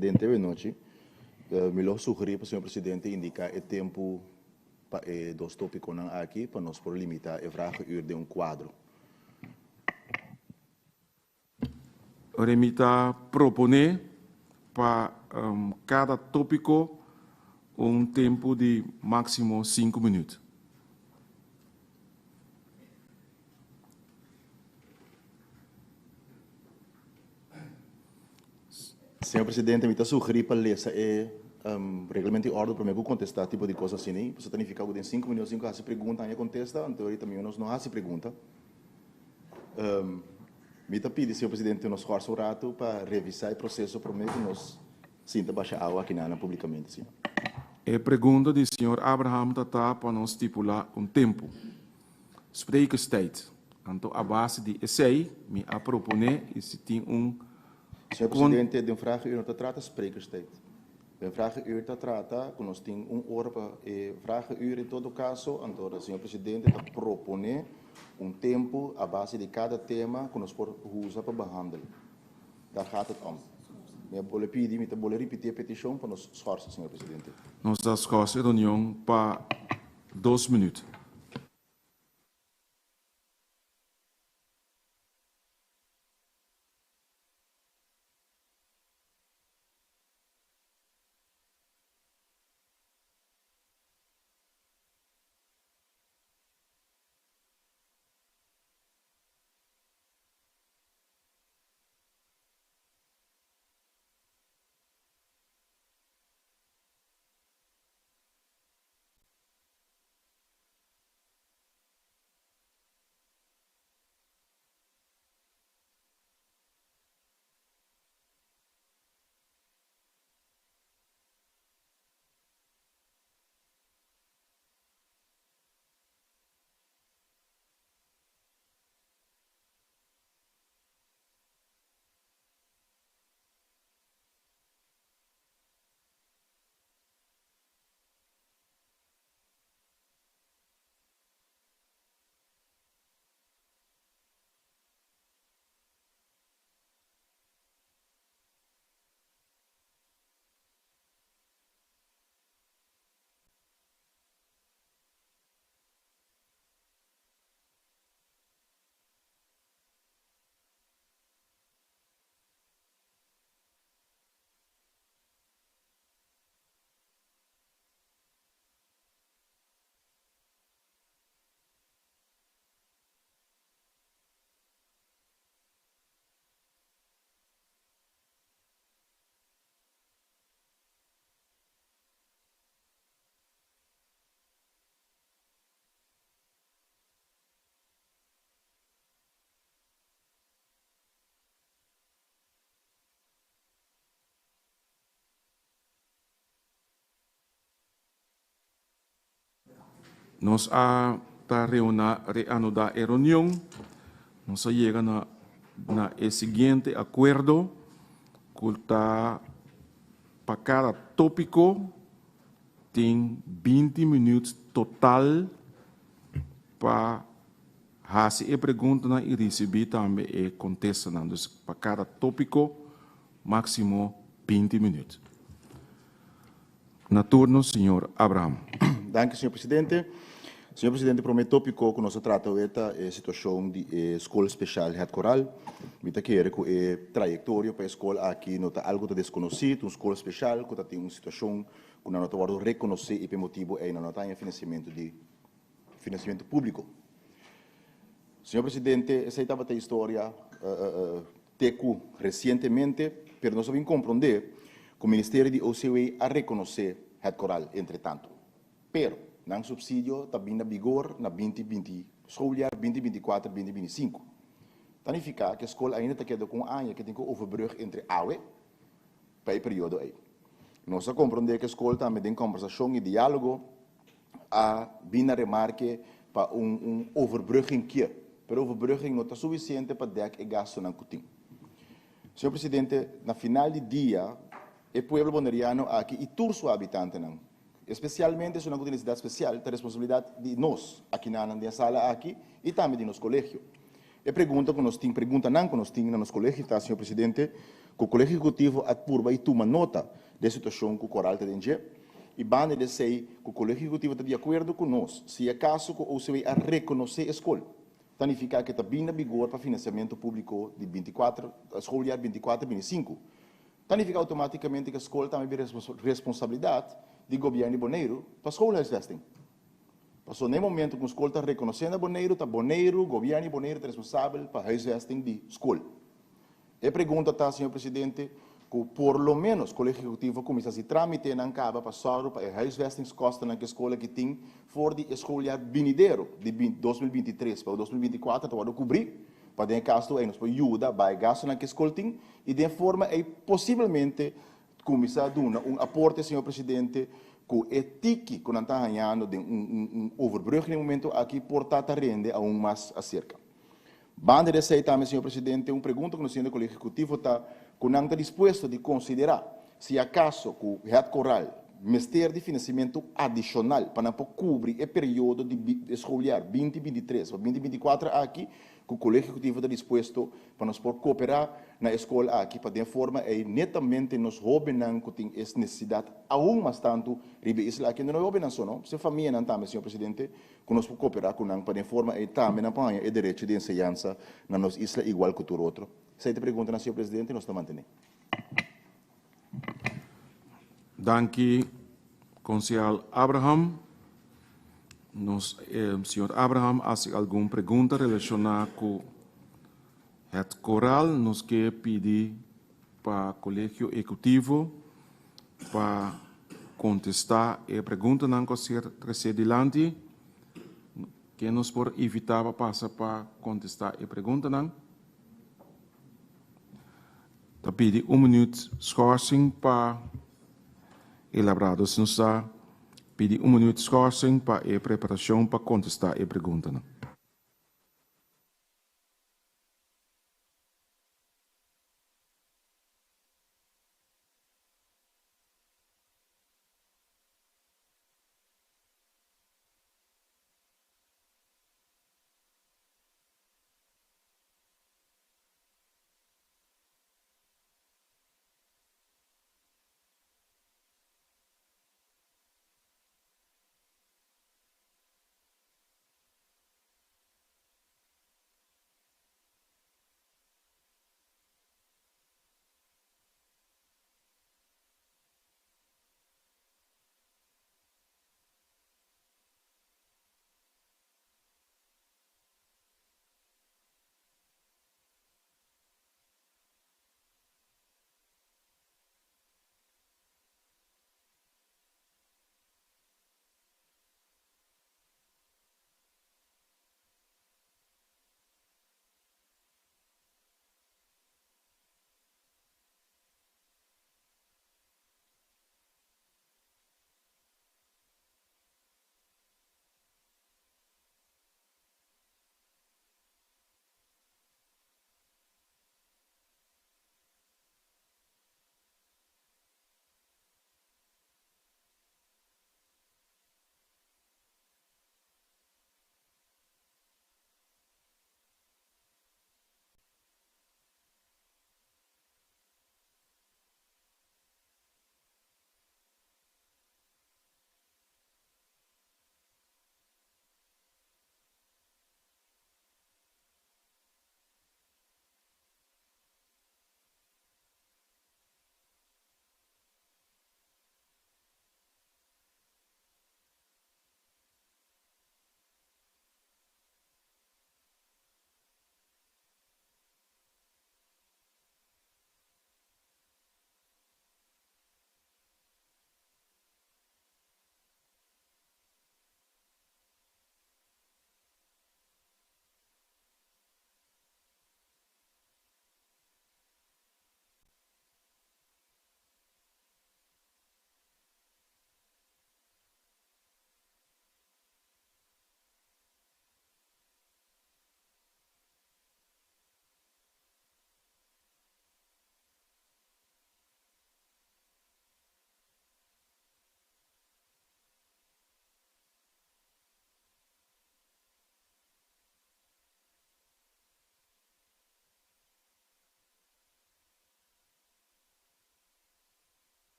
Presidente buenochi. Mi lo sugerí pa señor Presidente indiká e tempu pa e dos tópikonan aki pa nos por limitá e vragenuur den un kuadro. Ora mi ta proponé pa kada tópiko un tempu di máksimo sinku minüt. Señor Presidente, mi ta sugerí pa lesa e Reglamento di Orde promé ku kontestá tipo di kos asina. Pasobra ta nifiká ku den sinku minüt sin ku hasi pregunta haña kontesta, anto ahorita mi nos no hasi pregunta. Mi ta pidi, señor Presidente, nos skòrsa un ratu pa revisá e proseso promé ku nos sinta basha awa akinanan públikamente, señor. E pregunta di señor Abraham ta ta pa nos stipulá un tempu. Sprekerstijd. Anto a base di esei mi a proponé i si tin un Señor Presidente, den vragenuur no ta trata sprekerstijd. Den vragenuur ta trata ku nos tin un ora pa e vragenuur en todo kaso, anto señor Presidente ta proponé un tempu a base di kada tema ku nos por usa pa behandel. Daar gaat het om. Mi a bole pidi, mi ta bole ripití e petishon pa nos schorsen, señor Presidente. Nos ta schorsen e reunion pa dos minuut. Nos a ta reuna reanudá e reunion. Nos a yega na na e siguiente akuerdo ku ta pa kada tópiko tin binti minüt total pa hasi e preguntanan i risibí tambe e kontestanan. Dus pa kada tópiko máksimo binti minüt. Na turno señor Abraham. Danki señor presidente. Señor presidente prome topico cu nos a trata awe ta e situacion di e scol special Het Koraal. Mi ta kere cu e trayectorio pa e scol aki no ta algo ta desconoci, ta un scol special cu ta tin un situacion cu nan no ta wordo reconoci y pa e motibo ey nan no ta haña financiamento di financiamento publico. Señor presidente esey tabata e historia Te ku resientemente, pero nos a bin komprondé ku Ministerio di OCW a rekonosé Het Koraal entretantu. Pero, nan supsidio ta bin na bigor na binti binti schooljaar binti binti kuater binti binti sinku. Ta nifiká ku e skol ainda ta keda ku un aña ke tin ku overbrug entre awe pa e periodo ei. Nos a komprondé ku e skol tambe den kòmbersashon i diálogo a bin na remarke pa un un overbrugging kie, pero overbrugging no ta suficiente pa dek e gastonan cu tin. Señor Presidente, na final di dia e pueblo Boneriano aki y tur su habitantenan, especialmente esunnan cu tin necesidad special, ta responsabilidad di nos akinanan den e sala aki y tambe di nos colegio. E pregunta ku nos tin, preguntanan ku nos tin na nos kolegio ta, señor presidente, ku Kolegio Ehekutivo a purba i tuma nota di e situashon ku Koral ta den dje? I banda di esei, ku Kolegio Ehekutivo ta di akuerdo ku nos, si e kaso ku OCW a rekonosé e skol, ta nifiká ku e ta bin na bigor pa finansiamentu públiko di bintikuater, schooljaar bintikuater bintisinku, ta nifiká outomátikamente ku e skol tambe bin responsabilidat di gobièrnu di Boneiru pa schoolhuisvesting. Pasobra na e momento ku un skol ta rekonosé na Boneiru, ta Boneiru, gobièrnu di Boneiru ta responsabel pa huisvesting di skol. E pregunta ta, señor presidente, ku por lo ménos Kolegio Ehekutivo a kuminsá hasi trámitenan kaba pa sòru pa e huisvestingskostennan ku e skol aki tin for di e schooljaar binidero di 2023 pa 2024 ta wòrdu kubrí, pa den e kaso ei nos por yuda bai e gastunan ku e skol tin i den e forma ei posiblemente Kuminsá duna un aporte, señor presidente, ku e tiki ku nan ta hañando den un un overbrug den e momento aki por ta ta rende aun mas aserka. Banda di esei tambe, señor presidente, un pregunta ku nos tin den Kolegio Ehekutivo ta ku nan ta dispuesto di konsiderá si akaso ku Het Koraal mester di finansiamentu adishonal pa nan por kubri e periodo di e schooljaar binti 23 pa binti 24 aki ku Kolegio Ehekutivo ta dispuesto pa nos por kooperá na e skol aki pa den forma ei netamente nos hóbennan ku tin es nesesidat aun mas tantu riba e isla aki, no e hóbennan so no, se famianan tambe, señor presidente, ku nos por kooperá ku nan pa den forma ei tambe nan por haña e derecho di enseñansa na nos isla igual ku tur otro. Esei ta e preguntanan, señor presidente, nos ta mantené. Danki Konsehal Abraham. Nos señor Abraham hasi algun pregunta relashoná ku het koral. Nos ke pidi pa Kolegio Ehekutivo pa kontestá e preguntanan ku a ser tresé dilanti. Ke nos por invitá pa pasa pa kontestá e preguntanan? Ta pidi un minuut schorsing pa elaborá. Dus nos ta pidi un minuut schorsing pa e preparacion pa contesta e preguntanan.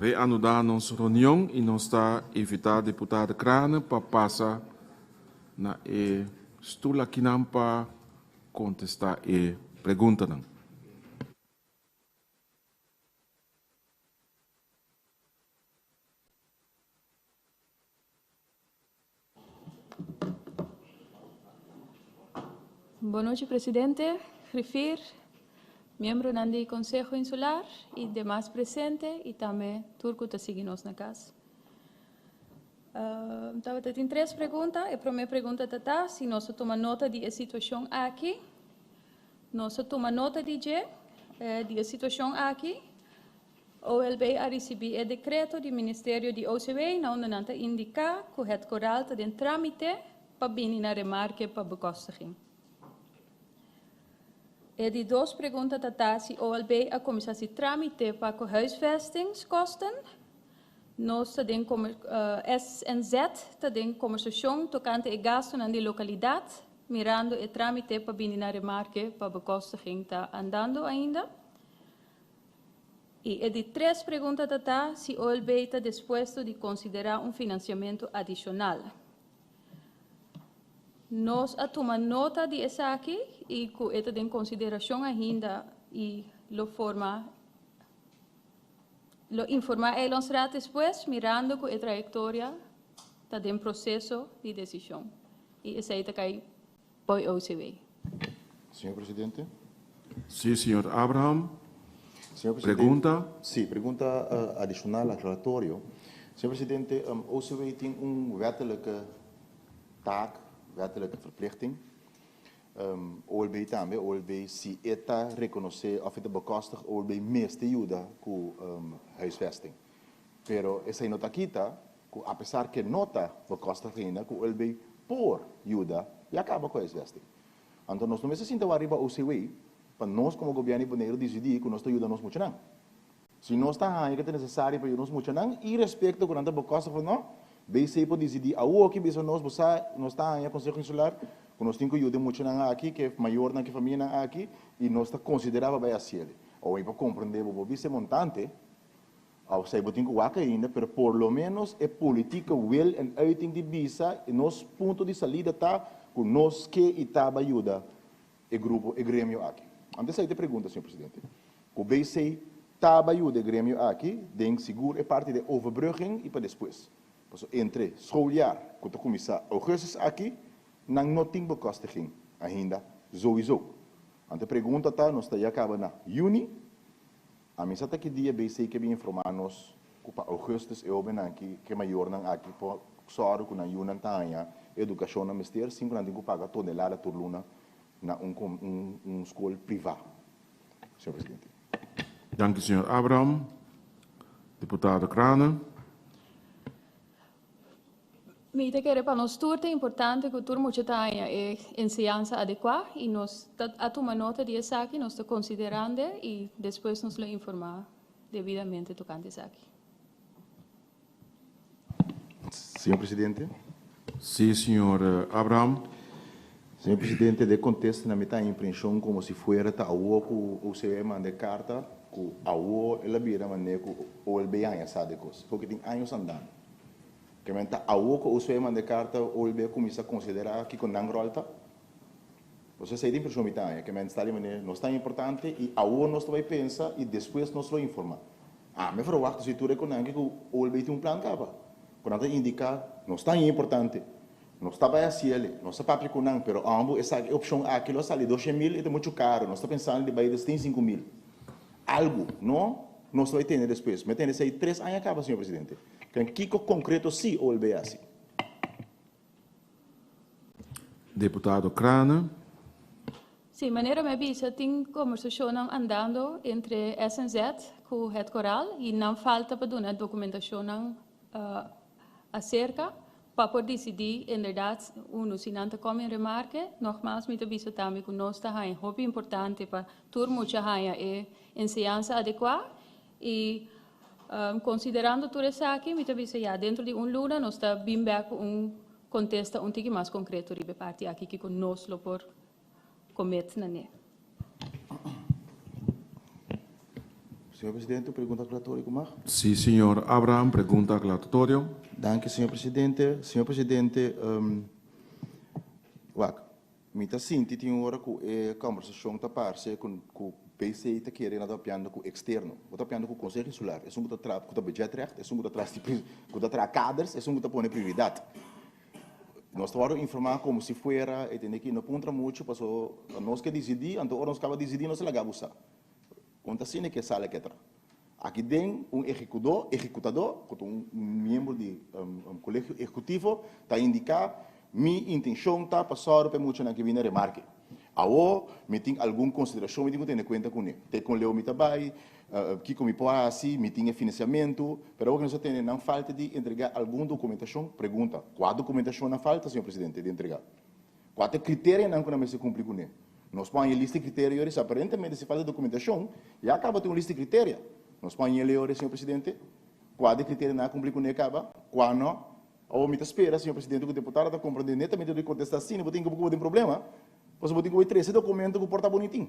reanudá nos reunion i nos ta invitá diputado Craane pa pasa na e stul akinan pa kontestá e preguntanan. Bon nochi presidente, griffier, miembronan di Konseho Insular i demas presente i tambe tur ku ta sigui nos na kas. Tabata tin tres pregunta. E promé pregunta ta ta si nos a tuma nota di e situashon aki. Nos a tuma nota di dje, di e situashon aki. OLB a risibí e dekreto di Ministerio di OCW na unda nan ta indiká ku Het Koraal ta den trámite pa bini na remarke pa bekostiging. E di dos pregunta ta ta si OLB a kuminsá si trámite pa ku huisvestingskosten. Nos ta den SNZ ta den kombersashon tokante e gastunan di lokalidat mirando e trámite pa bini na remarke pa bekostiging ta andando ainda. I e di tres pregunta ta ta si OLB ta dispuesto di konsiderá un finansiamentu adishonal. Nos a tuma nota di esaki i ku e ta den konsiderashon ainda i lo forma lo informá Eilandsraad despues mirando ku e trayektoria ta den proseso di desishon i esei ta kai Poi OCW. Señor Presidente. Sí, señor Abraham. Señor Presidente. Pregunta? Sí, pregunta adicional, aclaratorio. Señor Presidente, OCW tin un wettelijke taak, wettelijke verplichting. OLB tambe, OLB si e ta reconoce of e ta bekostig, OLB mester yuda cu huisvesting. Pero esei no ta kita ku apesar ke no ta bekostig ainda ku OLB por yuda ya kaba ku huisvesting. Anto nos no mester sinta wak riba OCW pa nos komo gobièrnu di Boneiru disidí ku nos ta yuda nos muchanan. Si nos ta haña ke ta nesesario pa yuda nos muchanan irespekto ku nan ta bekostig òf no, BC por disidí awoki bisa nos bo sa nos ta haña Konseho Insular ku nos tin ku yuda e muchanan aki, ku e mayornan, ku e famianan aki i nos ta konsiderá pa bai hasiel. Awo mi por komprendé bo por bisa e montante. Osea bo tin ku wak ainda, pero por lo menos e politieke wil en uiting di bisa i nos punto di salida ta ku nos ke i ta bai yuda e grupo, e gremio aki. Anto esei ta e pregunta, señor presidente. Ku BC ta bai yuda e gremio aki den sigur e parti di overbrugging i pa despues. Pasobra entre schooljaar ku ta kuminsá augustus aki, nan no tin bekostiging ainda souiso. Anto e pregunta ta, nos ta ya kaba na juni, Ami sa ta ki dia BC ke bin informá nos ku pa ougùstùs e hóbennan aki, ku e mayornan aki por sòru ku nan yunan ta haña e edukashon nan mester sin ku nan tin ku paga tonelada tur luna na un un skol privá, señor presidente. Danki señor Abraham. Diputado Craane. Mi ta kere pa nos tur ta importante ku tur mucha ta haña e enseñansa adekuá i nos ta a tuma nota di esaki, nos ta konsiderand'e i despues nos lo informá debidamente tokante esaki. Señor Presidente. Sí, señor Abraham. Señor Presidente, de kontesta na mi ta impreshon komo si fuera ta awo ku OCW manda e karta ku awo el a bira manera ku OLB haña sa de kos, porque tin años andando. Ke men ta awo ku OCW manda e karta OLB a kuminsá konsiderá kiko nan ròl ta? Pasobra esei ta impreshon mi ta haña, ke men sta di manera nos ta importante i awo nos ta bai pensa i despues nos lo informá. Ami a verwachta si tur e konan ke ku OLB tin un plan kaba, ku nan ta indiká nos ta haña importante, nos ta bai hasi el'e, nos ta papia ku nan, pero ambo esaki e opshon aki lo a sali 200.000 i ta muchu karo, nos ta pensando di bai des tin 5000. Algu, no? Nos ta bai tene despues. Mi a tene esei tres aña kaba, señor presidente. Ken kiko konkreto si OLB hasi? Deputado Craane. Sí, manera mi a bisa tin kombersashonnan andando entre SNZ ku Het Koraal i nan falta pa duna dokumentashonnan aserka pa por disidí inderdat unu si nan ta kòm en remarke. Nogmaals mi ta bisa tambe ku nos ta haña hopi importante pa tur mucha haña e enseñansa adekuá i Considerando tur esaki, mi ta bisa ya, dentro di un luna nos ta bin bek cu un contesta un tiki mas concreto riba e parti aki kico nos lo por comet na ne. Señor Presidente, pregunta aklaratorio ku mag? Sí, señor Abraham, pregunta aklaratorio. Danki, señor Presidente. Señor Presidente, wak, mi ta sinti tin un ora ku e kombersashon ta parse ku ku BC ta kere nan ta papiando ku eksterno. Bo ta papiando ku Konseho Insular, esun ku ta tra ku ta budgetrecht, esun ku ta tras di ku ta traha kaders, esun ku ta pone prioridat. Nos ta wòrdu informá komo si fuera e tende ki no puntra muchu paso nos ke disidí, anto ora nos kaba disidí nos ta laga bo sa. Kon ta asina ke sala ke tra. Aki den un ehekudó, ehekutadó, ku ta un miembro di kolegio ehekutivo, ta indiká, Mi intenshon ta pa sòru pa e muchanan ke bini na remarke. Awor mi tin algun konsiderashon mi tin ku tene kuenta kuné. Te kon leu mi ta bai, kiko mi por hasi, mi tin e finansiamentu, pero awor ke nos a tene nan falta di entregá algun dokumentashon. Pregunta, Kua dokumentashon nan falta, señor presidente, di entregá? Kua ta e kriterianan ku nan mester kumpli kuné? Nos por haña e lista di kriteria yori, si aparentemente si falta dokumentashon, ya kaba tin un lista di kriteria. Nos por haña e yori, señor presidente? Kua di kriterianan a kumpli kuné kaba? Kua no? Awor mi ta spera, señor presidente, ku deputado ta komprendé netamente dor di kontestá asina, bo tin ku bo den problema, pasobra bo tin ku bai trese dokumento ku por ta bonitin.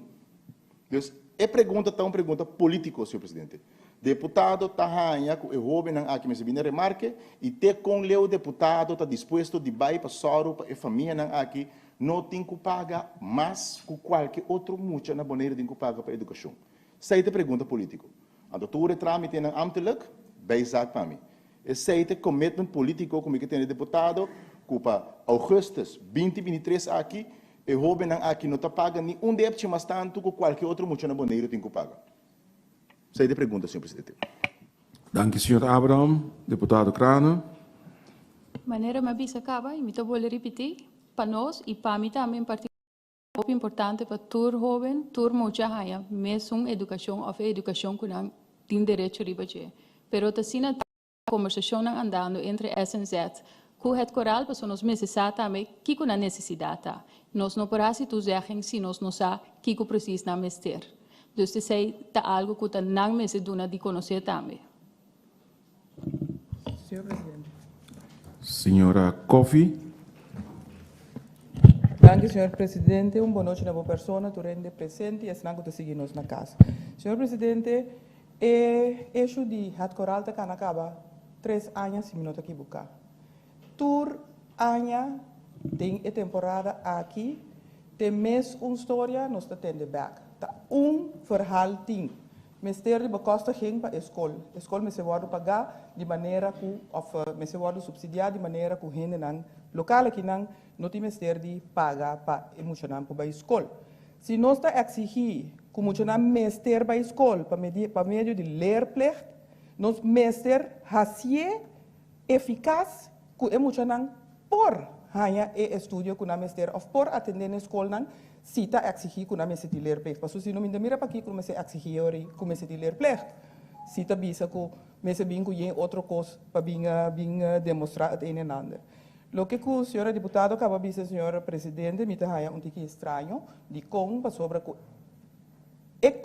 Dus, e pregunta ta un pregunta polítiko, señor presidente. Deputado ta haña ku e hóbennan aki mester bini remarke i te kon leu deputado ta dispuesto di bai pa sòru pa e famianan aki no tin ku paga mas ku kualke otro mucha na Boneiru tin ku paga pa edukashon. Esei ta e pregunta polítiko. Anto tur e trámitenan ámtelik, bijzaak pa mi. Esei ta e commitment politico cu mi ke tene deputado cu pa augustus 2023 aki e hobennan aki no ta paga ni un depchi mas tanto cu cualke otro mucha na Boneiru tin cu paga. Esei ta e pregunta, señor presidente. Danki, señor Abraham. Deputado Craane. Manera mi a bisa caba y mi ta bolbe ripiti, pa nos y pa mi tambe en particular, hopi importante pa tur hoben, tur mucha haña mesun edukashon òf e edukashon ku nan tin derecho riba dje. Pero ta asina tin kombersashonnan andando entre SNZ ku Het Koraal pasobra nos mester sa tambe kiko nan nesesidat ta. Nos no por hasi toezegging si nos no sa kiko presis nan mester. Dus esei ta algu ku ta nan mester duna di konosé tambe. Señor Presidente. Señora Coffie. Danki, señor Presidente. Un bonochi na bo persona, tur hende presente y esnan cu ta sigui nos na cas. Señor Presidente, e issue di Het Koraal ta cana caba tres aña, si mi no ta equiboca. Tur aña den e temporada aki te mes un storia nos ta tende bek. Ta un verhaal tin. Mester di bekostiging pa e skol. E skol mester wòrdu pagá di manera ku òf mester wòrdu supsidiá di manera ku hendenan lokal akinan no tin mester di paga pa e muchanan por bai skol. Si nos ta eksigí ku muchanan mester bai skol pa pa medio di leerplicht, nos mester hasié efikas ku e muchanan por haña e estudio ku nan mester òf por atendé na e skolnan si ta eksigí ku nan mester tin leerplicht. Pasobra si no mi ta mira pakiko ku mester eksigí ora ku mester tin leerplicht. Si ta bisa ku mester bin ku yen otro kos pa bin bin demostrá et een en ander. Loke ku señora diputado kaba bisa señor presidente mi ta haña un tiki straño dikon pasobra ku E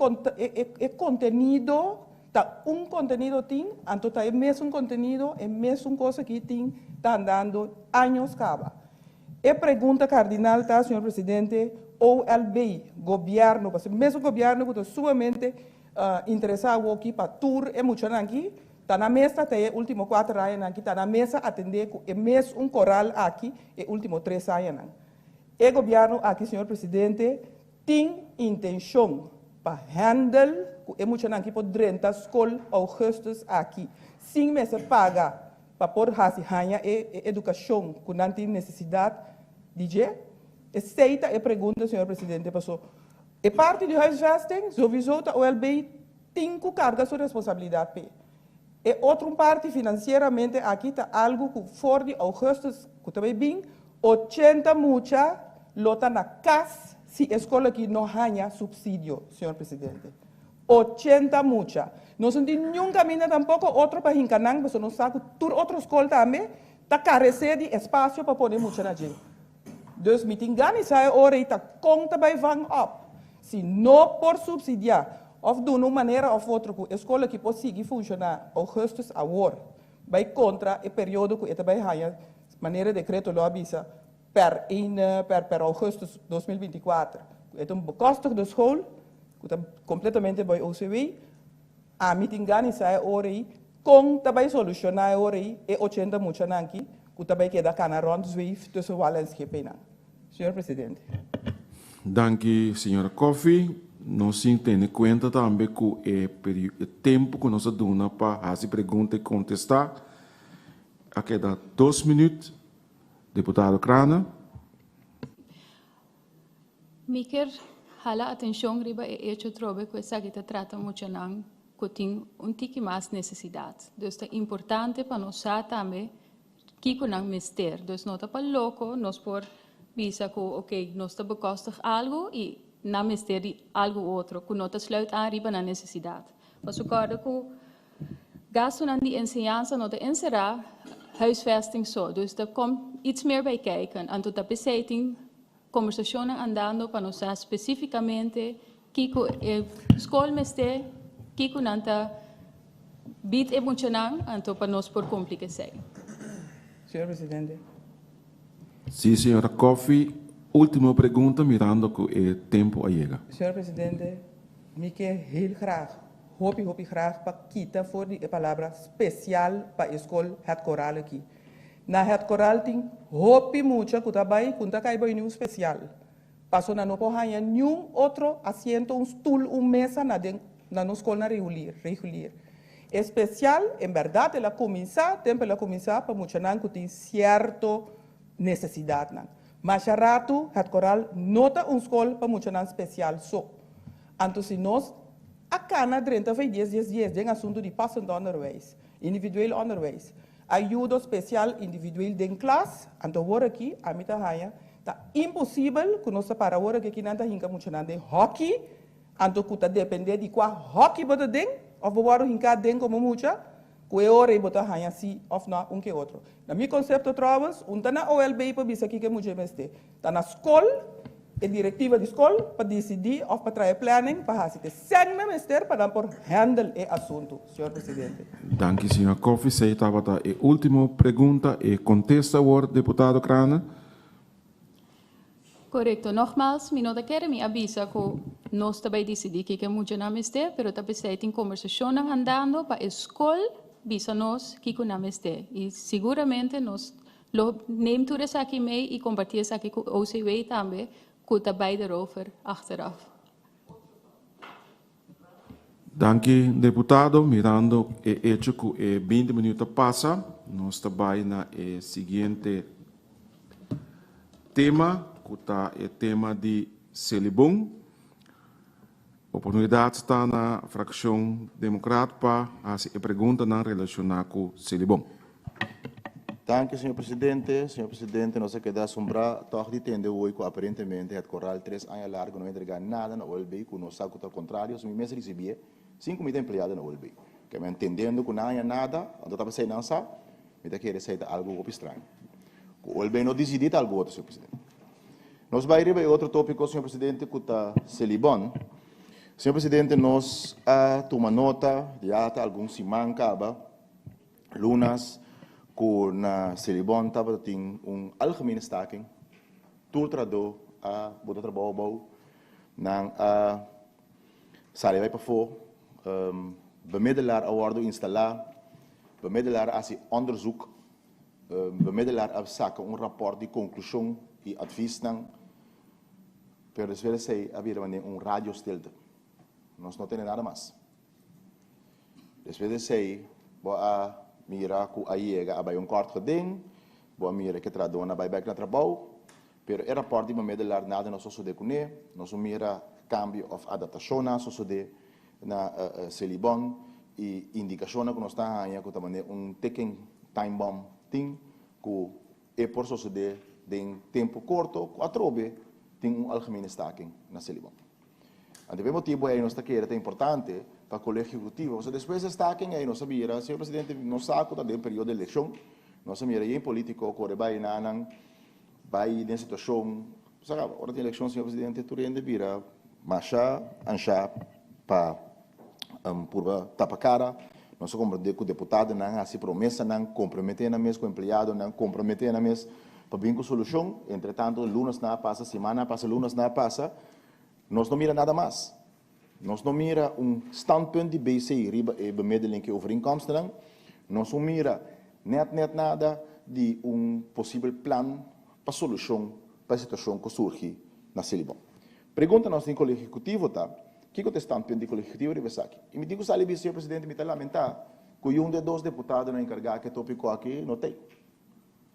e kontenido ta un kontenido tin, anto ta e mesun kontenido, e mesun kos aki tin ta andando años kaba. E pregunta kardinal ta, señor presidente, OLB, gobièrnu, pasobra e mesun gobièrnu ku ta sumamente interesá awoki pa tur e muchanan aki, ta na mesa ta e último kuater añanan aki, ta na mesa atendé ku e mesun koral aki e último tres añanan. E gobièrnu aki, señor presidente, Tin intenshon pa handel ku e muchanan ki por drenta skol augustus aki sin mester paga pa por hasi haña e edukashon ku nan tin nesesidat di dje? Esei ta e pregunta, señor presidente, paso e parti di huisvesting sowiso ta OLB tin ku karga su responsabilidat p'e. E otro parti finansieramente aki ta algu ku for di augustus ku ta bai bin 80 mucha lo ta na kas si e skol aki no haña supsidio, señor presidente. 80 mucha. Nos no tin niun kaminda tampoko otro pa hinka nan, pasobra nos sa ku tur otro skol tambe ta karesé di espasio pa pone mucha na dje. Dus mi tin gana di sa e ora ei ta kon ta bai vang op. Si no por supsidiá òf duna un manera òf otro ku e skol aki por sigui funshoná augustus awor, bai kontra e periodo ku e ta bai haña manera e dekreto lo a bisa per ein per per augustus 2024, ku e ta un bekostigde school ku ta kompletamente bai OCW. Ami tin gana di sa e ora ei kon ta bai solushoná e ora ei e 80 muchanan aki ku ta bai keda kana rònt zweef tussen wal en schip einan. Señor Presidente. Danki señora Coffie. Nos tin tene kuenta tambe ku e e tempu ku nos a duna pa hasi pregunta i kontestá a keda dos minüt. Diputado Craane. Mi kier hala atencion riba e hecho trobe cu esaki ta trata muchanan cu tin un tiki mas necesidad. Dus ta importante pa nos sa tambe kico nan mester. Dus no ta pa loco nos por bisa cu ok, nos ta bekostig algo y nan mester di algo otro cu no ta sluit aan riba nan necesidad. Pasobra corda cu gastonan di enseñansa no ta encera huisvesting so, dus ta komt iets meer bij kijken. Anto ta pesey tin Kombersashonnan andando pa nos sa spesífikamente kiko e skol mester, kiko nan ta bid e muchanan, anto pa nos por kumpli ku esei. Señor Presidente. Sí, señora Coffie. Ultimo pregunta mirando ku e tempu a yega. Señor Presidente, mi ke heel graag, hopi hopi graag pa kita for di e palabra spesial pa e skol Het Koraal aki. Na Het Koraal tin hopi mucha ku ta bai ku n'ta kai bai niun spesial. Paso nan no por haña niun otro asiento, un stul, un mesa na den na nos skolnan regulier, regulier. E spesial en bèrdat el a kuminsá tempu el a kuminsá pa muchanan ku tin sierto nesesidatnan. Masha ratu Het Koraal no ta un skol pa muchanan spesial so. Anto si nos a kana drenta vei dies dies dies den asuntu di passend onderwijs, individueel onderwijs, Ayudo spesial individueel den klas, anto awor aki ami ta haña ta imposibel ku nos ta para awor aki kinan ta hinka muchanan den hòki, anto ku ta dependé di kua hòki bo ta den òf bo wòrdu hinká den komo mucha, ku e ora ei bo ta haña si òf nò un ke otro. Na mi konsepto trouwens, un ta na OLB pa bisa kiko e mucha e mester. Ta na skol, e direktiva di skol pa disidí òf pa traha e planning pa hasi te sèn nan mester pa nan por handle e asuntu, señor presidente. Danki, señor Coffie. Esei tabata e último pregunta. E kontesta awor, diputado Craane. Korekto. Nogmaals, mi no ta kere mi a bisa ku nos ta bai disidí kiko e muchanan mester, pero ta p'esei tin kombersashonnan andando pa e skol bisa nos kiko nan mester. I siguramente nos Lo neem tur esaki mee y comparti esaki cu OCW tambe cu ta bay erover achteraf. Danki deputado, mirando e hecho cu e 20 minuut a pasa, nos ta bay na e siguiente tema cu ta e tema di Selibon. Oportunidad ta na fraccion Democraat pa haci e preguntanan relaciona cu Selibon. Danki, señor presidente. Señor presidente, nos a keda asombrá tòg di tende hoy ku aparentemente Het Koraal tres aña largu no a entregá nada na OLB, ku nos sa ku ta kontrario, so mi mes risibié sin ku mi ta empleado na OLB. Ke mi entendiendo ku nan haña nada, anto ta p'esei nan sa, mi ta kere esei ta algu hopi straño. Ku OLB no disidí ta algu otro, señor presidente. Nos bai riba e otro tópiko, señor presidente, ku ta Selibon. Señor presidente, nos a tuma nota ya ta algun siman kaba, lunas, ku na Selibon tabata tin un algemene staking. Tur trahadó a bota trabou abou. Nan a sali bai pafó. Bemiddelaar a wòrdu instalá. Bemiddelaar a hasi onderzoek. Bemiddelaar a saka un rapòrt di konklushon i advisnan, pero despues di esei a bira manera un radio stilte. Nos no tene nada mas. Despues di esei bo a mira ku a yega a bai un kòrt geding, bo a mira ku e trahadónan a bai bèk na trabou, pero e rapòrt di bemiddelaar nada no a sosodé kuné, nos no mira kambio òf adaptashonnan a sosodé na Selibon i indikashonnan ku nos ta haña ku ta manera un ticking time bomb tin ku e por sosodé den tempu korto ku atrobe tin un algemene staking na Selibon. Anto p'e motibu ei nos ta kere ta importante pa Kolegio Ehekutivo, pasobra despues di e staking ei nos a mira, señor presidente, nos sa ku ta den periodo di elekshon, nos a mira yen politiko kore bai na nan bai den situashon, sa kaba, ora tin elekshon señor presidente tur hende bira masha anshá pa purba tapa kara. Nos a komprendé ku deputadonan a hasi promesanan, komprometé nan mes ku empleadonan, komprometé nan mes pa bin ku solushon. Entretanto lunasnan a pasa, simannan a pasa, lunasnan a pasa, nos no mira nada mas. Nos no mira un standpunt di BC riba e bemiddeling ku e overeenkomstennan. Nos no mira net net nada di un posibel plan pa solushon pa e situashon ku surgi na Selibon. Pregunta nos den Kolegio Ehekutivo ta, kiko ta e standpunt di Kolegio Ehekutivo riba esaki? I mi tin ku sali bisa, señor presidente, mi ta lamentá ku yun di e dos deputadonan enkargá ku e topiko aki no ta ei.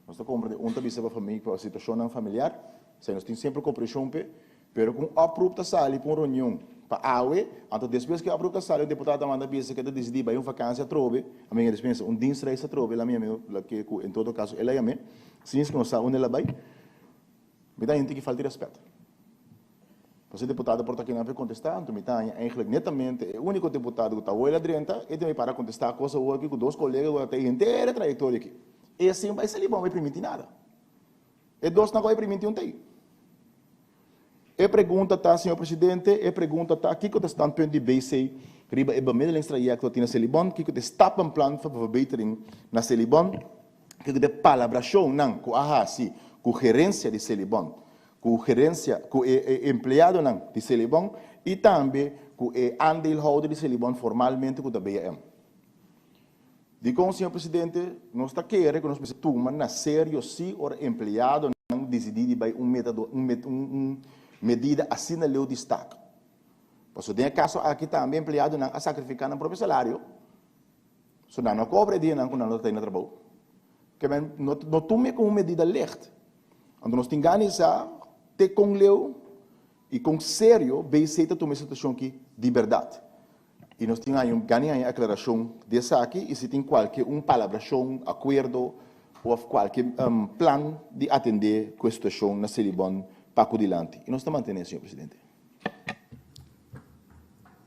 Nos ta komprende un ta bisa pa famia pa situashonnan familiar, esei nos tin semper komprenshon p'e, pero ku un oproep ta sali pa un reunion pa awe, anto despues ku e oproep ta sali un deputado ta manda bisa ku e ta disidí bai un vakansia atrobe, a mi dispensa, un dienstreis atrobe, el a mi yam'é, ke ku en todo kaso el a yam'é, sin ku nos sa unda el a bai, mi ta haña un tiki falta di rèspèt. Pasobra e deputado por ta kinan pa e kontestá, anto mi ta haña eigenlijk netamente e úniko deputado ku ta awor el a drenta, e tin bai para kontestá kos awor aki ku dos kolega ku a ta henter e trayektoria aki. E sin bai sali bon bai primintí nada. E dosnan ku bai primintí un ta ei. E pregunta ta, señor presidente, e pregunta ta kiko ta e standpunt di BC riba e bemiddelingstraject ku ta tin na Selibon, kiko ta e stappenplan pa verbetering na Selibon, kiko ta e palabrashonnan ku a hasi ku gerensia di Selibon, ku gerensia, ku e empleadonan di Selibon i tambe ku e aandeelhouder di Selibon formalmente ku ta BM. Dikon, señor presidente, nos ta kere ku nos mester tuma na serio si ora empleadonan disidí di bai un metado, un un medida asina leu di stak? Pasobra den e kaso aki tambe empleadonan a sakrifiká nan propio salario, so nan no kobra e dianan ku nan no ta tei na trabou. Ke men no no tuma e komo un medida licht. Anto nos tin gana di sa te kon leu i kon serio BC ta tuma e situashon aki di bèrdat. I nos tin haña un gana di haña aklarashon di esaki i si tin kualke un palabrashon, akuerdo òf kualke plan di atendé ku e situashon na Selibon pa ku dilanti. I nos ta mantené, señor presidente.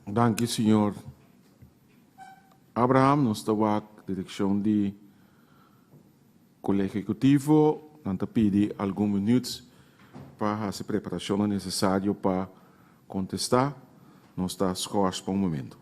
Danki señor Abraham. Nos ta wak direkshon di Kolegio Ehekutivo. Nan ta pidi algun minuut pa hasi preparashonnan nesesario pa kontestá. Nos ta skòrs pa un momento.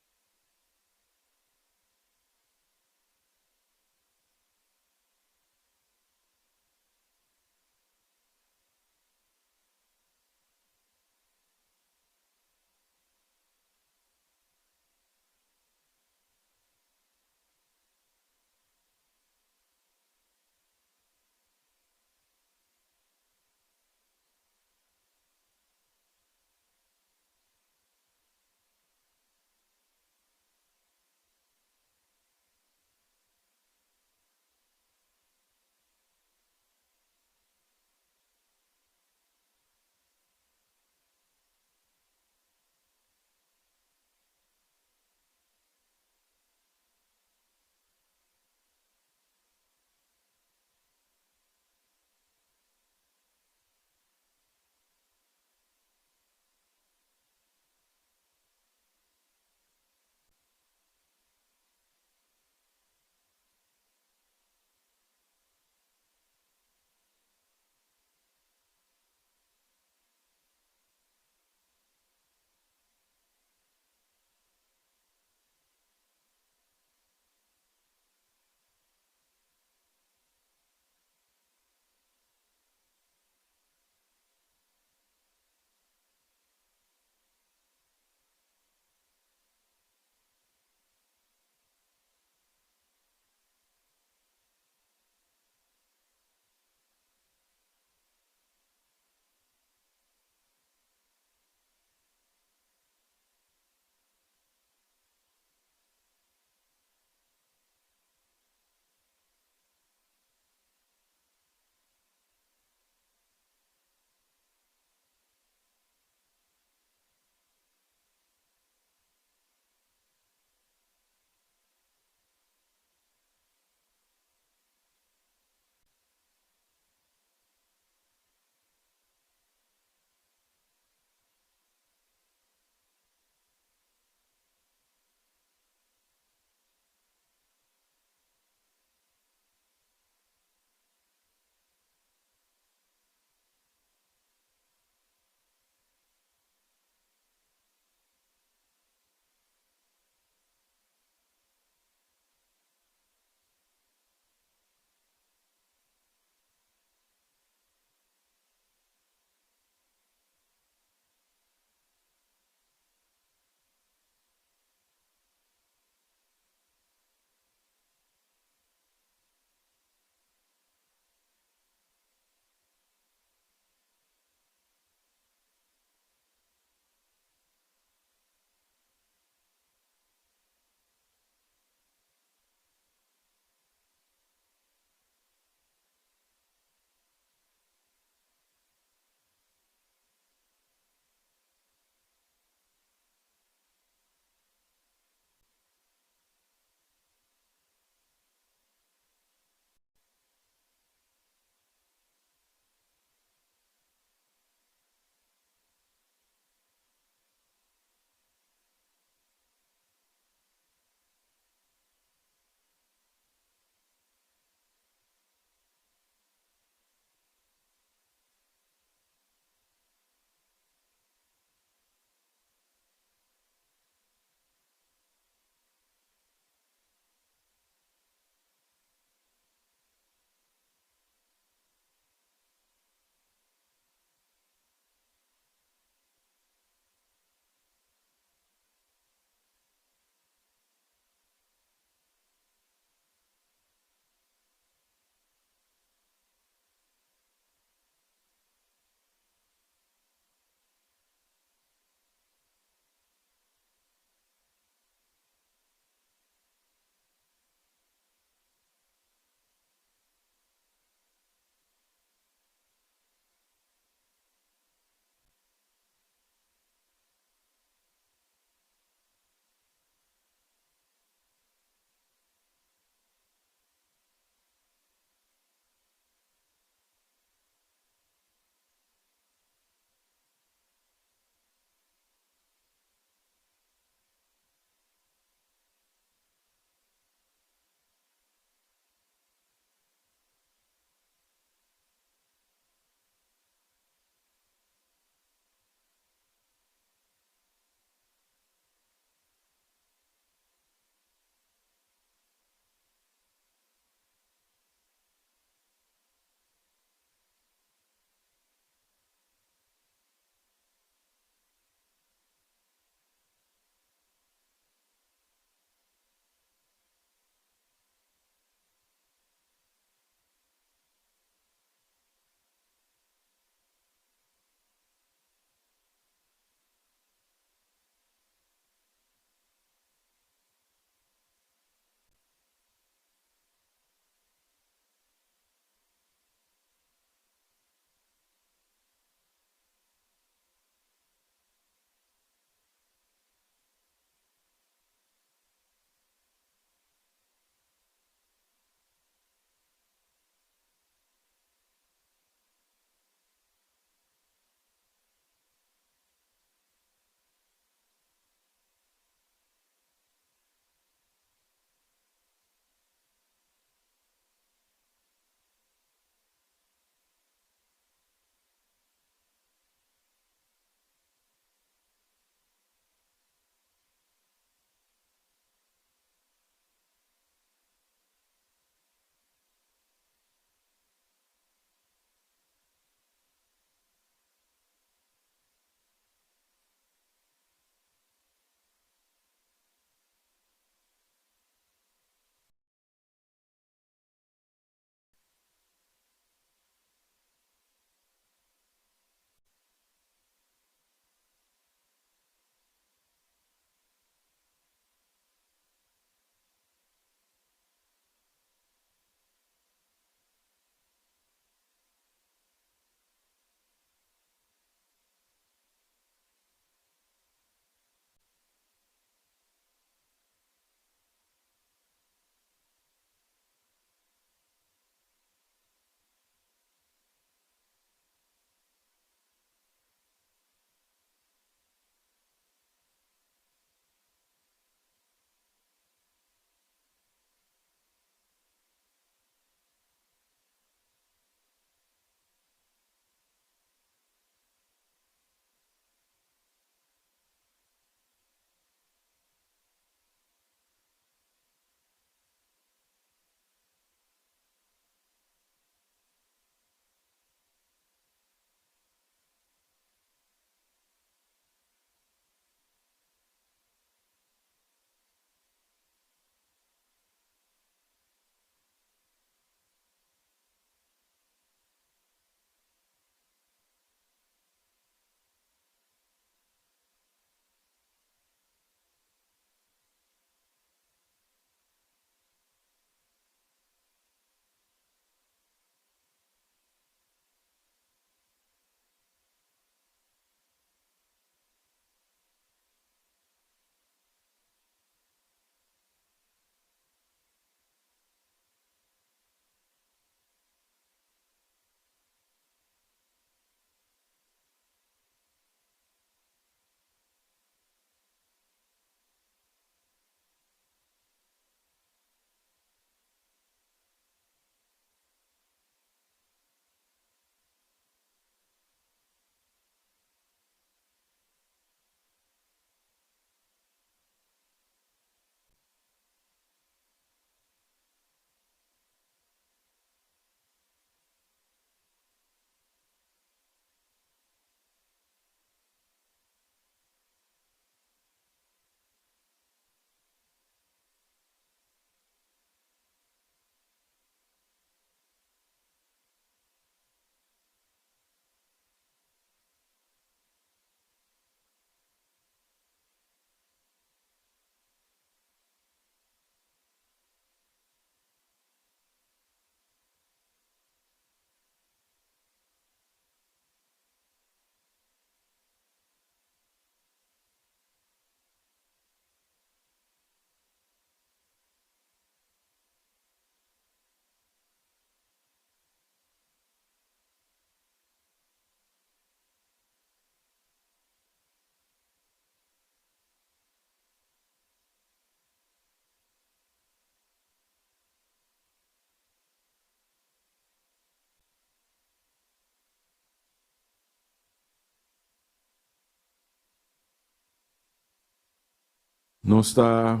Nos ta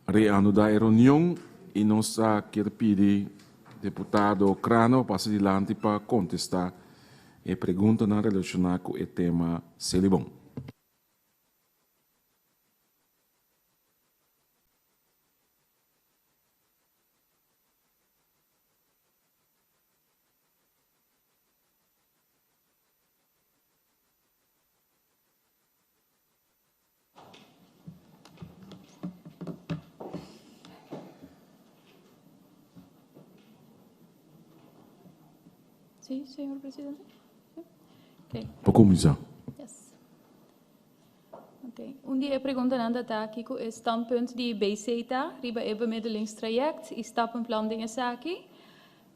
reanudá e reunion i nos ta kier pidi diputado Crano pasa dilanti pa kontestá e preguntanan relashoná ku e tema Selibon. Sí, señor presidente. Sí. Okay. Pa kuminsá. Yes. Okay. Un di e preguntanan ta ta kiko e standpunt di BC ta riba e bemiddelingstraject i stappenplan den esaki.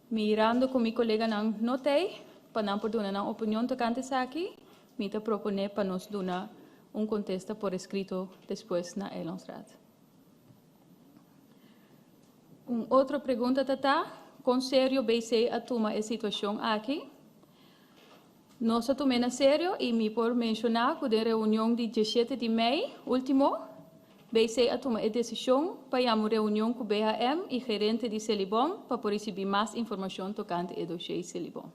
Mirando ku mi koleganan no t'ei pa nan por duna nan opinion tokante esaki, mi ta proponé pa nos duna un kontesta por eskrito despues na Eilandsraad. Un otro pregunta ta ta, kon serio BC a tuma e situashon aki? Nos a tum'é na serio i mi por menshoná ku den reunion di diesshete di mei último, BC a tuma e desishon pa yama un reunion ku BHM i gerente di Selibon pa por risibí mas informashon tokante e doshé Selibon.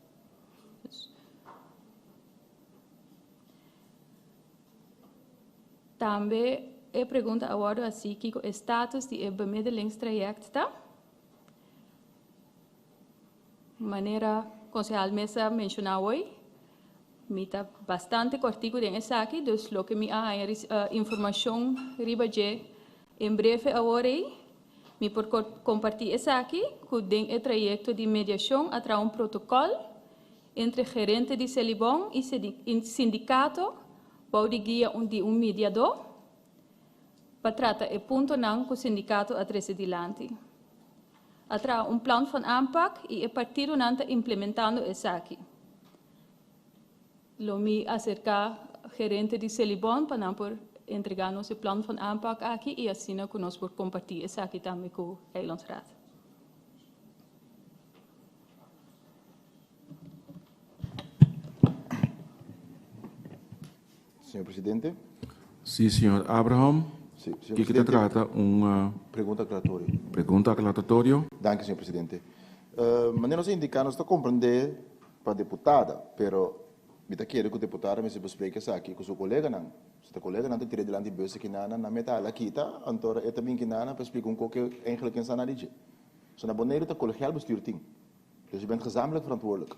Tambe e pregunta a wòrdu hasí kiko e status di e bemiddelingstraject ta. Manera konsehal mes a menshoná hoy, mi ta bastante kòrtiku den esaki, dus loke mi a haña informashon riba dje en breve awor ei, mi por kompartí esaki ku den e trayekto di mediashon a traha un protokòl entre gerente di Selibon i sindikato bou di guia di un mediadó pa trata e puntonan ku sindikato a trese dilanti. A traha un plan van aanpak i e partidonan ta implementando esaki. Lo mi aserká gerente di Selibon pa nan por entregá nos e plan van aanpak aki i asina ku nos por kompartí esaki tambe ku Eilandsraad. Señor presidente. Sí, señor Abraham. Sí, señor Kiko ta presidente. trata un Pregunta aclaratorio. pregunta aclaratorio? Danki, señor presidente. Manera nos a indica, nos ta comprende pa deputada, pero mi ta kere cu deputada mester bespreken esaki cu su coleganan. Si ta coleganan ta tira dilanti bus aki nana, nan meta hala kita, anto ora e ta bin ki nana pa splica un koke eigenlijk ken sa na di dje. So na Boneiru ta colegiaal bestuur tin. Dus je bent gezamenlijk verantwoordelijk.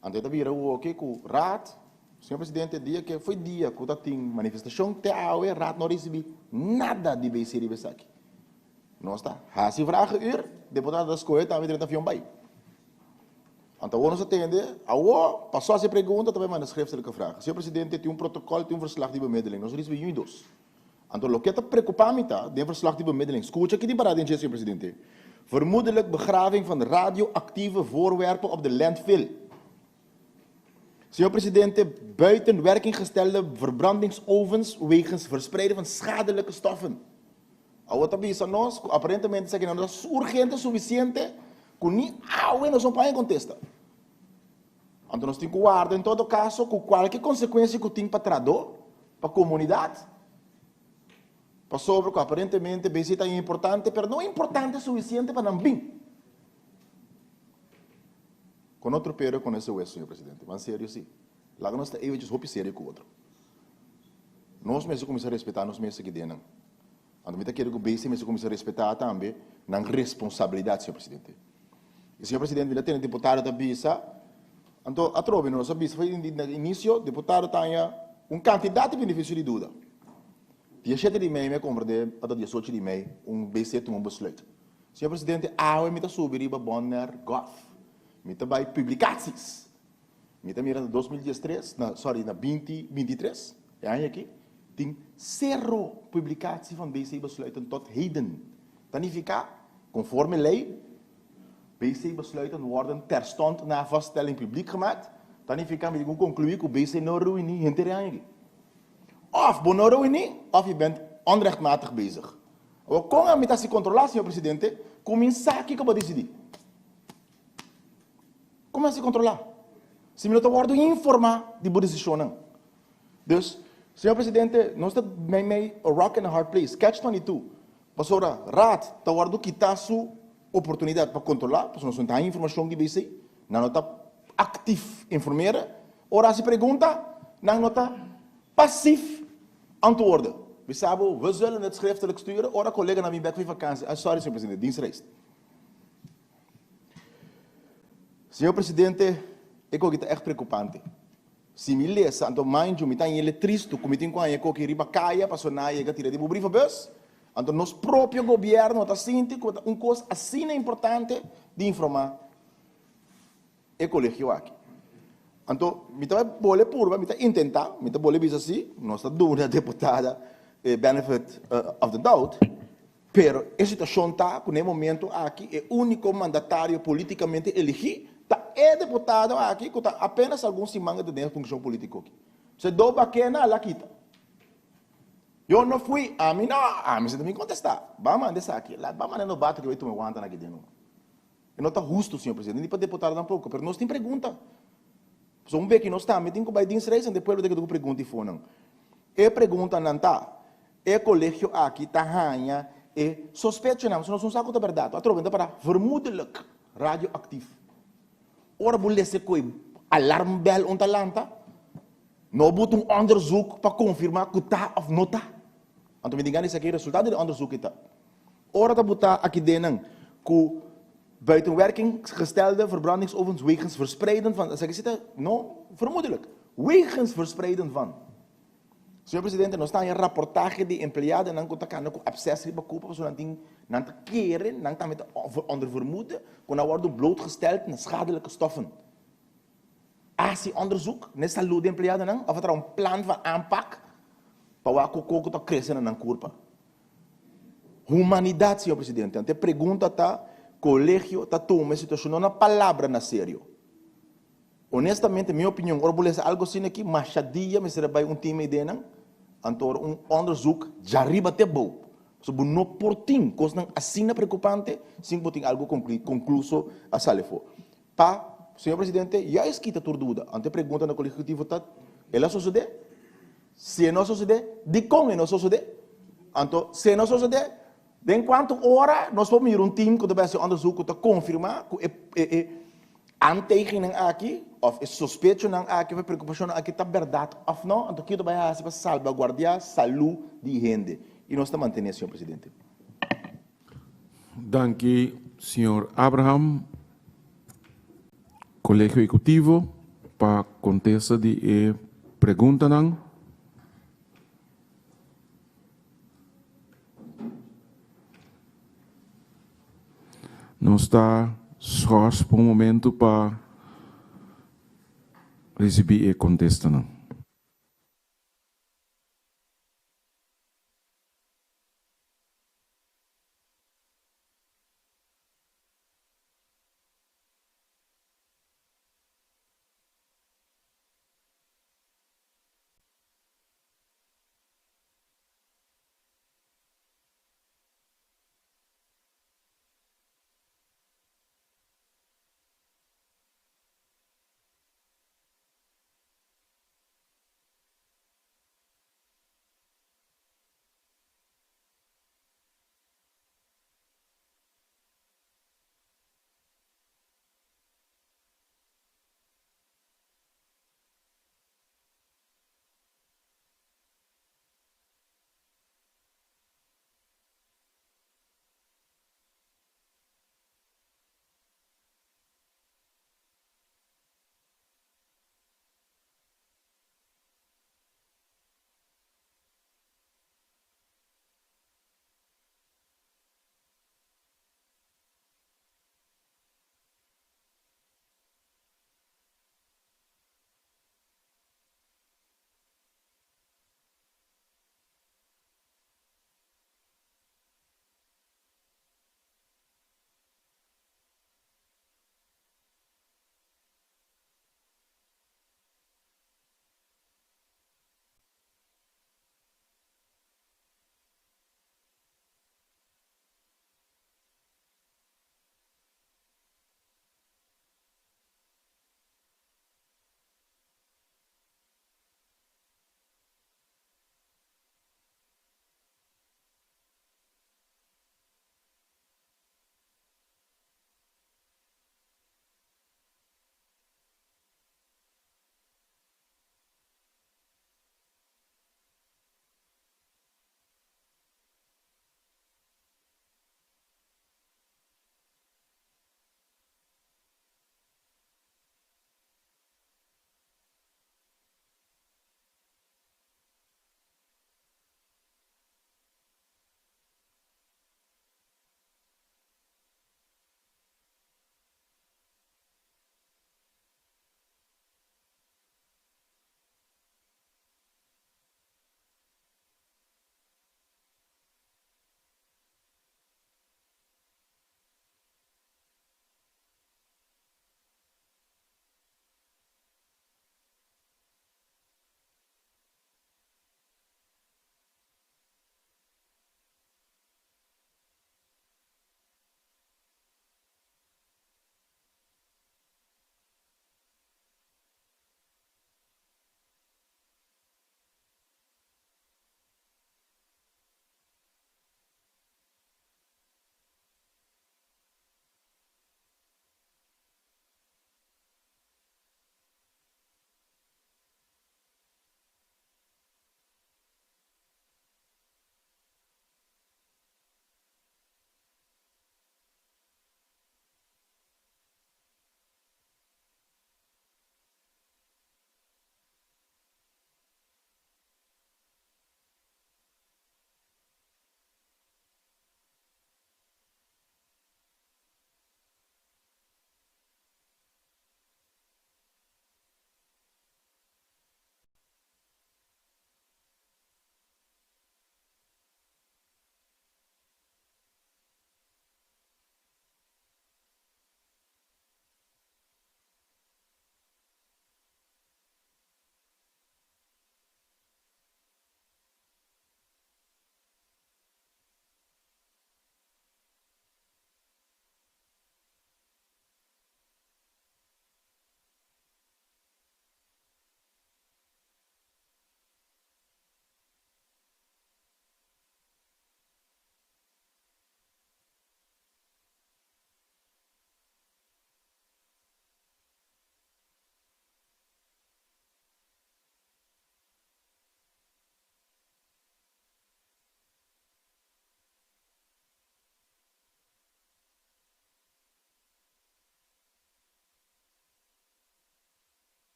Anto e ta bira woke ku Raad, Señor Presidente, dia ke foi dia ku ta tin manifestashon te awe Raad no risibi nada di BC riba esaki. Nos ta hasi vragenuur, deputado ta skohe tambe drenta avion bai. Anto awor nos a tende, awor pasó hasi pregunta ta bai manda schriftelijke vragen. Señor Presidente, tin un protokòl, tin un verslag di bemiddeling, nos risibi yun i dos. Anto loke ta preocupa mi ta, den verslag di bemiddeling, scucha ki tin para den dje, señor presidente, Vermoedelijk begraving van radioactieve voorwerpen op de landfill. Señor presidente, buiten werking gestelde verbrandingsovens wegens verspreiden van schadelijke stoffen. Awor ta bisa nos cu aparentemente esaki no ta urgente suficiente cu ni awe nos no por haña contesta. Anto nos tin ku warda en todo kaso ku kualke konsekuensia ku tin pa trahadó, pa komunidat, pasobra ku aparentemente BC ta importante, pero no importante sufisiente pa nan bin. Kon otro pero kon ese hueso, señor presidente? Ban serio si. Laga nos ta eventjes hopi serio ku otro. Nos mester kuminsá respetá nos mes aki den nan. Anto mi ta kere ku BC mester kuminsá respetá tambe nan responsabilidat, señor presidente. I señor presidente, mi ta tende diputado ta bisa, anto atrobe nos a bisa for di na inisio, diputado ta haña un kantidat di benefisio di duda. Dia shete di mei mi a komprendé pa ta dia sochi di mei un BC tuma un besluit. Señor presidente, awe mi ta subi riba Bonner Gov. Mi ta bai publicaties. Mi ta mira na 2013, na sorry, na 2023, e aña aki, tin sero publicatie van BC besluiten tot heden. Ta nifica, conforme ley, BC besluiten worden terstond na vaststelling publiek gemaakt. Ta nifica mi tin cu conclui cu BC no reuni henter e aña aki. Of bo no reuni, of je bent onrechtmatig bezig. Awor, con ami ta haci controla, señor presidente, cu mi sa kico bo a dicidi? Kon mi hasi kontrolá si mi no ta wòrdu informá di bo desishonnan? Dus, Señor Presidente, nos ta meimei a rock and a hard place, catch 22, pasobra Raad ta wordo kita su oportunidad pa controla, pasobra nos no ta haña informacion di BC, nan no ta actief informeren, ora haci pregunta, nan no ta passief antwoorden. Bisa bo, we zullen het schriftelijk sturen, ora coleganan bin bek for vakantie, ah sorry señor Presidente, dienstreis. Señor Presidente, e koki ta echt preocupante. Si mi lesa, anto mind you, mi ta hañ'e tristu ku mi tin ku haña e koki riba kaya pasobra nan a yega tira di bo brievenbus. Anto nos propio gobierno ta sinti ku ta un kos asina importante di informa e kolegio aki. Anto mi ta bai bole purba, mi ta intenta, mi ta bole bisa si, nos ta duna deputada e benefit of the doubt, Pero e situacion ta cu na e momento aki e unico mandatario politicamente eligi ta e deputado aki cu ta apenas algun siman e ta den e funcion politico aki. Se do bakena a la kita. Yo no fui, ami no, ami si ta bin contesta. Ba manda esaki, la ba manda e nobato ki bay tuma e wantanan aki den numa. E no ta husto, señor presidente, ni pa deputado tampoco, pero nos tin pregunta. Pasobra un beki nos tambe tin cu bay dienstreis ante e pueblo ta keda cu pregunta y fonan. E preguntanan ta, E kolegio aki ta haña e sospechonan, pasobra nos no sa ku ta bèrdat. Atrobe ta para vermoedelijk radioactief. Ora bo lesa ku e alarmbèl un ta lanta, no bo ta un onderzoek pa konfirmá ku ta òf no ta. Anto mi tin gana di sa ki resultado di e onderzoek ei ta. Ora ta botá aki den nan ku buiten werking gestelde verbrandingsovens wegens verspreiden van, esaki si ta no vermoedelijk, wegens verspreiden van. Señor Presidente, nos ta haña raportahe di empleadonan ku ta kanda ku abses riba kupa pasobra nan tin, nan ta kere, nan tambe ta onder vermoeden ku nan a wòrdu blootgesteld na schadelijke stoffen. A hasi onderzoek na e salud di empleadonan òf a traha un plan van aanpak pa wak ku koko ta krese na nan kurpa? Humanidat, señor Presidente. Anto e pregunta ta, Kolegio ta tuma e situashon no na palabra na serio? Honestamente mi opinion ora bo lesa algo asina aki masha dia mester a bai un team eidenan anto ora un onderzoek djariba te bou pasobra bo no por tin kosnan asina preokupante sin ku bo tin algo konkluso a sali afó. Pa señor presidente juist kita tur duda anto e pregunta na kolegio ejecutivo ta el a sosode? Si e no a sosode dikon e no a sosode? Anto si e no a sosode Den kuantu ora nos por mira un tim ku ta bai hasi onderzoek ku ta konfirmá ku e e aantekeningen aki òf e sospechonan aki òf e preokupashonnan aki ta bèrdat òf nò? Anto kiko ta bai hasi pa salbaguardiá salú di hende? I nos ta mantené, señor presidente. Danki, señor Abraham. Kolegio Ehekutivo pa kontesta di e preguntanan. Nos ta schors pa un momento pa ricibi e contestanan.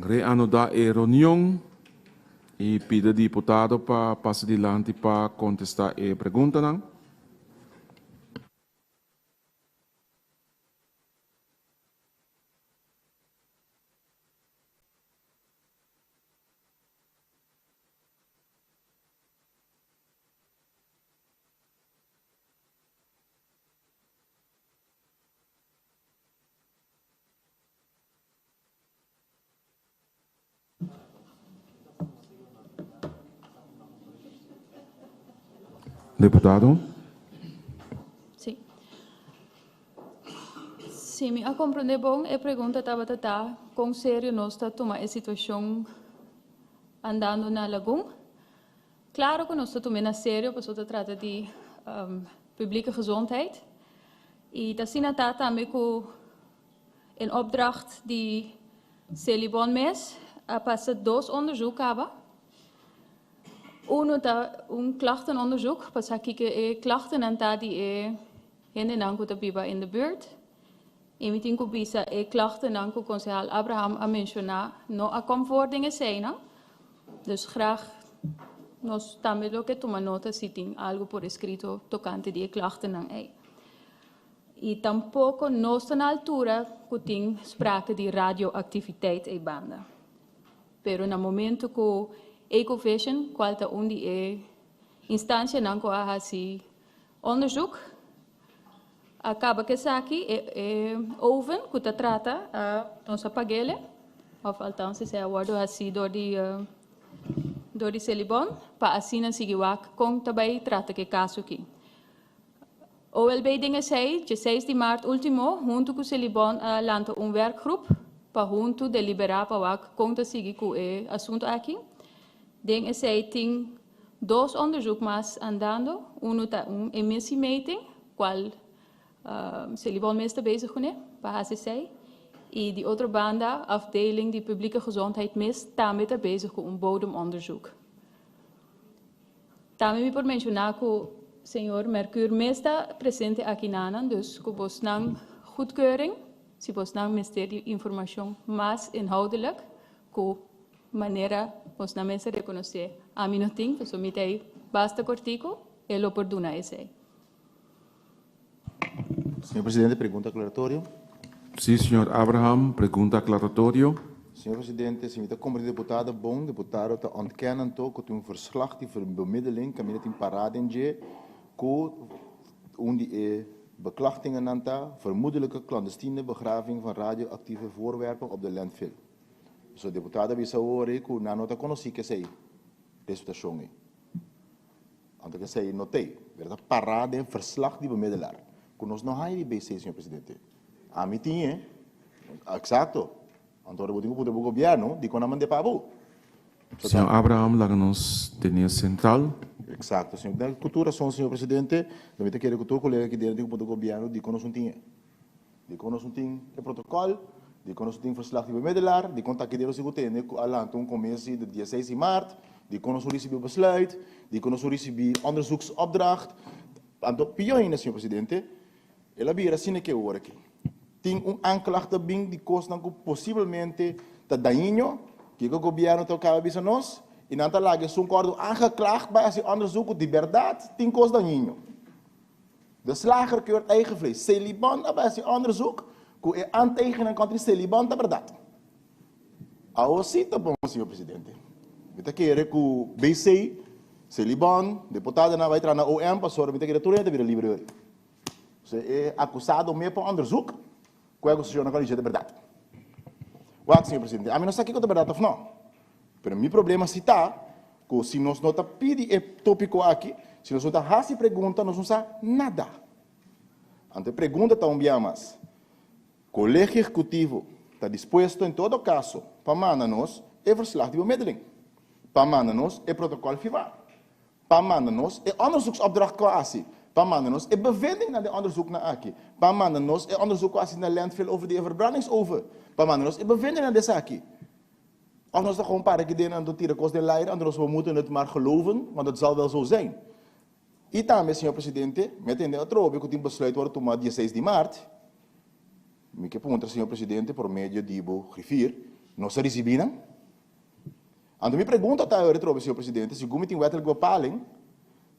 reanudá e reunion i pidi diputado pa pasa dilanti pa kontestá e preguntanan. Diputado. Sí. Si mi a comprende bon, e pregunta tabata ta con serio nos ta tuma e situacion andando na Lagun. Claro cu nos ta tum'e na serio pasobra ta trata di publieke gezondheid. Y ta asina ta tambe cu en opdracht di Selibon mes a pasa dos onderzoek caba. Uno ta un klachtenonderzoek pa sa kiko e klachtennan ta di e hendenan cu ta biba in de buurt. Y mi tin cu bisa e klachtennan cu Concejal Abraham a menciona no a kom voor den eseinan. Dus graag nos tambe lo ke tuma nota si tin algo por escrito tocante di e klachtennan ey. Y tampoco nos ta na altura cu tin sprake di radioactiviteit ey banda. Pero na momento cu Ecovision, cual ta un di e instancianan cu a haci onderzoek, a caba cu esaki, e e oven cu ta trata a nos a pag'ele, of althans esey a wordo haci door di door di Selibon, pa asina sigui wak con ta bay trata cu e caso aki. OLB den esei, dje seis di maart ultimo, huntu ku Selibon a lanta un werkgroep pa huntu deliberá pa wak kon ta sigui ku e asuntu aki. Den esei tin dos onderzoek mas andando, unu ta un emissiemeting, kual Selibon mes ta bezig kuné pa hasi esei, i di otro banda afdeling di Publieke Gezondheid mes tambe ta bezig ku un bodemonderzoek. Tambe mi por menshoná ku señor Mercuur mes ta presente aki nanan, dus ku bosnan goedkeuring, si bosnan mester di informashon mas inhoudelijk ku manera bosnan mester rekonosé ami no tin, pasobra mi ta ei basta kortiku, e lo por duna esei. Señor Presidente, pregunta aclaratorio. Sí, señor Abraham, pregunta aclaratorio. Señor Presidente, si mi ta comprende diputado bon, diputado ta ontkennen anto cu tin un verslag di bemiddeling caminda tin pará den dje cu un di e beklachtingennan ta vermoedelijke clandestine begraving van radioactieve voorwerpen op de landfill. So diputado a bisa awor ei cu nan no ta conoci kesey resultacion ei. Anto esei no t'ei, pero ta pará den verslag di bemiddelaar, ku nos no haña di BC, señor presidente. Ami tin e, eksakto. Anto ora bo tin ku puntra bo gobièrnu dikon nan mand'é pa bo. Señor Abraham, laga nos tene sentral. Eksakto, señor. Den ku tur rason, señor presidente, lo mi ta kere ku tur kolega aki dentro tin ku puntra gobièrnu dikon nos no tin e. Dikon nos no tin e protokòl, dikon nos no tin verslag di bemiddelaar, dikon ta kidero si ku tende ku a lanta un komisie di dieseis di maart, dikon nos no risibí besluit, dikon nos no risibí onderzoeksopdracht. Anto pió ainda, señor presidente, el a bira asina ke ora aki. Tin un aanklacht ta bin di kosnan ku posibelmente ta dañino, kiko gobièrnu ta kaba bisa nos, i nan ta laga esun ku a wòrdu aangeklaagd bai hasi onderzoek ku di bèrdat tin kos dañino. De slager keurt eigen vlees. Selibon a bai hasi onderzoek ku e aantekeningen kontra di Selibon ta bèrdat. Awo si ta bon, señor presidente. Mi ta kere ku BC, Selibon, deputadonan bai traha na OM pasobra mi ta kere tur hende ta bira libre hoy. Se e akusado me pa onderzoek ku e akusashonnan kontra dje ta bèrdat. Wak, señor presidente, ami no sa kiko ta bèrdat òf no. Pero mi problema si ta ku si nos no ta pidi e topiko aki, si nos no ta hasi pregunta, nos no sa nada. Anto e pregunta ta un bia mas, Kolegio Ehekutivo ta dispuesto en todo kaso pa manda nos e verslag di bemiddeling? Pa manda nos e protokòl firmá? Pa manda nos e onderzoeksopdracht ku a hasi? Pa manda nos e bevindingnan den onderzoeknan aki? Pa manda nos e onderzoek ku a hasi na landfill over di e verbrandingsoven? Pa manda nos e bevindingnan di esaki? Of nos ta gewoon para aki den anto tira kos den laire, anto nos we moeten het maar geloven, want het zal wel zo zijn. I tambe, señor presidente, mi a tende atrobe ku tin besluit wòrdu tuma dieseis di mart. Mi ke puntra, señor presidente, por medio di bo griffier, Nos a risibí nan? Anto mi pregunta ta awor atrobe, señor presidente, segun mi tin wettelijke bepaling,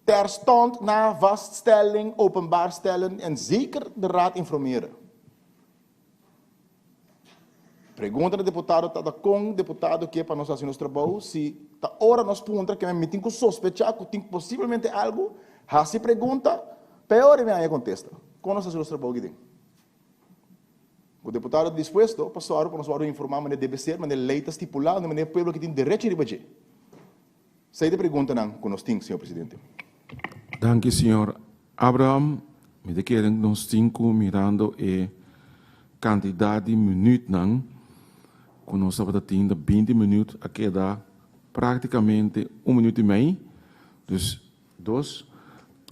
terstond na vaststelling openbaar stellen en zeker de raad informeren. Pregunta na deputado ta ta kon deputado ke pa nos hasi nos trabou si ta ora nos puntra ke mi tin ku sospecha ku tin posiblemente algu, hasi pregunta, peor mi haña kontesta. Kon nos hasi nos trabou aki den? Ku deputado ta dispuesto pa sòru pa nos wòrdu informá manera debe ser, manera lei ta stipulá, manera e pueblo aki tin derecho riba dje. Esei ta e preguntanan ku nos tin, señor presidente. Danki, señor Abraham. Mi ta kere nos tin ku mirando e kantidat di minütnan ku nos tabata tin ta binti minüt a keda praktikamente un minüt i mei. Dus dos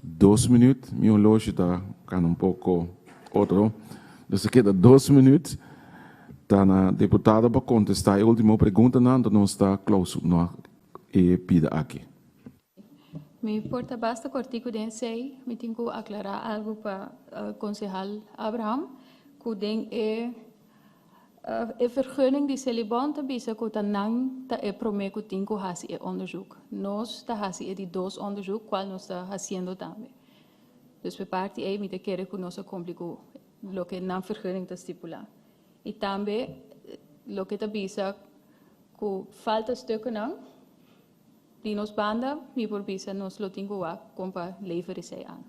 dos minüt. Mi oloshi ta kana un poko otro. Dus a keda dos minüt. Ta na diputado pa kontestá e último preguntanan, anto nos ta klousura e pida aki. Mi por ta basta kortiku den esei, mi tin ku aklará algu pa konsehal Abraham, ku den e e vergunning di Selibon ta bisa ku ta nan ta e promé ku tin ku hasi e onderzoek. Nos ta hasi e di dos onderzoek, kual nos ta hasiendo tambe. Dus p'e parti ei mi ta kere ku nos a kumpli ku loke nan vergunning ta stipulá. I tambe loke ta bisa ku falta stukkenan. Di nos banda mi por bisa nos lo tin ku wak kon pa lever esei an.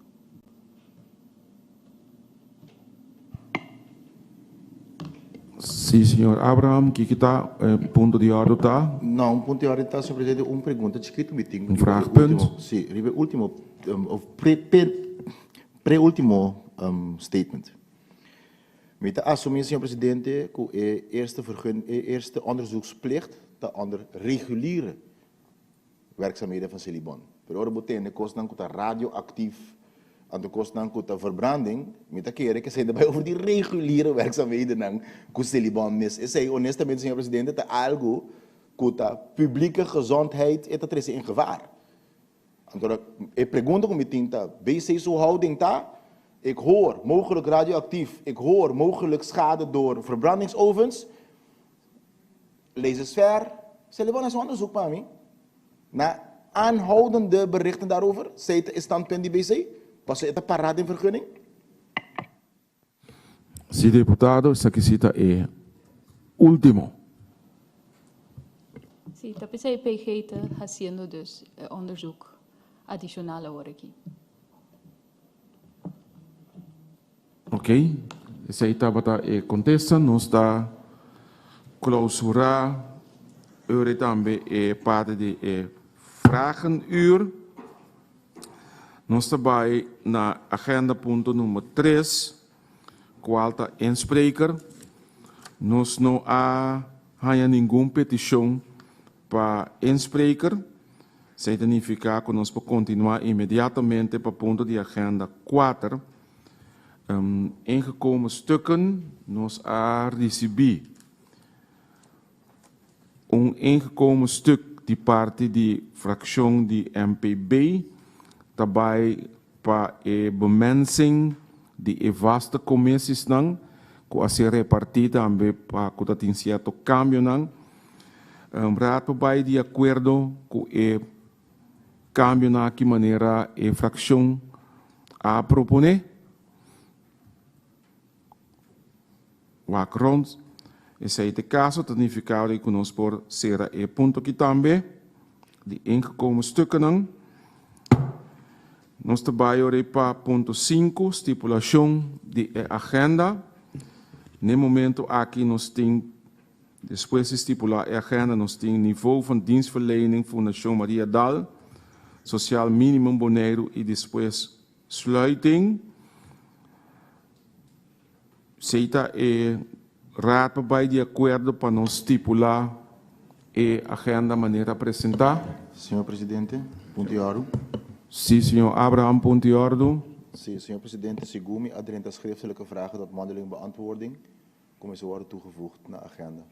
Sí, señor Abraham, kiko ta e punto di ordo ta? No, un punto di ordo ta, señor presidente, un pregunta chikitu mi tin. Un vraagpunt? Sí, riba e ultimo, of pre, pre, preultimo statement. Mi ta asumí, señor presidente, ku e eerste vergun, e eerste onderzoeksplicht ta onder reguliere werkzaamheden van Selibon. Pero ora bo tende kosnan ku ta radioactief, anto kosnan ku ta verbranding, mi ta kere ku esei ta bai over di reguliere werkzaamhedennan ku Selibon mes. Esei, honestamente, señor presidente, ta algu ku ta publieke gezondheid e ta trese in gevaar. Anto e pregunta ku mi tin ta, BC su houding ta, Ik hoor mogelijk radioactief, ik hoor mogelijk schade door verbrandingsovens. Lees eens ver. Selibon hasi un onderzoek pa mi. Na aanhoudende berichten daarover, sei ta e standpunt di BC, pasobra e ta pará den vergunning. Si diputado, esaki si ta e ultimo. Si, ta p'esei PG ta hasiendo dus e onderzoek adishonal awor aki. Ok, esei tabata e kontesta. Nos ta klousurá ora tambe e parti di e vragenuur. Nos ta bai na agenda punto number tres, cual ta inspreker. Nos no a haña ningun peticion pa inspreker. Esei ta nifica cu nos por continua inmediatamente pa punto di agenda cuater. Ingekomen stukken nos a ricibi. Un ingekomen stuk di parti di frakshon di MPB ta bai pa e bemensing di e vaste komissisnan ku a ser repartí tambe pa ku ta tin sierto kambionan. Raad por bai di akuerdo ku e kambionan aki manera e frakshon a proponé. Wak rond. Esei ta e kaso, ta nifiká di ku nos por sera e punto aki tambe di ingekomen stukkennan. Nos ta bai ora ei pa punto sinku, stipulashon di e agenda. Na e momento aki nos tin, despues di stipulá e agenda, nos tin nivo van dienstverlening Fundashon Maria Dal, Sociaal Minimum Boneiru i despues sluiting. Esei ta e Raad pa bai di akuerdo pa nos stipulá e agenda manera presentá. Señor Presidente, punto di òrdu. Sí, señor Abraham, punto di òrdu. Sí, señor Presidente, segun mi a drenta schriftelijke vragen tot mondeling beantwoording, como esei wòrdu toegevoegd na agenda.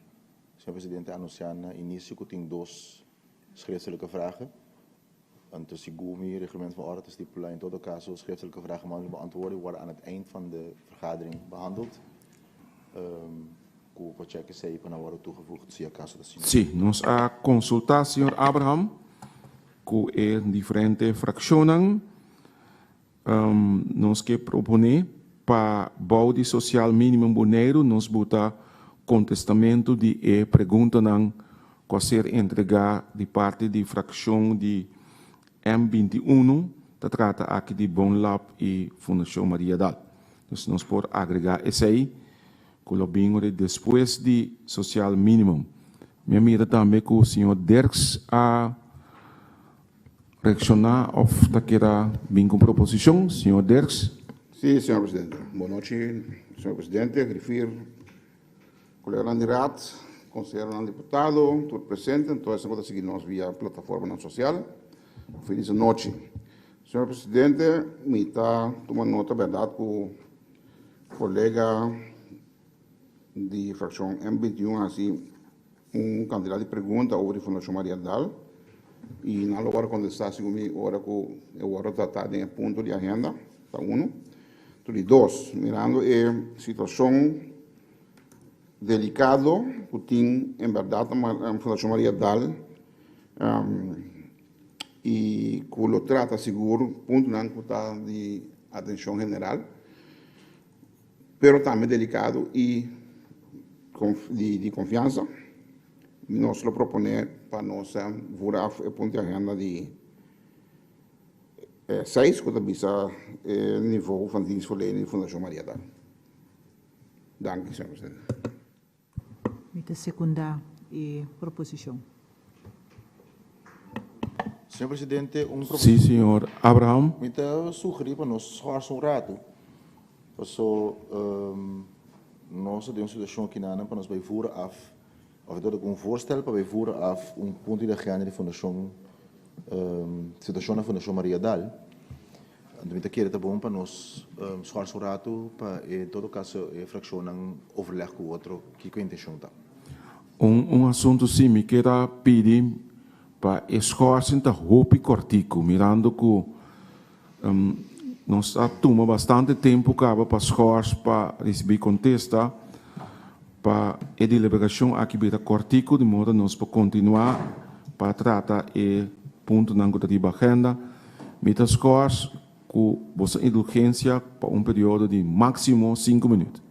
Señor Presidente a anunsiá na inisio ku tin dos schriftelijke vragen. Anto segun mi Reglement van Orde ta stipula in todo caso schriftelijke vragen mondeling beantwoording worden aan het eind van de vergadering behandeld. ku por chèk esei pa nan wòrdu toegevoegd si akaso ta asina. Sí, nos a konsultá señor Abraham ku e diferente frakshonnan. Nos ke proponé pa bou di Sosial Minimum Boneiru nos buta kontestamentu di e preguntanan ku a ser entregá di parti di frakshon di M 21, ta trata aki di Bonlab i Fundashon Mariadal. Dus nos por agregá esei ku lo bin ora despues di Sosial Minimum. Mi a mira tambe ku señor Dirks a Reakshoná òf ta keda bin ku proposishon, señor Dirks. Sí, señor presidente. Bon nochi, señor presidente, griffier, koleganan di raad, konseheronan diputado, tur presente, anto esnan ku ta sigui nos via plataformanan sosial. Felis anochi. Señor presidente, mi ta tuma nota bèrdat ku kolega di frakshon M 21 a hasi un kantidat di pregunta over di Fundashon Maria Dal i nan lo wòrdu kontestá segun mi ora ku e wòrdu tratá den e punto di agenda, ta unu. Tur di dos, mirando e situashon delikado ku tin en bèrdat na Fundashon Maria Dal i ku lo trata sigur puntonan ku ta di atenshon general, pero tambe delikado i di konfiansa, nos lo proponé pa nos vooraf e punto di agenda di seis ku ta bisa e nivo van dienstverlening di Fundashon Mariadal. Danki, señor presidente. Mi ta sekundá e proposishon. Señor presidente, un Sí, señor Abraham. Mi ta sugerí pa nos schors un ratu, paso nos ta den un situashon akinan pa nos bai voer af, òf e ta un voorstel pa bai voer af un punto di agenda di fundashon, situashon na Fundashon Mariadal. Anto mi ta kere ta bon pa nos schors un ratu pa en todo caso e fraccionnan overleg cu otro kico e intencion ta. Un un asunto si mi kier a pidi pa e schorsing ta hopi cortico mirando cu nos a tuma bastante tempo caba pa schors pa ricibi contesta pa e deliberacion aki bira cortico di modo nos por continua pa trata e puntonan cu ta riba agenda. Mi ta skors ku boso indulgensia pa un periodo di máksimo sinku minüt.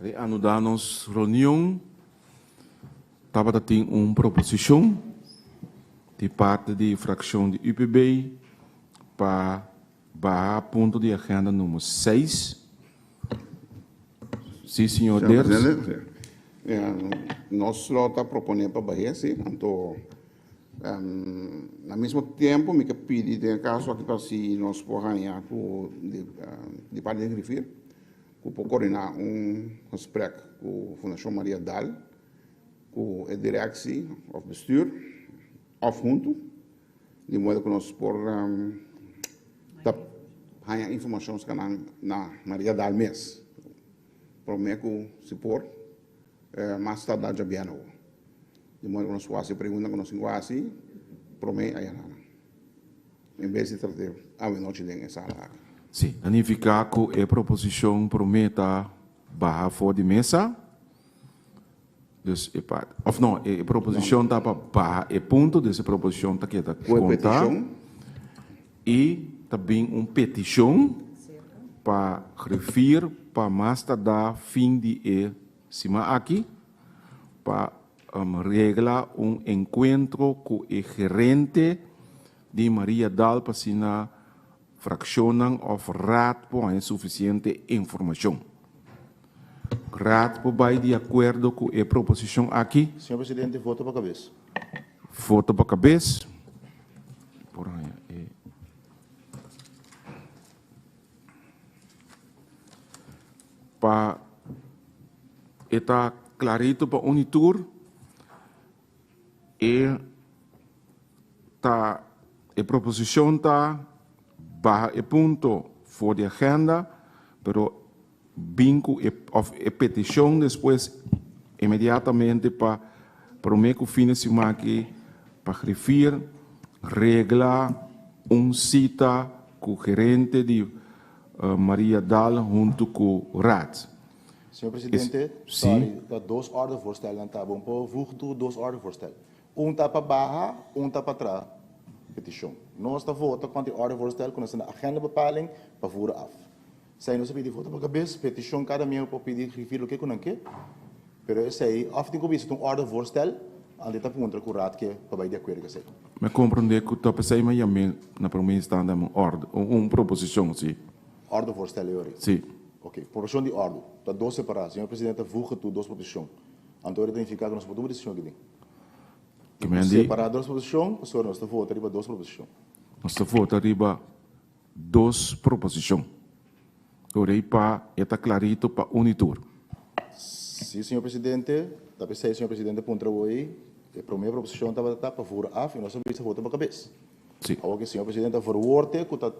Reanudá nos reunion. Tabata tin un proposishon di parti di frakshon di UPB pa baha punto di agenda number seis. Si, señor Señor Dirks. Presidente, nos lo ta proponé pa bah'é, si. Anto, na mismo tempo mi ke pidi den e kaso aki pa si nos por haña ku di parti di griffier ku por koordiná un gesprek ku Fundashon Maria Daal ku e direksie òf bestuur òf huntu di modo ku nos por ta haña informashon skanan na Maria Daal mes promé ku si por mas tarda djabièrnè awor. Di modo ku nos por hasi pregunta ku nos tin ku hasi promé ayana. En bes di trat'é awenochi den e sala aki. Sí, ta nifiká ku e proposishon promé ta baha for di mesa. Dus e parti, òf no, e proposishon ta pa baha e punto, dus e proposishon ta keda Ku e kontá. petishon. I ta bin un petishon pa griffier pa mas tardá fin di e siman aki pa regla un enkuentro ku e gerente di Maria Dal pa asina frakshonnan òf raad por haña sufisiente informashon. Raad por bai di akuerdo ku e proposishon aki? Señor Presidente, voto pa kabes. Voto pa kabes. Por haña e. Pa e ta klarito pa un i tur, e ta e proposishon ta baha e punto for di agenda, pero bin ku e òf e petishon despues inmediatamente pa promé ku fin di siman aki pa grifir regla un sita ku gerente di Maria Daal huntu ku Raad. Señor Presidente, sorry, ta dos ordevoorstellnan ta bon por voeg toe dos ordevoorstellen. Un ta pa baha, un ta pa traha peticion. Nos ta vota contra e ordevoorstell cu nos ta na agendabepaling pa voeren af. Esei nos a pidi vota pa cabes, peticion cada miembro por pidi griffier loke cu nan ke, pero esei of tin cu bisa ta un ordevoorstell, antes ta puntra cu Raad ke pa bay di acuerdo cu esei. Mi a comprende cu ta pesey mi a yam'é na prome instante un orde, un proposicion, si. Ordevoorstell e ora? Si. Ok, proposicion di orde ta dos separa. Señor Presidente a voegen toe dos proposicion. Anto ora ta nifica cu nos por tuma decision aki den. Ke men di. Separa dos proposicion, pasobra nos ta vota riba dos proposicion. Nos ta vota riba dos proposicion. Ora ei pa e ta clarito pa un i tur. Si, señor Presidente. Ta p'esei, señor Presidente, puntra bo ei, e prome proposicion tabata ta pa voer af i nos a bisa vota pa cabes. Si. Awor ke señor Presidente a verwoord e ku ta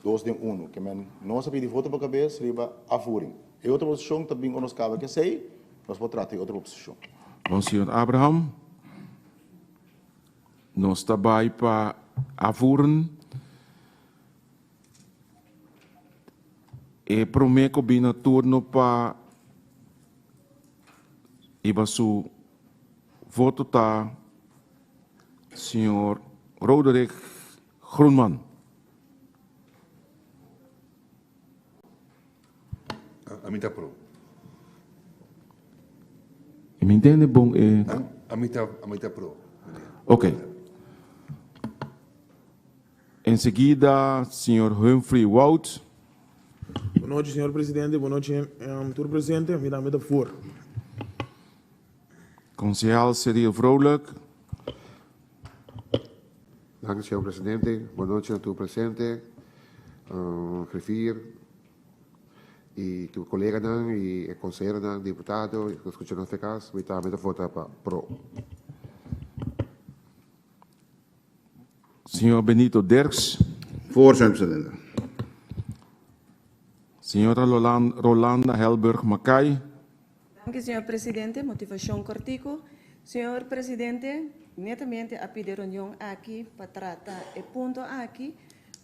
dos den unu. Ke men nos a pidi voto pa kabes riba afvoering. E otro proposishon ta bin ora nos kaba kesei, nos por trata e otro proposishon. Bon, señor Abraham. Nos ta bai pa afvoeren. E prome ku bin na turno pa hiba su voto ta Señor Roderick Groenman. Ami ta pro. E mi ntende bon e. Ami ta ami ta pro, meneer. Ok. Enseguida señor Humphrey Wout. Bon nochi señor presidente, bon nochi tur presente, mi tambe ta voor. Konsehal Cyril Vrolijk. Danki señor presidente, bon nochi na tur presente, griffier y tur coleganan y e conseheronan, diputado cu ta scucha nos den cas, mi tambe ta vota pa pro. Señor Benito Dirks. Voor, señor presidente. Señora Rolanda Helburg Mackay. Danki, señor presidente. Motivacion cortico. Señor presidente, netamente a pidi reunion aki pa trata e punto aki,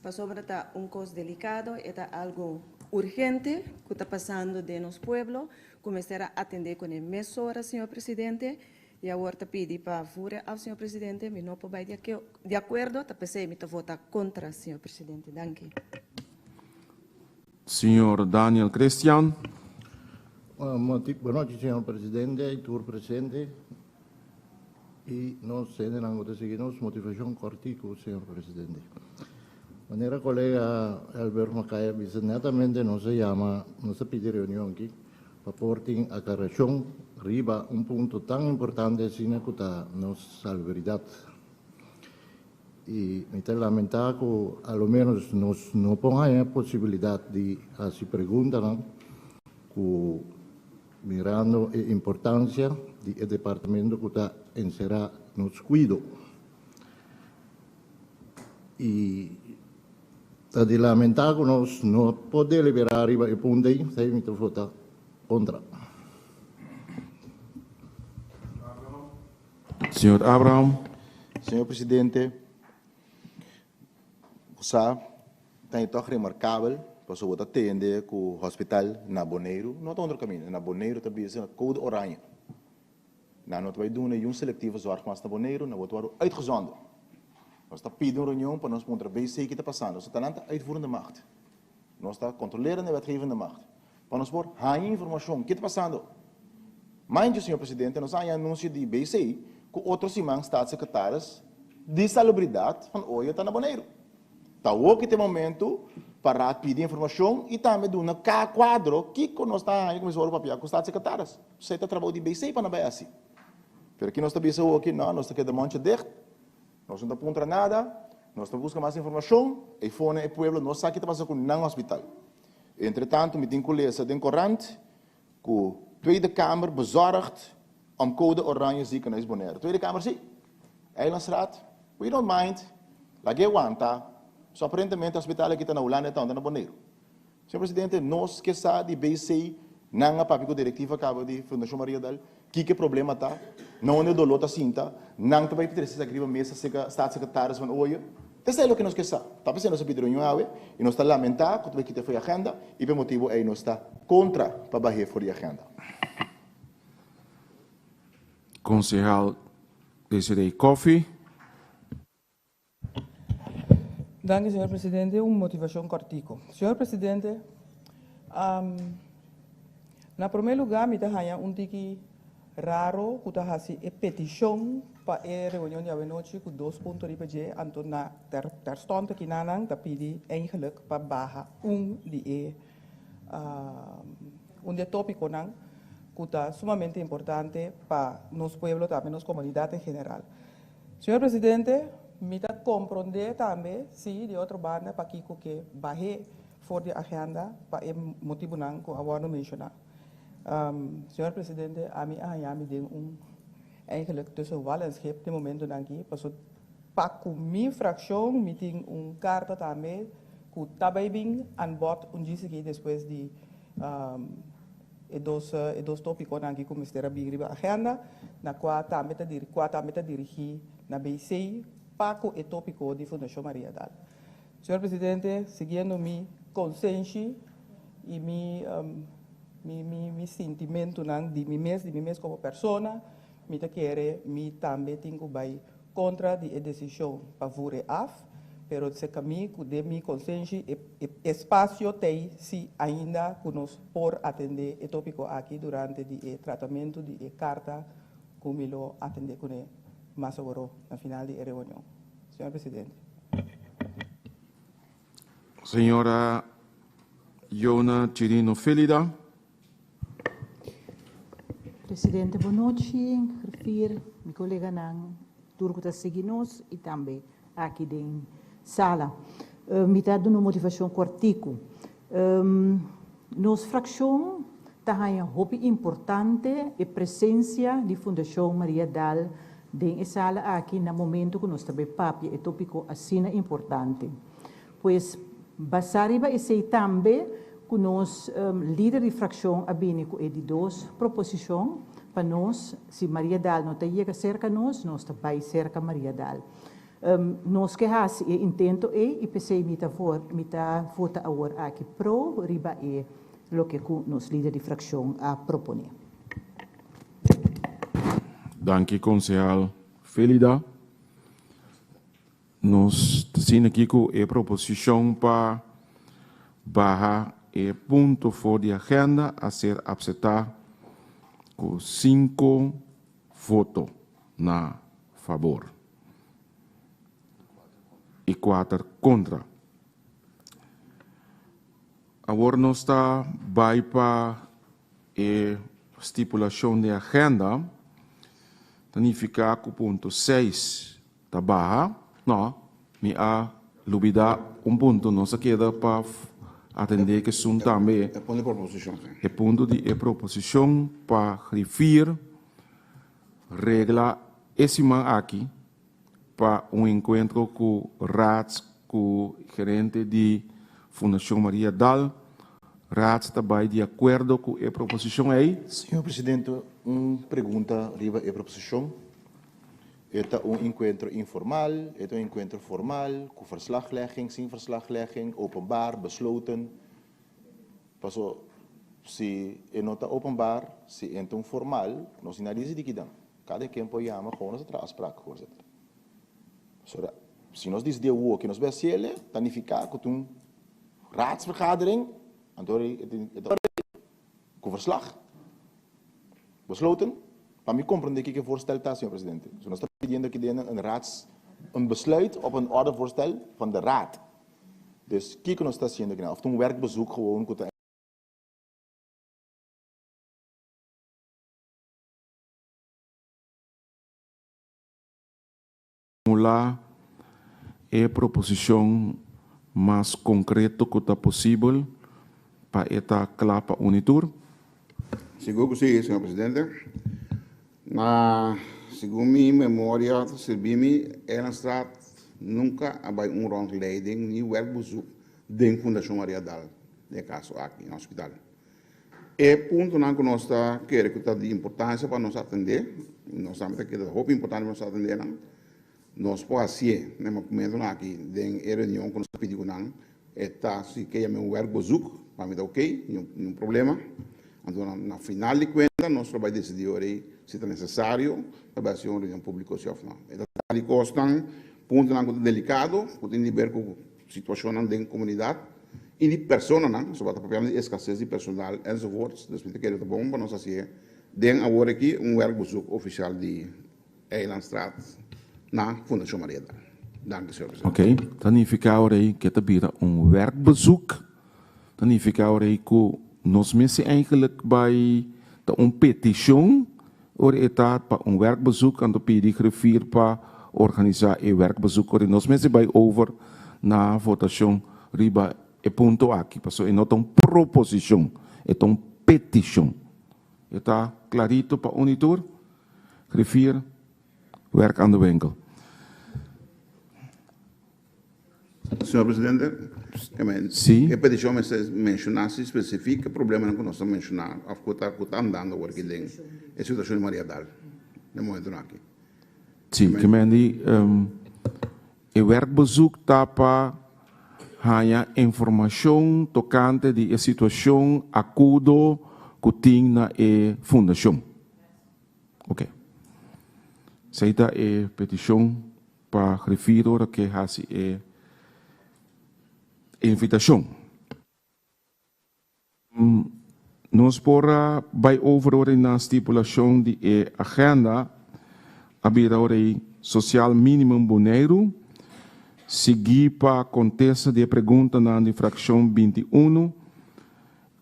pasobra ta un cos delicado, e ta algo urgente cu ta pasando den nos pueblo, cu mester a atende cune mesora, señor presidente. Y awor ta pidi pa voer af, señor presidente. Mi no por bay di acuerdo, ta pesey mi ta vota contra, señor presidente. Danki. Señor Daniel Christian. Bon nochi, señor presidente i tur presente i nos hendenan ku ta sigui nos. Motivashon kòrtiku, señor presidente. Manera kolega Elbert Makaya a bisa, netamente nos a yama, nos a pidi reunion aki pa por tin aklarashon riba un punto tan importante asina ku ta nos salubridad. I mi ta lamentá ku a lo ménos nos no por haña posibilidat di hasi preguntanan ku mirando e importansia di e departamento ku ta enserá nos kuido. I ta di lamentá ku nos no por deliberá riba e punto ei, esei mi ta vota kontra. Señor Abraham. Señor Presidente, bo sa ta e tòg remarkabel pasobra bo ta tende ku hospital na Boneiru no ta otro kaminda, na Boneiru ta bisa na kode oranje. Nan no ta bai duna yun selectieve zorg mas na Boneiru, nan bo ta wòrdu uitgezonden. Nos ta pidi un reunion pa nos puntra BC ki ta pasando. So ta nan ta uitvoerende macht. Nos ta controlerende wetgevende macht. Pa nos por haña informashon ke ta pasando. Mind you, señor presidente, nos a haña anuncio di BC ku otro siman staatssecretaris di Salubridad van Ooijen ta na Boneiru. Ta awor ki ta e momento pa Raad pidi informashon i tambe duna ka kuadro kiko nos ta haña kuminsá wòrdu papia ku staatssecretaris. Esei ta trabou di BC pa nan bai hasi. Pero ki nos ta bisa awor ki no, nos ta keda moncha dicht. Nos no ta puntra nada, nos ta buska mas informashon, ei fone e pueblo no sa ki ta pasa ku nan hospital. Entretanto mi tin ku lesa den korant ku Tweede Kamer bezorgd om code oranje ziekenhuis Bonaire. Tweede Kamer si, Eilandsraad, we don't mind, lag'é wanta, so aparentemente hospital aki ta na Hulanda e ta na Boneiru. Señor Presidente, nos ke sa di BC nan a papia ku direktiva kaba di Fundashon Maria Dal, kiko e problema ta, na unda e doló ta sinta, nan ta bai trese esaki riba mesa serka Staatssecretaris van Ooijen. Ta esei loke nos ke sa. Ta p'esei nos a pidi reunion awe i nos ta lamentá ku ta bai kita for di agenda i p'e motibu ei nos ta kontra pa bah'é for di agenda. Konsehal Desiree Coffie. Danki, señor presidente. Un motivacion cortico. Señor presidente, na prome lugar mi ta haya un tiki raro cu ta haci e peticion pa e reunion di awenochi cu dos punto riba dje, anto na terstond aki nan ta pidi eigenlijk pa baha un di e un di e topiconan cu ta sumamente importante pa nos pueblo tambe nos comunidad en general. Señor Presidente, mi ta comprende tambe, si, di otro banda pakico ke bah'é for di agenda pa e motibonan cu a wordo menciona. Señor Presidente, ami a haña mi den un, eigenlijk tussen wal en schip den momentonan aki, paso pa cu mi fraccion mi tin un carta tambe cu ta bay bin aan bod un djis aki despues di E dos e dos tópikonan aki ku mester a bin riba agenda, na kua tambe ta diri kua tambe ta dirigí na BC pa ku e tópiko di Fundashon Maria Dal. Señor Presidente, siguiendo mi konsenshi i mi mi mi mi sintimentunan di mi mes di mi mes komo persona, mi ta kere mi tambe tin ku bai kontra di e desishon pa vur e af, pero serka mi ku den mi konsenshi e e espasio t'ei si ainda ku nos por atendé e tópiko aki durante di e tratamentu di e karta ku mi lo atendé kuné mas aworó na final di e reunion. Señor Presidente. Señora Yona Chirino Felida. Presidente bon nochi, griffier, mi coleganan, tur cu ta sigui nos y tambe aki den sala. Mi ta duna un motivacion cortico. Nos fraccion ta haña hopi importante e presencia di Fundacion Maria Daal den e sala aki na momento cu nos ta bay papia e topico asina importante. Pues, basá riba esei tambe ku nos lider di frakshon a bini ku e di dos proposishon pa nos, si Maria Daal no ta yega serka nos, nos ta bai serka Maria Daal. Nos ke hasi e intento ei i p'esei mi ta mi ta vota awor aki pro riba e loke ku nos lider di frakshon a proponé. Danki konsehal Felida. Nos ta sinti aki ku e proposishon pa baha e. E punto for di agenda a ser apseptá ku sinku voto na fabor i kuater kontra. Awor nos ta bai pa e stipulashon di agenda, ta nifiká ku punto seis ta baha. No, mi a lubidá un punto, nos a keda pa atendé ku esun tambe. E punto di proposishon, si. E punto di e proposishon pa grifir regla e siman aki pa un enkuentro ku Raad ku gerente di Fundashon Maria Dal. Raad ta bai di akuerdo ku e proposishon ei? Señor Presidente, un pregunta riba e proposishon. E ta un enkuentro informal, e ta un enkuentro formal, ku verslaglegging, sin verslaglegging, openbaar, besloten? Paso si e no ta openbaar, si e ta un formal, nos tin na disidí kidan. Kada ken por yama gewoon nos a traha afspraak, voorzitter. Pasobra si nos disidí awor ke nos bai hasiel e, ta nifiká ku ta un raadsvergadering, anto e ta ku verslag. Besloten, pa mi komprendé kiko e voorstel ta, señor presidente. So nos ta pidiendo aki den een raads, een besluit op een ordevoorstel van de raad. Dus kiko nos ta hasiendo aki nan? Of ta un werkbezoek gewoon ku ta. Formulá e proposishon mas konkreto ku ta posibel pa e ta kla pa uni tur. Sigur ku si, señor presidente. Na segun mi memoria ta sirbi mi, Ehrenstraat nunka a bai un rondleiding ni werkbezoek den Fundashon Maria Dal, den e kaso aki, na hospital. E puntonan ku nos ta kere ku ta di importansia pa nos atendé, nos tambe ta kere ta hopi importante pa nos atendé nan, nos por hasié na e momentonan aki den e reunion ku nos a pidi ku nan, e ta si ke yam'é un werkbezoek, pa mi ta okey, niun problema. Anto na final di kuenta nos lo bai disidí ora ei si ta nesesario pa bai hasi un reunion públiko si òf no. E ta trata di kosnan, puntonan ku ta delikado, ku tin di ber ku Situacionnan den comunidad y di personanan, pasobra ta papiando di escasez di personal enzovoorts, dus mi ta kere ta bon pa nos hacié den awor aki un werkbezoek oficial di Eilandstraat na Fundacion Maria Dal. Danki, señor presidente. Ok, ta nifica awor ei ke ta bira un werkbezoek, ta nifica awor ei ku nos mester eigenlijk bai ta un peticion Ora e ta pa un werkbezoek anto pidi griffier pa organisa e werkbezoek ora nos mester bai over na votacion riba e punto aki pasobra e no ta un proposicion e ta un peticion. E ta clarito pa un y tur? Griffier, werk aan de winkel. Señor Presidente, Sí. e peticion mester menciona si specific e problemanan cu nos ta menciona of cu ta cu ta andando awor aki den e situacion di Mariadal den momentonan aki. Sí, ke men di e werkbezoek ta pa haña informacion tocante di e situacion acudo cu tin na e fundacion. Ok. Esey ta e peticion. Pa grifir ora ke hasi e invitashon. Nos por a bai over ora na stipulashon di e agenda a bira ora ei Sociaal Minimum Boneiru, sigui pa kontesta di e preguntanan di frakshon 21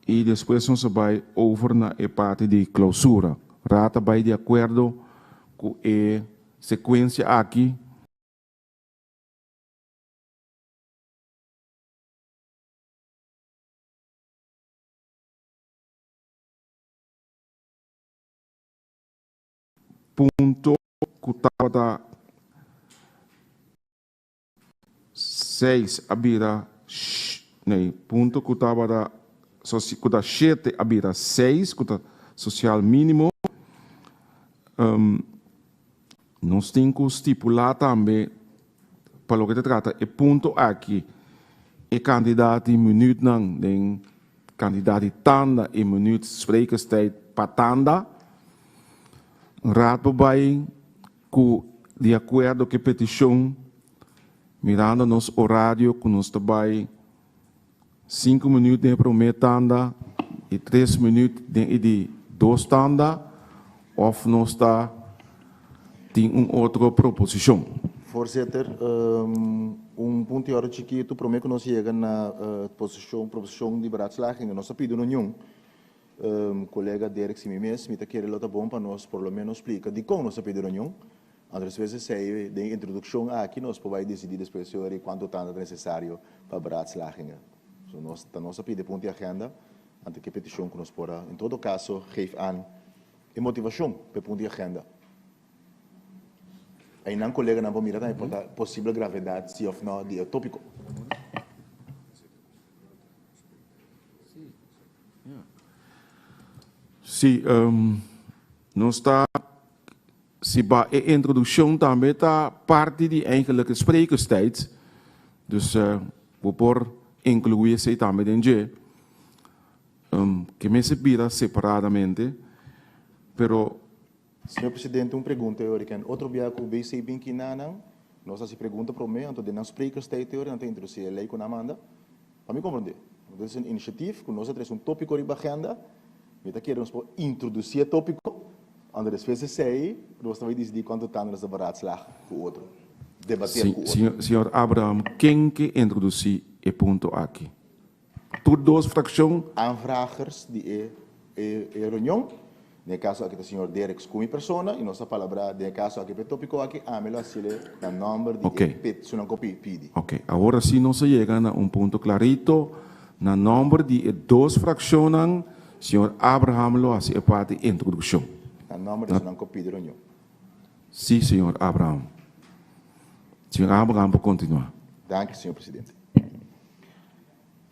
i despues nos a bai over na e parti di klousura. Raad a bai di akuerdo ku e Secuencia aki. Punto cu tabata seis a bira nee, punto cu tabata cu ta shete a bira seis cu ta social minimo. Nos tin cu stipula tambe pa loke ta trata e punto aki e cantidad di minuutnan den cantidad di tanda y minuut sprekerstijd pa tanda. Raad por bay cu di acuerdo cu e peticion mirando nos horario cu nos ta bay. Sinku minuut den e promé tanda i tres minuut den e di dos tanda òf nos ta tin un otro proposishon? Voorzitter, un punto di orde chikitu promé ku nos yega na posishon, proposishon di beraadslaging. Nos a pidi un reunion, kolega Derek si mi mes, mi ta kere lo ta bon pa nos por lo menos splika dikon nos a pidi reunion. Anto despues esei den e introdukshon aki nos por bai disidí despues si ora i kuantu tanda ta nesesario pa beraadslagingen. So nos ta nos a pidi punto di agenda ante ke petishon ku nos por a en todo kaso geef aan e motivashon pa e punto di agenda. Einan koleganan por mira tambe por ta posibel gravedat si òf no di e tópiko. Sí, nos ta Si ba e introduccion tambe ta parti di eigenlijk e sprekerstijd, dus bo por inclui esey tambe den dje, ke mester bira separadamente, pero. Señor Presidente, un pregunta e ora ken otro bia ku BC bin kinanan, nos hasi pregunta prome, anto den nan sprekerstijd e ora nan ta introduci e ley ku nan manda. Pa mi komprende, dit is een initiatief ku nos a trese un topiko riba agenda, mi ta kere nos por introduci e topiko, Anto despues di esei, nos ta bai disidí kuantu tantu nos ta beraadslag ku otro, debater ku otro. Señor Abraham, ken ke introdusí e punto aki? Tur dos frakshon? Aanvragers di e e reunion, den e kaso aki ta señor Derks ku mi persona i nos a palabrá den e kaso aki pa e tópiko aki, ami lo hasiel na nòmber di e petishonnan ku pidi. Oké, awor así nos a yega na un punto klarito, na nòmber di e dos frakshonnan, Señor Abraham lo hasi e parti introdukshon. Na nòmber di esnan ku pidi reunion. Sí, señor Abraham. Señor Abraham por kontinuá. Danki, señor presidente.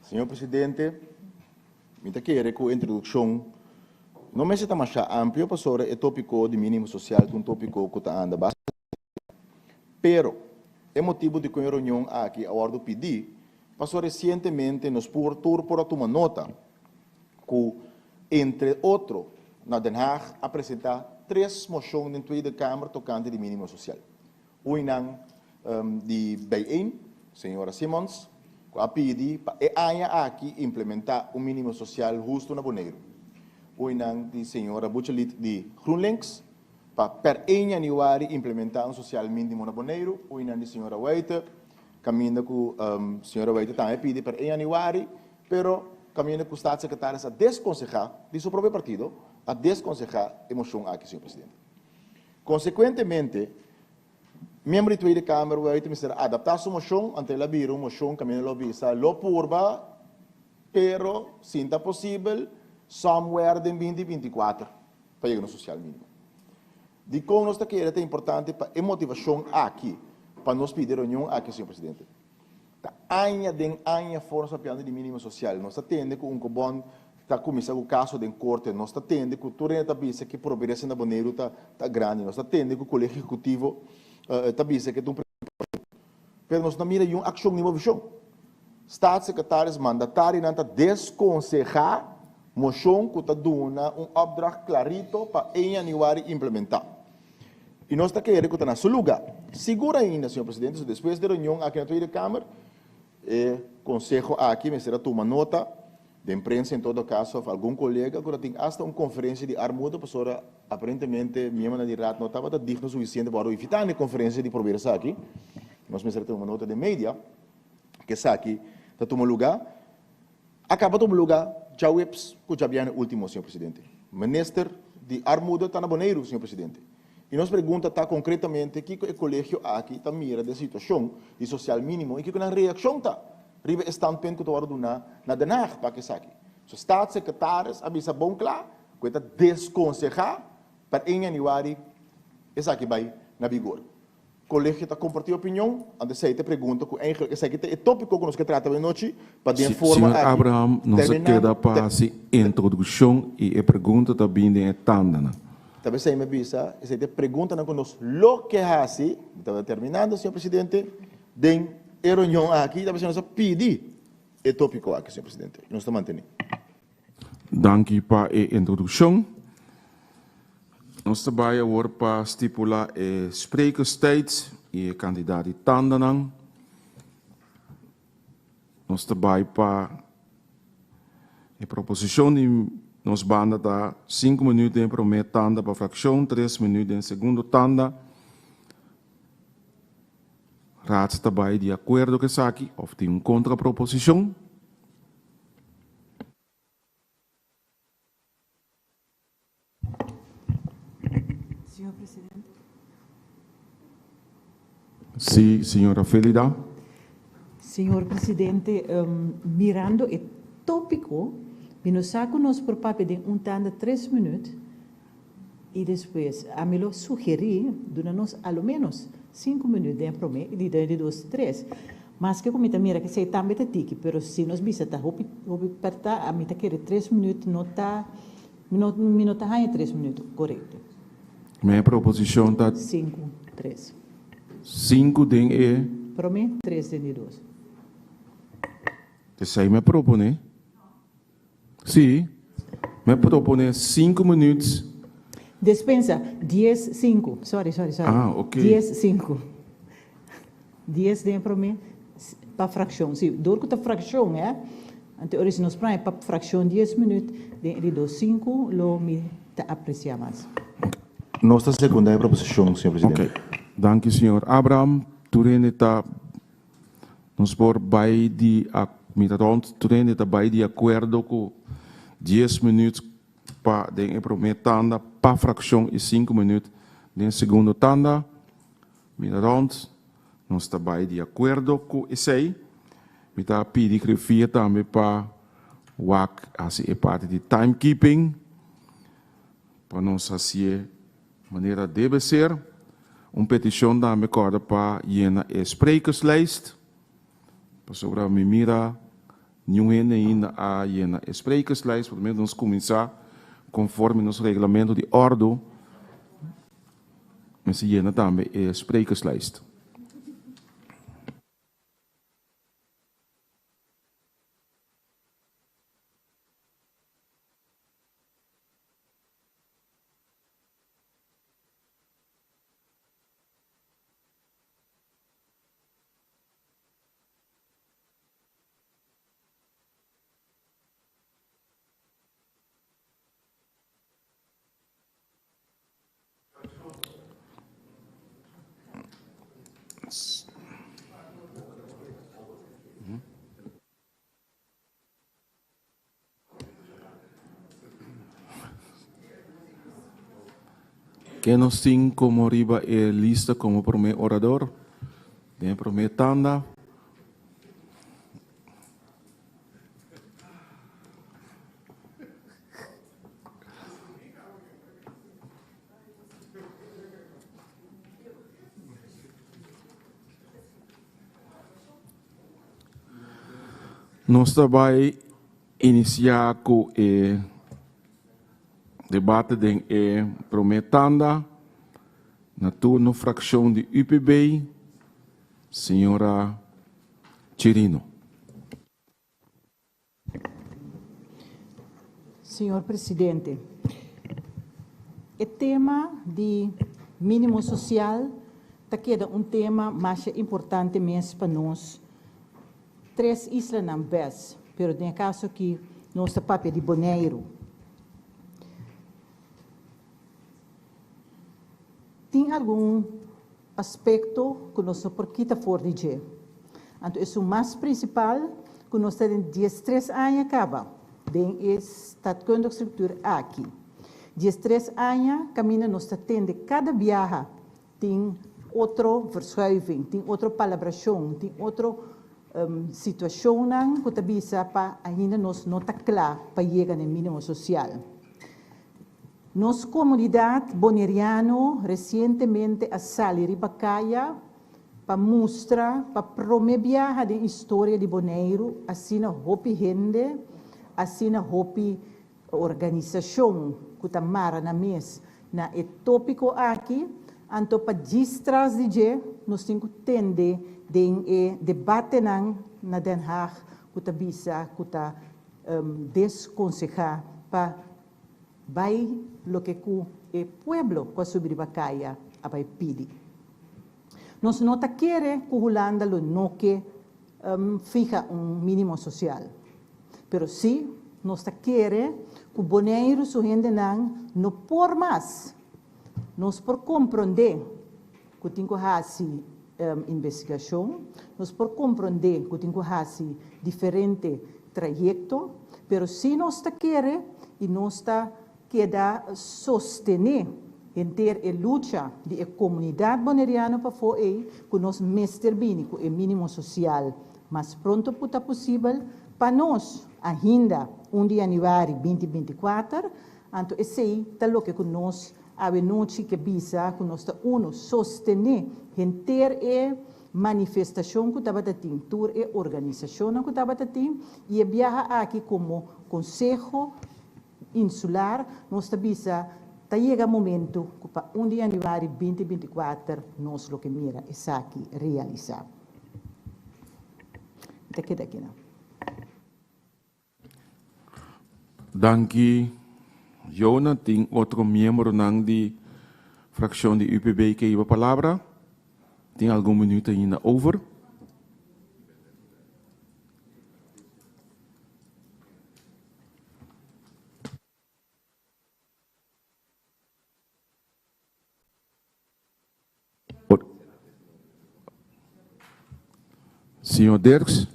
Señor presidente, mi ta kere ku e introdukshon no mester ta masha amplio pasobra e tópiko di mínimo sosial ta un tópiko ku ta anda bastante. Pero, e motibu di ku e reunion aki a wòrdu pidí, pasobra resientemente nos por tur por a tuma nota ku entre otro na Den Haag a presentá tres moshon den Tweede Kamer tokante di mínimo sosial. Uinan di Bijeen, señora Simons, ku a pidi pa e aña aki implementá un mínimo sosial hustu na Boneiru. Uinan di señora Buchelied di GroenLinks, Pa per ein yanüari implementá un sosial mínimo na Boneiru, uinan di señora Wuite, kaminda ku señora Wuite tambe pidi per ein yanüari, pero kaminda ku staatssecretaris a deskonsehá, di su propio partido, a deskonsehá e moshon aki, señor presidente. Konsekuentemente, miembro di Tweede Kamer Wuite mester a adaptá su moshon, anto el a bira un moshon kaminda lo bisa lo purba, pero sin ta posibel, somewhere den binti 24. pa yega na sosial mínimo. Dikon nos ta kere ta importante pa e motivashon aki pa nos pidi e reunion aki, señor presidente? Ta aña den aña for nos papiando di mínimo sosial. Nos ta tende ku Unkobon ta kuminsá ku kaso den korte. Nos ta tende ku tur hende ta bisa ku pobresa na Boneiru ta ta grandi. Nos ta tende ku Kolegio Ehekutivo ta bisa ku e ta un preokupashon. Pero nos no mira niun akshon ni movishon. Staatssecretaris mandatarionan ta deskonsehá moshon ku ta duna un opdracht klarito pa ein yanüari implementá. I nos ta kere ku ta na su lugá. Sigur ainda, señor presidente, so despues di e reunion aki na Tweede Kamer, e konseho aki mester a tuma nota den prensa en todo kaso òf algun kolega ku ta tin asta un konferensia di armoede pasobra aparentemente miembronan di raad no tabata digno sufisiente pa wòrdu invitá na e konferensia di probeer esaki. Nos mester a tuma nota den media. Ku esaki ta tuma lugá, a kaba tuma lugá djaweps ku djabièrnè último, señor presidente. Minister di Armoede ta na Boneiru, señor presidente. I nos pregunta ta konkretamente kiko e kolegio aki ta mira den situashon di sosial mínimo i kiko nan reakshon ta riba e standpunt ku ta wòrdu duná na Den Haag pa esaki. So staatssecretaris a bisa bon kla ku e ta deskonsehá pa ein yanüari esaki bai na vigor. Kolegio ta kompartí opinion, anto esei ta e pregunta ku eigenlijk esaki ta e tópiko ku nos ke trata awenochi, pa den forma Señor aki Abraham, nos a terminá keda pa hasi introdukshon i e pregunta ta bini den e tandanan. Ta p'esei mi a bisa, esei ta e preguntanan ku nos lo ke hasi, mi tabata terminando, señor presidente, den e reunion aki, ta p'esei nos a pidi e tópiko aki, señor presidente, i nos ta mantené. Danki pa e introdukshon. Nos ta bai awor pa stipula e sprekerstijd i e kantidat di tandanan. Nos ta bai pa. E proposishon di nos banda ta sinku minüt den e promé tanda pa frakshon, tres minüt den segundo tanda. Raad ta bai di akuerdo ku esaki òf tin un kontraproposishon? Señor Presidente. Sí, señora Felida. Señor Presidente, mirando e tópiko, mi no sa ku nos por papia den un tanda tres minüt i despues ami lo sugerí duna nos a lo ménos sinku minüt den e promé i den e di dos tres. Maske ku mi ta mira k'esei tambe ta tiki, pero si nos bisa ta hopi hopi pèrtá, ami ta kere tres minüt no ta Mi no mi no ta haña tres minuut korekto. Mi proposishon ta. Sinku, tres. Sinku den e. Promé, tres den di dos. Esei mi a proponé. Sí, mi a proponé sinku minuut. Despensa, dies, sinku. Sorry, sorry, sorry. Ah, oké. Dies, sinku. Dies den e promé pa frakshon. Si, dor ku ta frakshon, hè. Anto ora si nos praña pa frakshon dies minüt, den e di dos sinku lo mi ta apresiá mas. Nos ta sekundá e proposishon, señor presidente. Oké. Danki, señor Abraham. Tur hende ta, nos por bai di, mi ta rònt, tur hende ta bai di akuerdo ku dies minüt pa den e promé tanda pa frakshon i sinku minüt den e segundo tanda. Mira rond, nos ta bai di akuerdo ku esei. Mi ta pidi grifia tambe pa wak hasi e parti di timekeeping pa nos hasié manera debe ser. Un petishon tambe kòrda pa yena e sprekerslijst, pasobra mi mira niun hende ainda a yena e sprekerslijst. Por lo menos nos kuminsá konforme nos reglamento di òrdu. Mester yena tambe e sprekerslijst. Ken nos tin komo riba e lista komo promé orador den e promé tanda? Nos ta bai inisiá ku e debate den e promé tanda. Na turno frakshon di UPB, señora Chirino. Señor Presidente, e tema di minimo social ta keda un tema masha importante mes pa nos tres islanan bes, pero den e caso aki nos ta papia di Boneiru. Tin algun aspekto ku nos no por kita for di dje. Anto esun mas prinsipal ku nos ta den diestres aña kaba den e staatkundig structuur aki. Diestres aña kaminda nos ta tende kada biaha tin otro verschuiving, tin otro palabrashon, tin otro situashonnan ku ta bisa pa ainda nos no ta kla pa yega na e minimo sosial. Nos komunidat boneriano resientemente a sali riba kaya pa mustra pa promé biaha den historia di Boneiru asina hopi hende, asina hopi organisashon ku ta mara nan mes na e tópiko aki, anto pa djis tras di dje nos tin ku tende den e debatenan na Den Haag ku ta bisa ku ta deskonsehá pa Bai loke ku e pueblo ku a subi riba kaya a bai pidi. Nos no ta kere ku Hulanda lo no ke fiha un minimo sosial, pero si Nos ta kere ku Boneiru su hendenan no por mas. Nos por komprondé ku tin ku hasi investigashon, nos por komprondé ku tin ku hasi diferente trayekto, pero si nos ta kere i nos ta keda sostené henter e lucha di e komunidat boneriano pafó ei ku nos mester bini ku e mínimo sosial mas pronto ku ta posibel pa nos ahinda un di yanüari 2024, anto esei ta loke ku nos awe nochi ke bisa ku nos ta unu sostené henter e manifestashon ku tabata tin, tur e organisashonnan ku tabata tin i e biaha aki komo Konseho Insular nos ta bisa ta yega momento ku pa un di yanüari 2024 nos lo ke mira esaki realisá. Mi ta keda akinan. Danki Jona. Tin otro miembronan di frakshon di UPB ke hiba palabra? Tin algun minuut ainda over. Señor Dirks.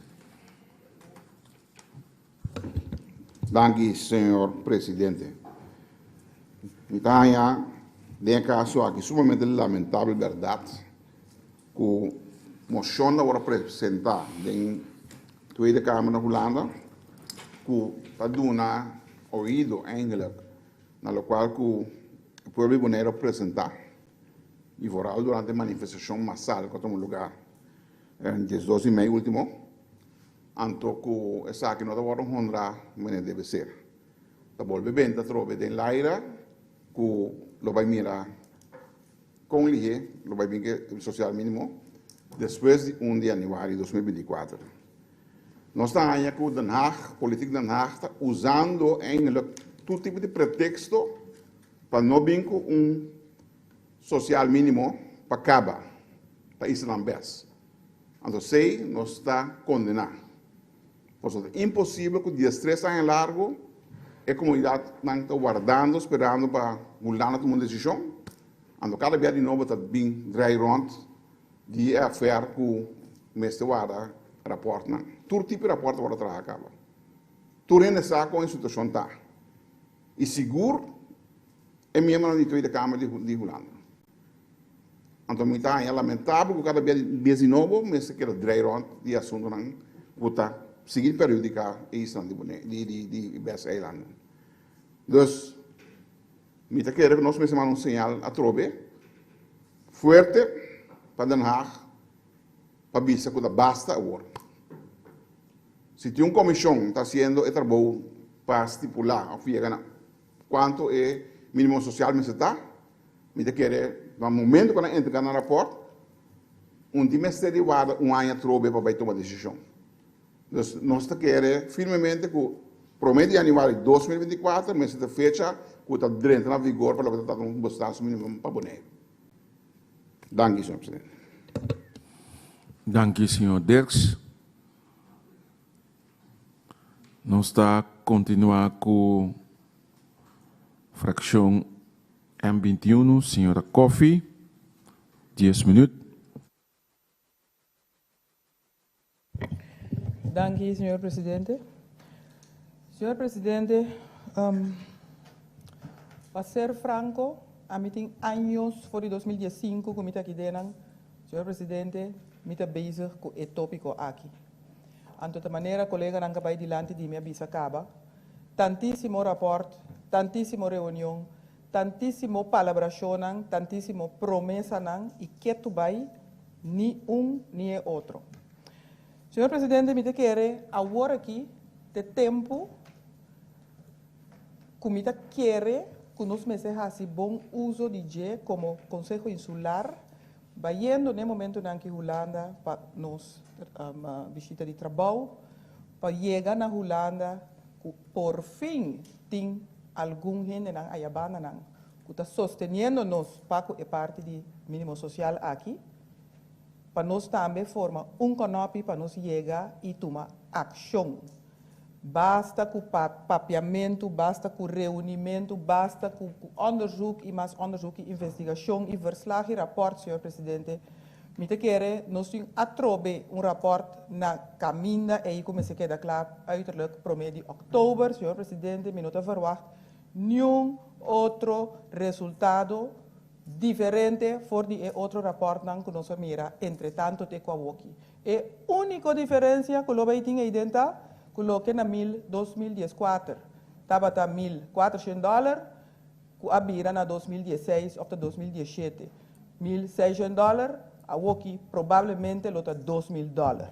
Danki, señor presidente. Mi ta haña den e kaso aki sumamente lamentabel bèrdat ku moshon ta wòrdu presentá den Tweede Kamer na Hulanda ku ta duna oido eindelijk na lokual ku e pueblo di Boneiru a presentá i vooral durante e manifestashon masal ku a tuma lugar 12 di mei ultimo, anto ku esaki no ta wòrdu honrá manera debe ser. Ta bolbe benta atrobe den laira ku lo bai mira kon lihé lo bai bin ku e sosial mínimo despues di 1 di yanüari 2024. Nos ta haña ku Den Haag, politiek Den Haag ta usando eindelijk tur tipo di preteksto pa no bin ku un sosial mínimo pa kaba pa islanan bes. Anto esei nos ta kondená. Pasobra ta imposibel ku 13 aña largu e komunidatnan ta wardando, sperando pa Hulanda tuma un desishon. Anto kada bia di nobo ta bin drai rònt di e afer ku mester warda rapòrtnan. Tur tipo di rapòrt ta wòrdu traha kaba. Tur hende sa kon e situashon ta. I sigur e miembronan di Tweede Kamer di Hulanda. Anto mi ta haña lamentabel ku kada bia bes di nobo mester keda drei rònt di asuntunan ku ta sigui perhudiká e islan di Boneiru, di di West-eilanden. Dus mi ta kere ku nos mester manda un señal atrobe fuerte pa Den Haag pa bisa ku ta basta awor. Si tin un komishon ta hasiendo e trabou pa stipulá òf yega na kuantu e minimo sosial mester ta, Mi ta kere na momento ku nan entrega nan rapòrt, un tin mester di warda un aña atrobe pa bai tuma desishon. Dus nos ta kere firmemente ku promé di yanüari 2024 mester ta fecha ku ta drenta na vigor pa loke ta trata un bestaansminimum pa Boneiru. Danki, señor presidente. Danki, señor Dirks. Nos ta kontinuá ku frakshon M 21, señora Coffie, dies minuut. Danki, señor presidente. Señor presidente, pa ser franco, ami tin años for di 2015 ku mi ta aki denan. Señor presidente, mi ta bezig ku e tópiko aki. Anto ta manera koleganan ka bai dilanti di mi a bisa kaba, tantísimo rapòrt, tantísimo reunion, tantísimo palabrashonnan, tantísimo promesanan i ketu bai ni un ni e otro. Señor presidente, mi ta kere awor aki t'e tempu ku mi ta kere ku nos mester hasi bon uso di dje komo Konseho Insular Bayendo n'e momentonan ki Hulanda pa nos bishita di trabou, pa yega na Hulanda ku porfin tin algun hendenan aya bandanan ku ta sosteniendo nos pa ku e parti di minimo sosial aki, pa nos tambe forma un kònòpi pa nos yega i tuma akshon. Basta ku papiamentu, basta ku reunimentu, basta ku onderzoek i mas onderzoek i investigashon i verslag i rapòrt, señor presidente. Mi ta kere nos tin atrobe un rapòrt na kaminda ei ku mester keda kla uiterlijk promé di òktober. Señor presidente, mi no ta verwagt niun otro resultado diferente for di e otro rapòrtnan ku nos a mira entretanto te ku awoki. E úniko diferensia ku lo bai tin eiden ta ku loke na mil 2014 tabata 1400 dòler, ku a bira na 2016 òf ta 2017 1600 dòler, awoki probablemente lo ta 2000 dòler.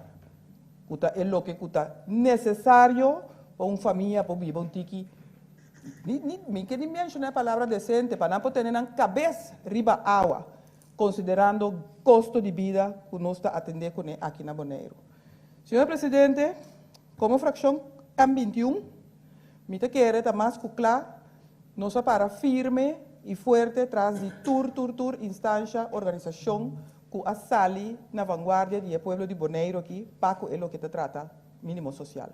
Ku ta e loke ku ta nesesario pa un famia pa biba un tiki, ni mi ke ni menshoná e palabra desente, pa nan por tene nan kabes riba awa, konsiderando kosto di bida ku nos ta atendé kuné aki na Boneiru. Señor Presidente, komo frakshon M21, mi ta kere ta mas ku kla, nos a para firme i fuerte tras di tur, tur, tur instansha, organisashon ku a sali na vanguardia di e pueblo di Boneiru aki, pa ku e loke ta trata mínimo sosial.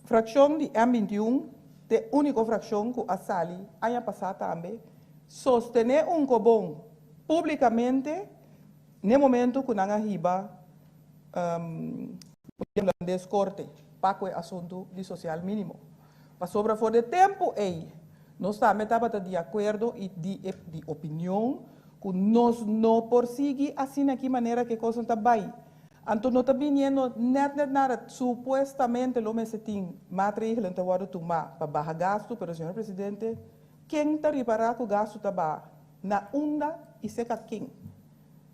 Frakshon di M21 ta e úniko frakshon ku a sali aña pasá tambe sostené Unkobon públikamente na e momento ku nan a hiba hulandes korte pa ku e asuntu di sosial mínimo. Pasobra for di e tempu ei nos tambe tabata di akuerdo i di opinion ku nos no por sigui asina aki manera ku e kosnan ta bai. Anto no ta biniendo net net nada. Supuestamente lo mester tin maatregelen ta wòrdu tumá pa baha gastu, pero, señor presidente, ken ta ripará ku gastu ta baha? Na unda i seka ken?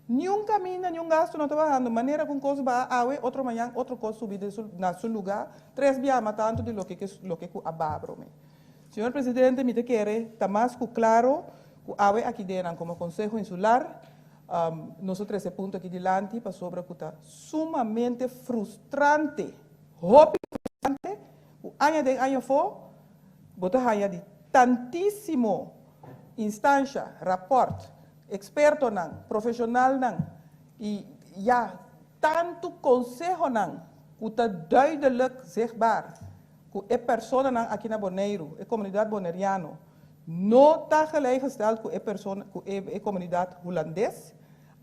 Niun kaminda, niun gastu no ta bahando. Manera ku un kos baha awe, otro mañan otro kos subi den su na su lugá, tres biaha mas tantu di loke ke loke ku a baha promé. Señor presidente, mi ta kere ta mas ku klaro ku awe aki den komo Konseho Insular nos a trese punto aki dilanti pasobra ku ta sumamente frustrante, hopi frustrante, ku aña den aña afó bo ta haña di tantísimo instansha, rapòrt, ekspertonan, profeshonalnan i ya tantu konsehonan ku ta duidelijk zichtbaar ku e personanan aki na Boneiru, e komunidat boneriano, no ta gelijkgesteld ku e persona, ku e komunidat hulandes,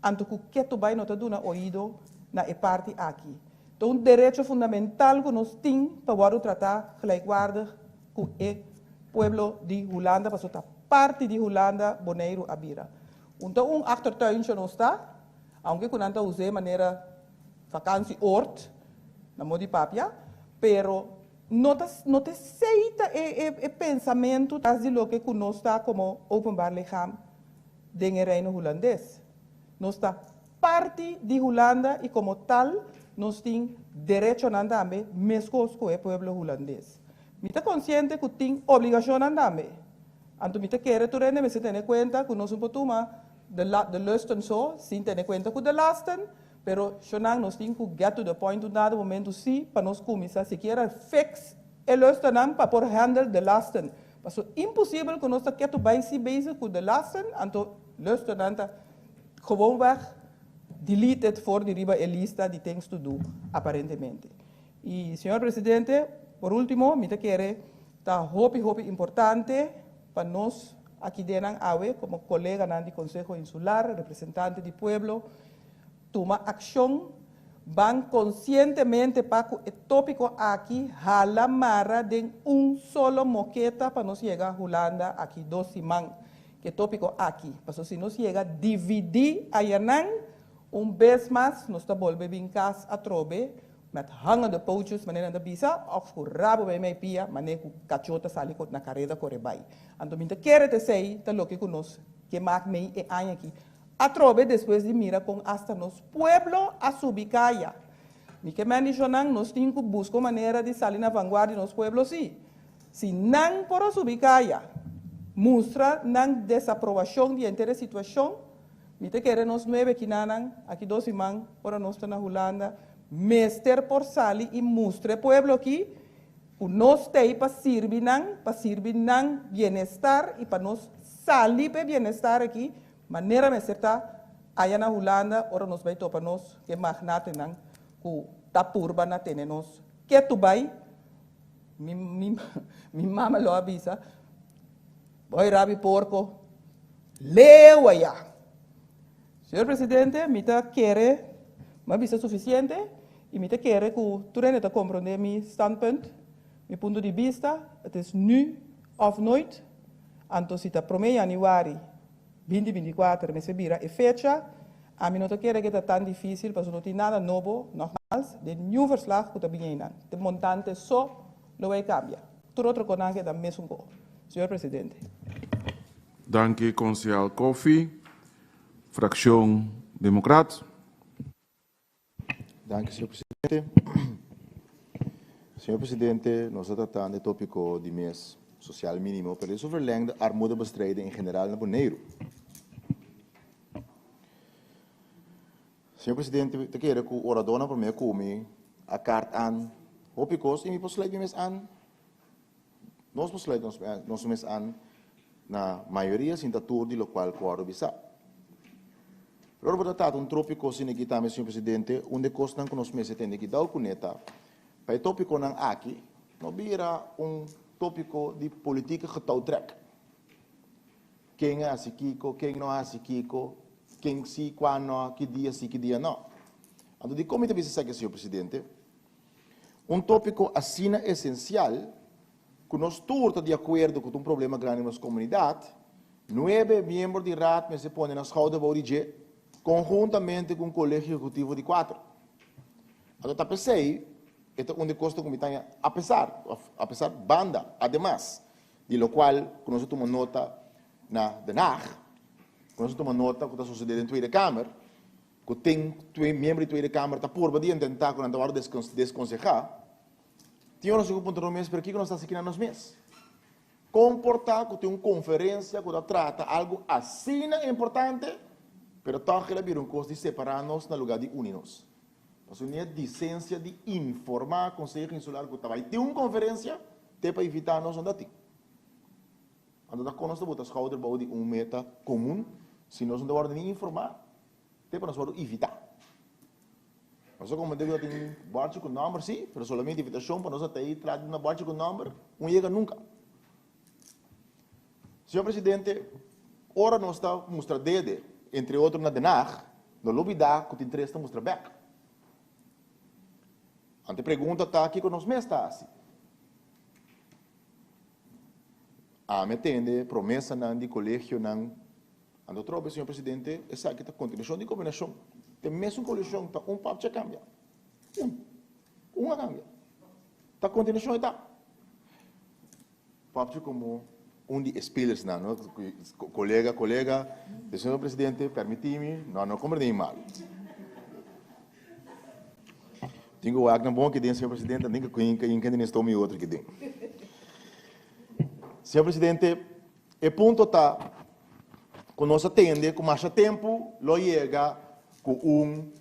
anto ku ketu bai no ta duna oido na e parti aki. Ta un derecho fundamental ku nos tin pa wòrdu tratá gelijkwaardig ku e pueblo di Hulanda, pasobra ta parti di Hulanda Boneiru a bira. Un ta un achtertuintje nos ta, aunke ku nan ta us'é manera vakantieoord, na modo di papia, pero no ta seita e pensamentu tras di loke ku nos ta komo openbaar lichaam den e Reino Hulandes. Nos ta parti di Hulanda i komo tal nos tin derechonan tambe meskos ku e pueblo hulandes. Mi ta konsiente ku tin obligashonnan tambe. Anto mi ta kere tur hende mester tene kuenta ku nos no por tuma de lusten so sin tene kuenta ku de lasten, pero shonan, nos tin ku get to the point un dado momento si pa nos kuminsá sikiera fix e lustennan pa por handle de lasten. Paso imposibel ku nos ta ketu bai si bezig ku de lasten, anto lustennan ta gewoonweg deleted for di riba e lista di things to do aparentemente. I, señor presidente, por último, mi ta kere ta hopi hopi importante pa nos aki den awe komo koleganan di Konseho Insular, representante di pueblo, tuma akshon, ban konsientemente pa ku e tópiko aki hala mara den un solo moketa pa nos yega Hulanda aki 2 siman. Ku e tópiko aki. Paso si nos yega dividí ayanan, un bes mas nos ta bolbe bin kas atrobe met hangende pootjes, manera nan ta bisa, òf ku rabo meimei pia, manera ku kachó ta sali na kareda kore bai. Anto mi ta kere te sei ta loke ku nos ke mak mei e aña aki. Atrobe despues di mira kon hasta nos pueblo a subi kaya. Mi ke menshoná, nos tin ku buska manera di sali na vanguardia nos pueblo si. Si nan por a subi kaya, mustra nan desaprobashon di henter situashon, mi ta kere nos nuebe kinanan, aki 2 siman, ora nos ta na Hulanda, mester por sali i mustra pueblo aki, ku nos t'ei pa sirbi nan bienestar i pa nos sali pa bienestar aki, manera mester ta aya na Hulanda, ora nos bai topa nos ku magnatenan ku ta purba na tene nos. Ketu bai, mi, mi, mi mama lo a bisa, Boy rabi porco, leu aya. Señor Presidente, mi ta kere, mi a bisa suficiente y mi ta kere cu tur hende ta comprende mi standpunt, mi punto di bista, het is nu of nooit. Anto si ta prome januari binti binticuater mester bira e fecha, ami no ta kere cu e ta tan dificil pasobra no tin nada nobo, nogmaals, den niun verslag cu ta bini einan. Te montante so lo bay cambia. Tur otro conan keda mesun co. Señor Presidente. Danki Konsehal Coffie. Frakshon Demokrat. Danki señor presidente. Señor presidente, nos ta tratando e tópiko di mes sosial mínimo, pero e verlengde armoedebestrijding en general na Boneiru. Señor presidente, mi ta kere ku oradónan promé ku mi a kart an hopi kos i mi por sluit mi mes an. Nos por sluit nos mes an na mayoria sinta tur di lokual ku wòrdu bisá. Pero ora bo ta trata un trópiko asina aki tambe, señor presidente, un di e kosnan ku nos mester tende kidau kuné ta pa e tópikonan aki no bira un tópiko di politieke getouwtrek. Ken a hasi kiko, ken no a hasi kiko, ken si, kua no, ki dia si, ki dia no. Anto dikon mi ta bisa esaki, señor presidente? Un tópiko asina esensial ku nos tur ta di akuerdo ku ta un problema grandi den nos komunidat, nuebe miembro di Raad mester pone nan skouder bou di dje konhuntamente ku un kolegio ehekutivo di kuater. Anto ta p'esei e ta un di kosnan ku mi ta haña apesar, òf apesar banda, ademas di lokual ku nos a tuma nota na Den Haag, ku nos a tuma nota ku ta sosodé den Tweede Kamer, Ku tin miembro di Tweede Kamer ta purba di intentá ku nan ta wòrdu deskonsehá, tin ora ku puntra nos mes, pero kiko nos ta hasi aki na nos mes? Kon por ta ku tin un konferensia ku ta trata algu asina importante, pero tòg el a bira un kos di separá nos na lugá di uni nos? Pasobra ni e disensia di informá Konseho Insular ku ta bai tin un konferensia te pa invitá nos no ta tin. Anto ta kon nos ta bota skouder bou di un meta komun si nos no ta wòrdu ni informá? Te pa nos wòrdu invitá. Nos a komprendé ku ta tin bòrchi ku nòmber sí, pero solamente invitashon pa nos a ta ei tras di una bòrchi ku nòmber un yega nunka. Señor Presidente, ora nos ta mustra dede, entre otro na Den Haag, no lubidá ku tin tres ta mustra bèk. Anto e pregunta ta kiko nos mes ta hasi? Ami a tende promesanan di kolegionan. Anto trobe, señor presidente, esaki ta continuacion di gobernacion. Te mesun coalicion ta un papcha cambia. Un. Un a cambia. Ta continuacion e ta. Papcha como un di e spelersnan, no? Colega, colega, de señor presidente, permiti mi, no, no comprende mi mal. Tin cu wak nan bon aki den, señor presidente, tin cu hinca den esto mi otro aki den. Señor presidente, E punto ta ku nos a tende ku masha tempu lo yega ku un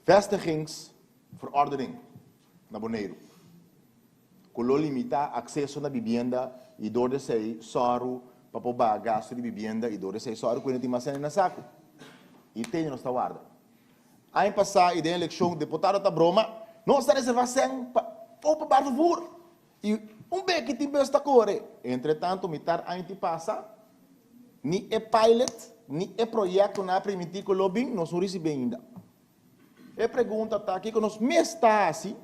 vestigingsverordening na Boneiru ku lo limitá akseso na bibienda i dor di esei sòru pa por baha gastu di bibienda i dor di esei sòru ku hende tin mas sèn na saku. I tende nos ta warda. Aña pasá i den elekshon deputado ta broma, nos ta reservá sèn pa openbaar vervoer. I un beki tin bes ta kore. Entretanto mitar aña tin pasa, ni e pilot ni e proyekto nan a primintí ku lo bin, nos no risibí ainda. E pregunta ta kiko nos mes ta hasi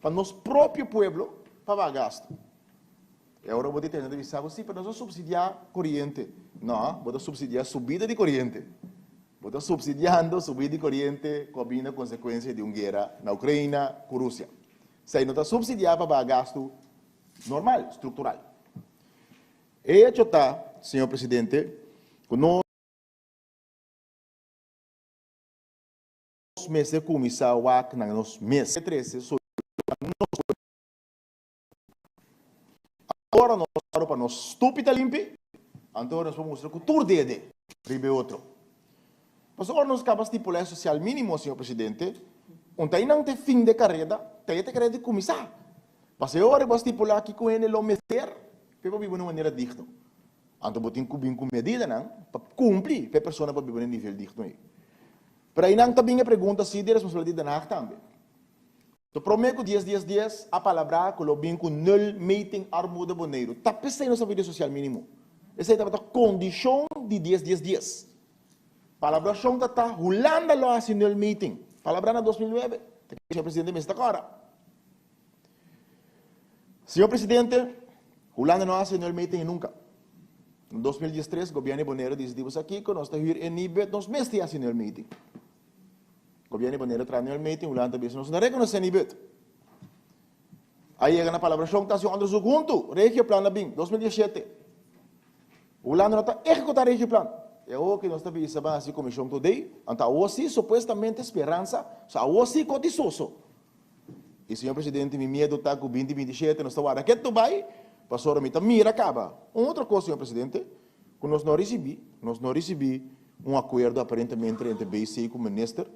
pa nos propio pueblo pa baha gastu. E ora bo di tende ta bisa bo, sí, pero nos a supsidiá koriente. No, bo ta supsidiá subida di koriente. Bo ta supsidiando subida di koriente ku a bini a konsekuensia di un guera na Ukraina ku Rusia. Esei no ta subsidiá pa baha gastu normal, struktural. E hecho ta, señor presidente, ku nos mester kuminsá wak na nos mes. E trese solushon pa nos pueblo. Ora nos ora pa nos stupi ta limpi, anto nos por mustra ku tur dede riba e otro. Pasobra ora nos kaba stipulá e sosial mínimo, señor presidente, un ta einan ta e fin di e kareda, ta e ta e kareda di kuminsá. Pasobra e ora bo a stipulá kiko hende lo mester pa e por biba na un manera digno. Anto bo tin ku bin ku medidanan pa kumpli pa e persona por biba na e nivel digno ei. Pero einan ta bin e pregunta si di responsabilidat di Den Haag tambe. To promé ku dies dies dies a palabrá ku lo bin ku nul meting armoede Boneiru. Ta p'esei nos a pidi sosial mínimo. Esei tabata kondishon di dies dies dies. Palabrashon ta ta Hulanda lo hasi nul meting. Palabrá na 2009. Ta kere señor presidente mester ta kòrda. Señor presidente, Hulanda no a hasi nul meting nunka. Na 2013 gobièrnu di Boneiru a disidí bo sa kiko, nos ta hür e Nibud, nos mester hasi nul meting. Gobierno di Boneiru traha nul meting, Hulanda ta bisa nos no rekonosé Nibud. A yega na palabrashon ta hasi un onderzoek huntu, Regioplan a bin, 2017. Hulanda no ta ehekutá Regioplan. E awor ki nos ta bisa ban hasi komishon today, anto awor si supuestamente speransa, so awor si kos di soso. I señor presidente mi miedu ta ku binti 27 nos ta warda ketu bai, pasobra mi ta mira kaba. Un otro kos señor presidente, ku nos no risibí, nos no risibí Un akuerdo aparentemente entre BC ku minister.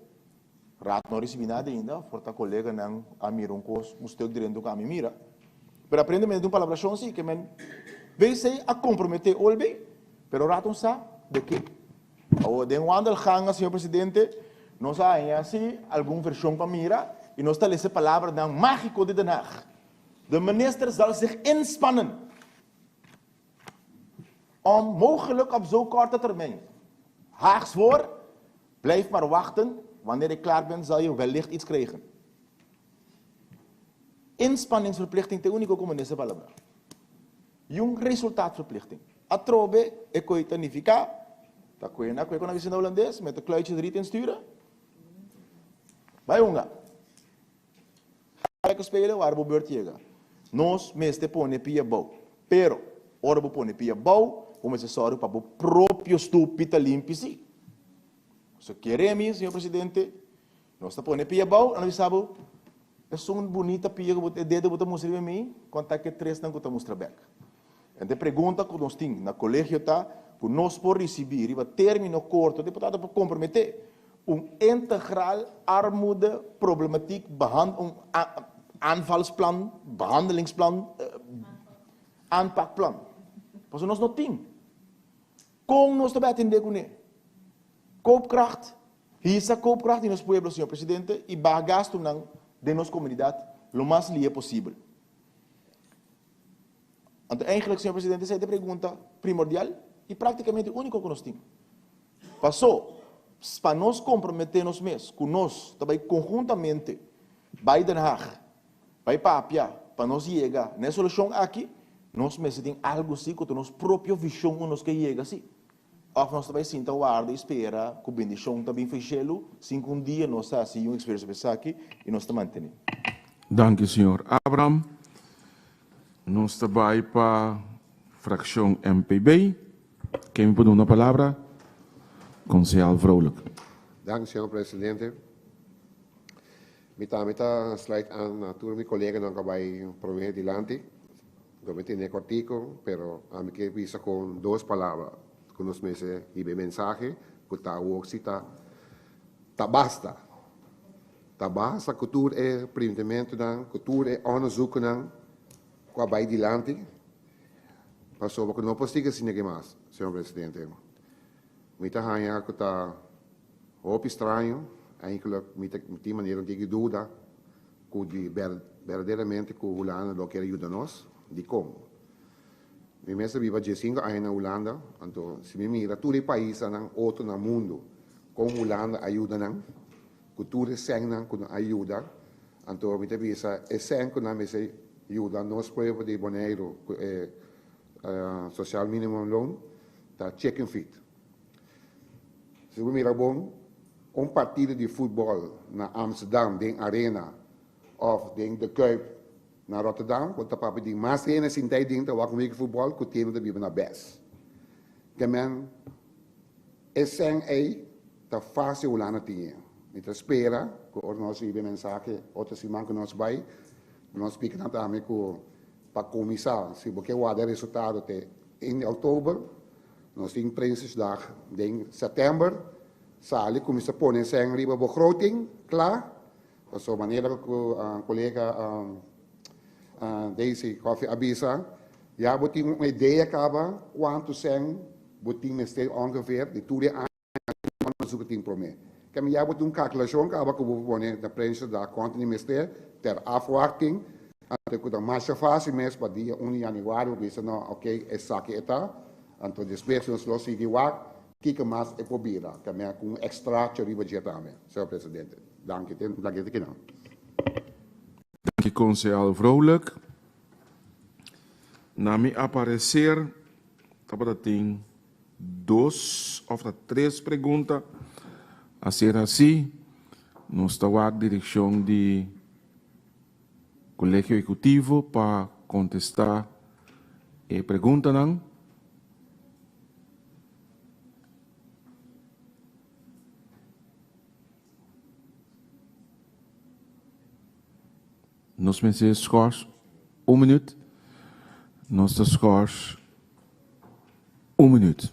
Raad no a risibí nada ainda, for ta koleganan a mira un kos, un stuk drento ku ami mira. Pero aparentemente un palabrashon si, ke men BC a komprometé OLB, pero Raad no sa de ke. Awor den wandelgangen, señor presidente, nos a haña si algun vershon pa mira i nos ta lesa e palabranan mágiko di Den Haag. De minister zal zich inspannen. Om mogelijk op zo korte termijn. Haags voor, blijf maar wachten, wanneer ik klaar ben zal je wellicht iets krijgen. Inspanningsverplichting ta e úniko ku minister palabra. I un resultaatverplichting. Atrobe e koe ta nifiká, ta koe na koe ku nan bisa na hulandes, met de kluitjes riet insturen. Bai hunga. Lekker spelen waar bo beurt yega. Nos mester pone pia bou. Pero, ora bo pone pia bou, bo mester sòru pa bo propio stupi ta limpi sí. So kere mi, señor presidente, nos ta pone pia bou, nan a bisa bo, esun bunita pia ku bo, e dedo bo ta mustra riba mi, konta ku e tresnan ku ta mustra bèk. Ente pregunta ku nos tin na kolegio ta ku nos por risibí riba término korto, diputado por komprometé un integral armoede problematiek behand un aanvalsplan, behandelingsplan, aanpakplan. Pasobra nos no tin. Kon nos ta bai atendé kuné? Koopkracht, hisa koopkracht di nos pueblo, señor presidente, i baha gastunan den nos komunidat lo mas lihe posibel. Anto eigenlijk, señor presidente, esei ta e pregunta primordial i práktikamente úniko ku nos tin. Pasó, pa nos komprometé nos mes ku nos ta bai konhuntamente bai Den Haag, bai papia pa nos yega na e solushon aki, nos mester tin algu si ku ta nos propio vishon ku nos ke yega si. Òf nos ta bai sinta warda i spera ku bendishon ta bin for shelu sin ku un dia nos ta hasi un eksperso pa esaki i nos ta mantené. Danki señor Abraham. Nos ta bai pa frakshon MPB. Ken mi por duna palabra? Konsehal Vrolijk. Danki señor presidente. Mi tambe ta sluit aan na tur mi koleganan ku a bai promé dilanti. Lo mi tene kortico, pero ami ke bisa kon dos palabra ku nos mester hiba e mensahe ku ta awor si ta ta basta. Ta basta ku tur e printimentunan, ku tur e onderzoekennan ku a bai dilanti, pasobra ku no por sigui asina ke mas, señor presidente. Mi ta haña ku ta hopi straño, eigenlijk mi ta tin manera un tiki duda ku di berdaderamente ku Hulanda lo kier yuda nos, dikon? Mi mes a biba diesinko aña na Hulanda, anto si mi mira tur e paisanan otro na mundu kon Hulanda a yuda nan, ku tur e sènnan ku nan a yuda, anto mi ta bisa e sèn ku nan mester yuda nos pueblo di Boneiru ku e sociaal minimumloon ta chicken feed. Si bo mira bon, un partido di futbòl na Amsterdam den Arena òf den De Kuip na Rotterdam, bo ta papia di mas hende sinta ei den ta wak un wiki futbòl ku tene ta biba na bes. Ke men e sèn ei ta fásil Hulanda tin e. Mi ta spera ku ora nos riba e mensahe otro siman ku nos bai, nos spika nan tambe ku pa kuminsá si bo ke warda e resultado te ein di òktober, Nos tin Prinsjesdag den sèptèmber. Sali kuminsá pone sèn riba begroting kla. Pasobra manera ku kolega Daisy Coffie a bisa, ya bo tin un idea kaba kuantu sèn bo tin mester ongeveer di tur e aña. Nan suku tin promé. Ke mi ya bo tin un kalkulashon kaba ku bo por pone na Prinsjesdag kuantu di mester ter afwachting, anto ku ta masha fásil mes pa dia un di yanüari bo bisa no oke esaki e ta, anto despues nos lo sigui wak kiko mas e por bira, ke mi a ku un ekstracho riba dje tambe, señor presidente. Danki, danki kinan. Danki konsehal Vrolijk. Na mi aparecer tabata tin dos of ta tres pregunta a ser haci. Nos ta wak direccion di Colegio Ejecutivo pa contesta e preguntanan. Nos mester schors un minuut. Nos ta schors un minuut.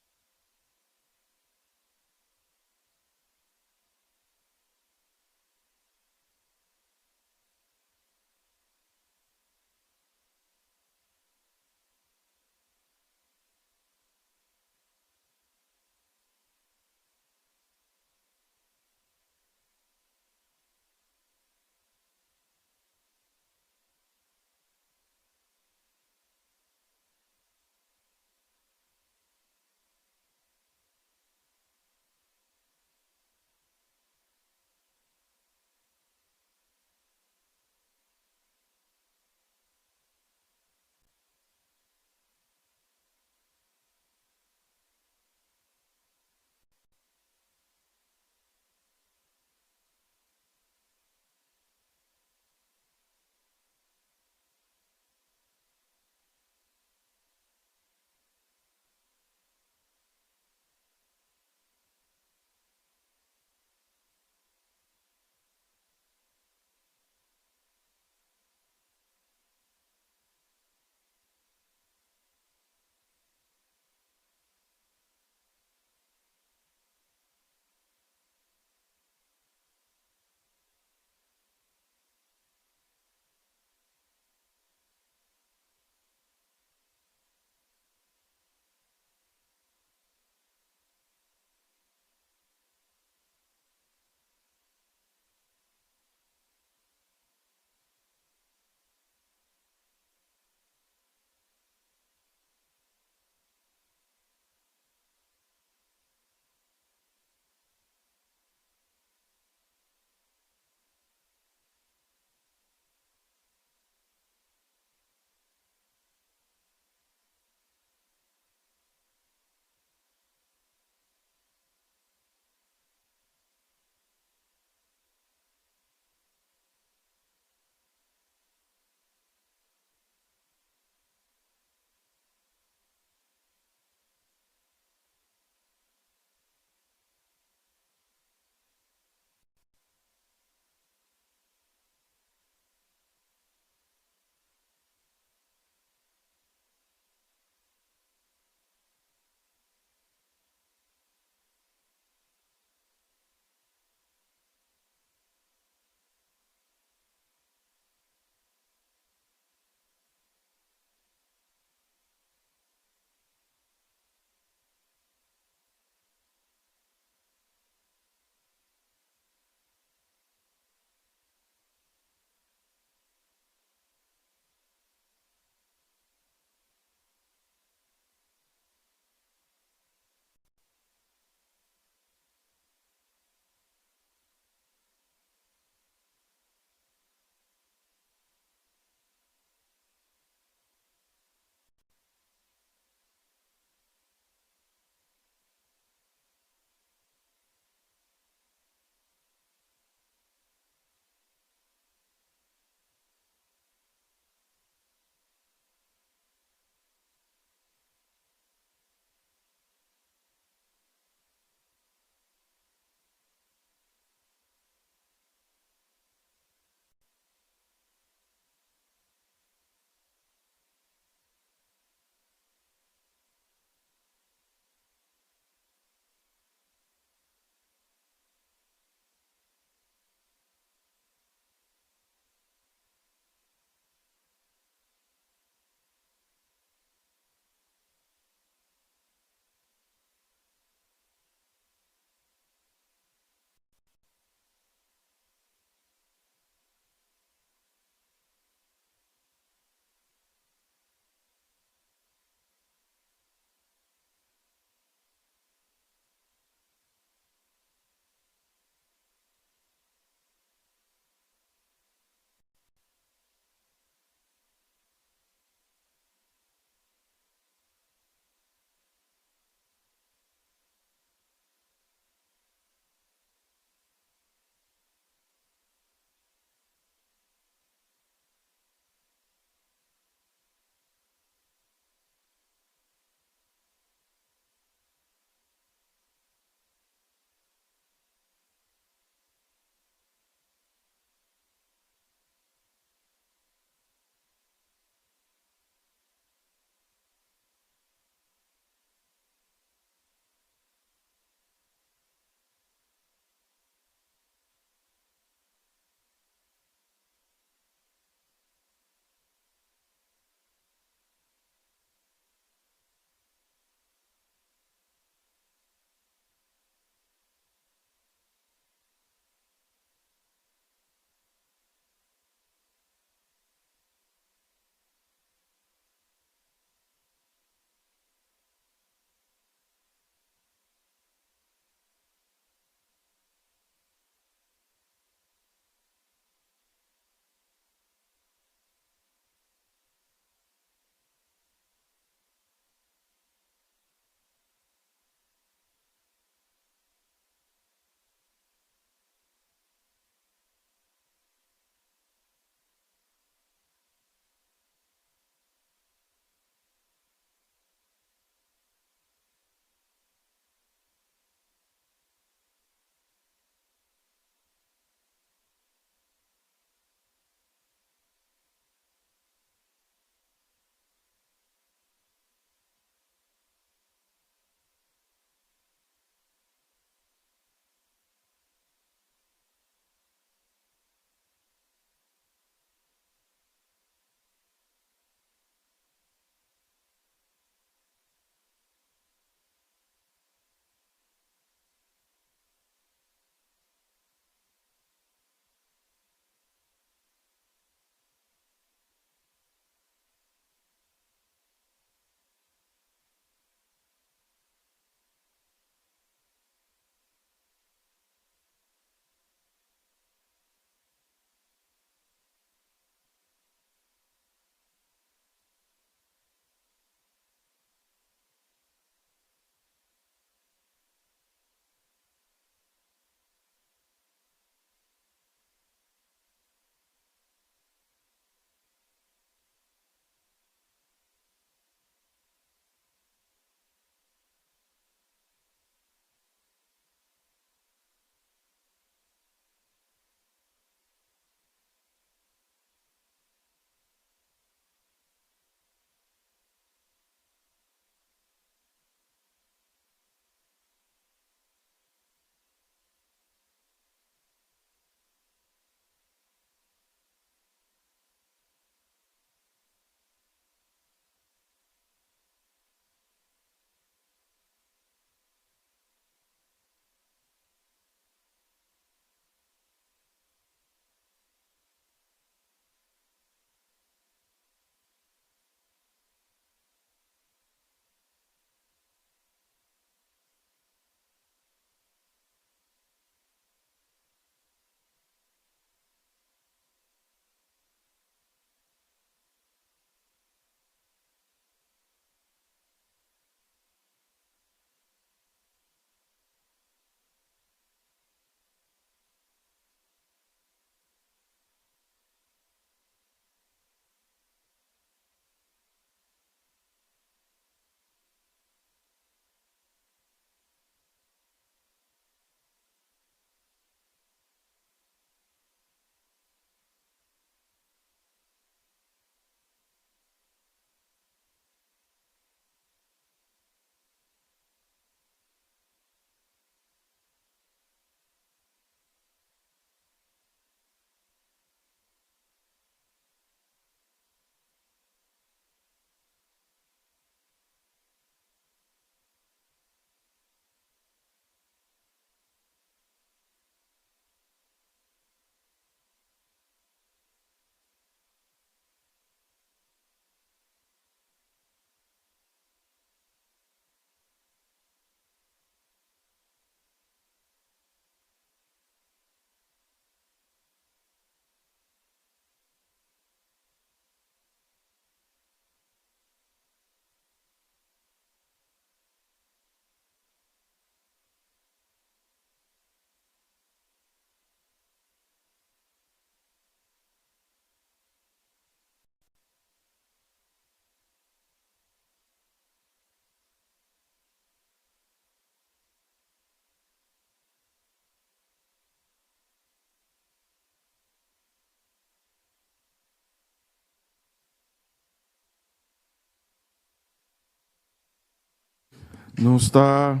Nos ta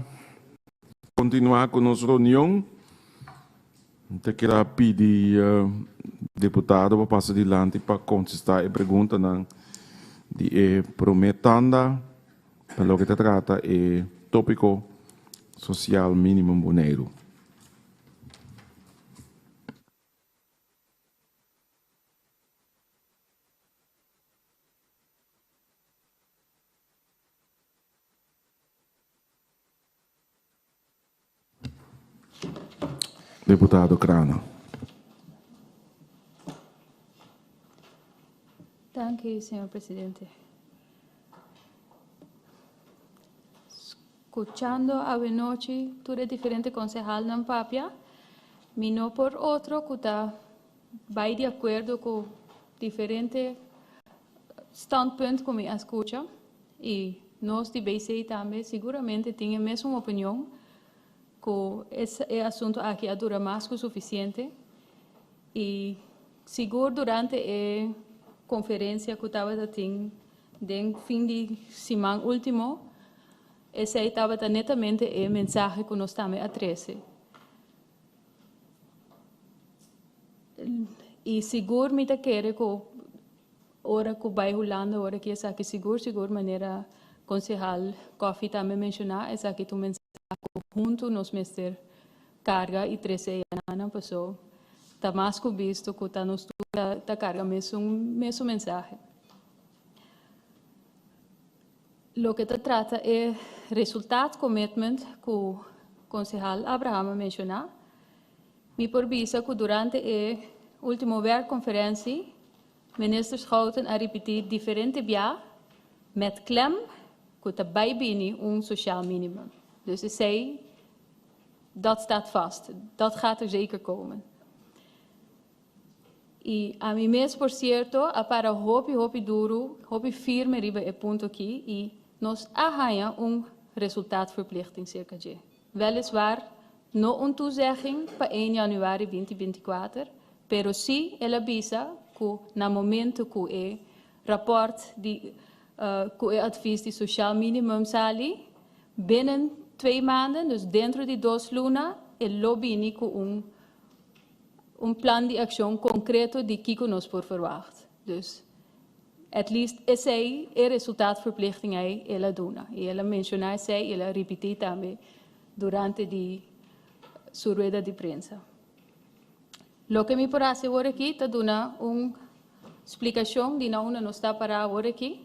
kontinuá ku nos reunion. Mi ta keda pidi diputado pa pasa dilanti pa kontestá e preguntanan di e promé tanda pa loke ta trata e tópiko Sosial Mínimo Boneiru. Deputado Crana. Danki, señor presidente. Scuchando awenochi tur e diferente consehalnan papia, mi no por otro cu ta bay di acuerdo cu diferente standpunt cu mi a scucha y nos di BC tambe siguramente tin e mesun opinion cu e asunto aki a dura mas cu suficiente y sigur durante e conferencia cu tabata tin den fin di siman ultimo esey tabata netamente e mensahe cu nos tambe a trece. Y sigur mi ta kere cu ora cu bay Hulanda ora ki esaki sigur sigur manera Concejal Coffie tambe menciona esaki ta un mensahe cu hunto nos mester carga y trece eyanan paso ta mas cu bisto cu ta nos tur ta carga mesun mesun mensahe. Loke ta trata e resultaatcommitment cu Concejal Abraham a menciona, mi por bisa cu durante e ultimo werkconferentie Minister Schouten a ripiti diferente bia met klem cu ta bay bini un sociaal minimum. Dus esey, dat staat vast. Dat gaat er zeker komen. I ami mes por sierto a para hopi hopi duru, hopi firme riba e punto aki i nos a haña un resultaatverplichting serka dje. Weliswaar no un toezegging pa ein januari binti 24, pero si el a bisa ku na momento ku e rapòrt di ku e advies di sociaal minimum sali, binnen twee maanden, dus dentro di dos luna, e lo bini ku un un plan di accion concreto di kico nos por verwacht. Dus at least esey e resultaatverplichting ey el a duna. Y el a menciona esey y el a ripiti tambe durante di su rueda di prensa. Loke mi por haci awor aki ta duna un splicacion di na unda nos ta para awor aki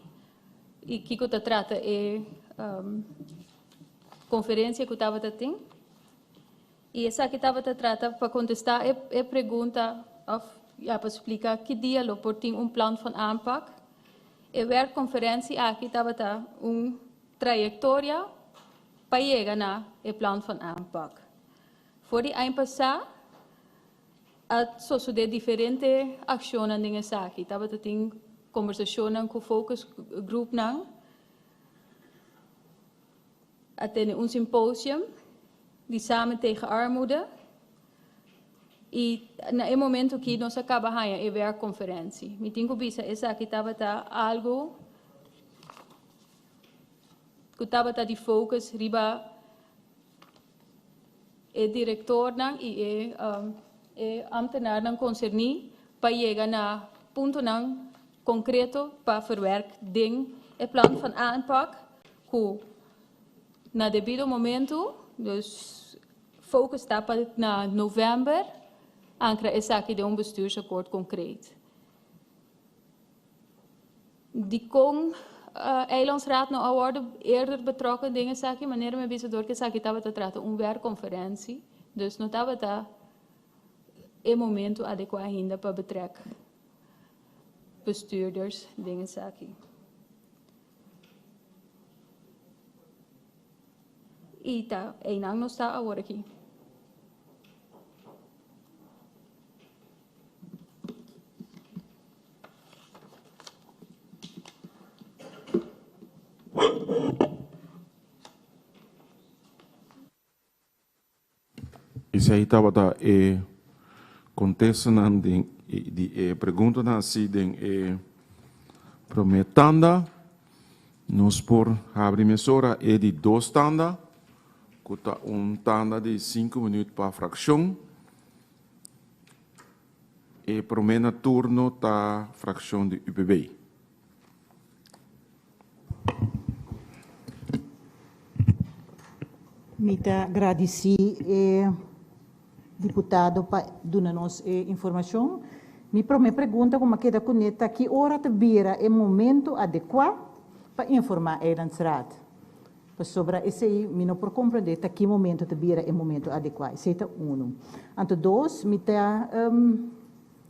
y kico ta trata e conferencia cu tabata tin. I esaki tabata trata pa kontestá e e pregunta òf ya pa splika ki dia lo por tin un plan van aanpak. E werkkonferentie aki tabata un trayektoria pa yega na e plan van aanpak. For di aña pasá a sosodé diferente akshonnan den esaki. Tabata tin kombersashonnan ku focusgroepnan. A tene un symposium di Samen tegen Armoede y na e momento aki nos a caba haya e werkconferentie. Mi tin cu bisa esaki tabata algo cu tabata di focus riba e directornan y e e ambtenaarnan concerni pa yega na puntonan concreto pa verwerk den e plan van aanpak cu na debido momento, dus focus ta pa na november ancra esaki den un bestuursakkoord concreet. Dikon Eilandsraad no a wordo eerder betrokken den esaki? Manera mi a bisa dor ku esaki tabata trata un werkconferentie, dus no tabata e momento adekua ainda pa betrek bestuurders den esaki. I ta einan nos ta awor aki. Esei tabata e kontestanan den di e preguntanan hasi den e promé tanda. Nos por habri mesora e di dos tanda, ku ta un tanda di sinku minüt pa frakshon. E promé na turno ta frakshon di UPB. Mi ta gradisí e diputado pa duna nos e informashon. Mi promé pregunta ku mi a keda kuné ta ki ora ta bira e momento adekuá pa informá Eilandsraad? Pasobra esei mi no por komprendé ta ki momento ta bira e momento adekuá. Esei ta unu. Anto dos, mi ta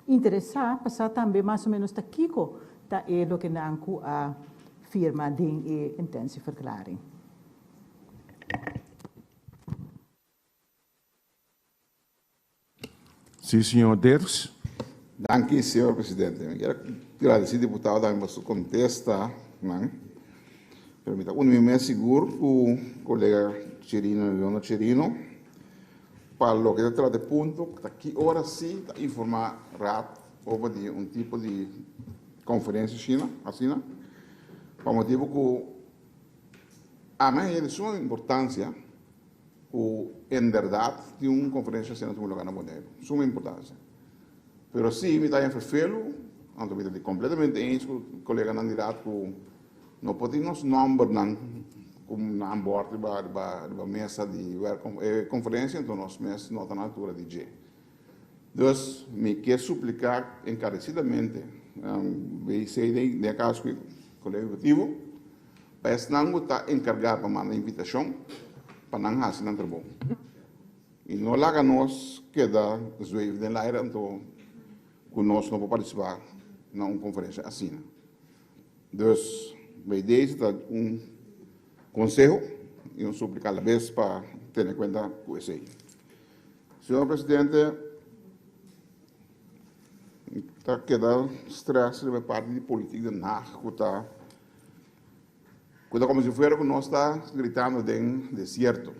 interesá pa sa tambe mas o ménos ta kiko ta e loke nan ku a firma den e intentieverklaring. Sí, señor Dirks. Danki, señor presidente. Mi kier gradisí diputado tambe pa su kontestanan. Pero mi ta uni mi mes sigur ku kolega Chirino i Leonor Chirino pa loke ta trata e punto ta ki ora sí ta informá Raad over di un tipo di konferensia asina, asina, pa motibu ku ami a haña di suma importansia. Ku en bèrdat tin un konferensia asina tuma lugá na Boneiru. Suma importansia. Pero si mi ta haña ferfelu, anto mi ta di kompletamente eens ku koleganan di rat ku no por tin nos nòmbernan ku nan bòrt riba riba riba mesa di e konferensia, anto nos mes no ta na altura di dje. Dus mi ke supliká enkaresidamente BC den e kaso ku Kolegio Ehekutivo, Pa esnan ku ta enkargá pa manda invitashon, pa nan hasi nan trabou. I no laga nos keda zweef den laire anto ku nos no por partisipá na un konferensia asina. Dus, bij deze ta un konseho i un súplika alabes pa tene kuenta ku esei. Señor Presidente, ta keda strès riba e parti di politik Den Haag ku ta. Ku ta komo si fuera ku nos ta gritando den desierto.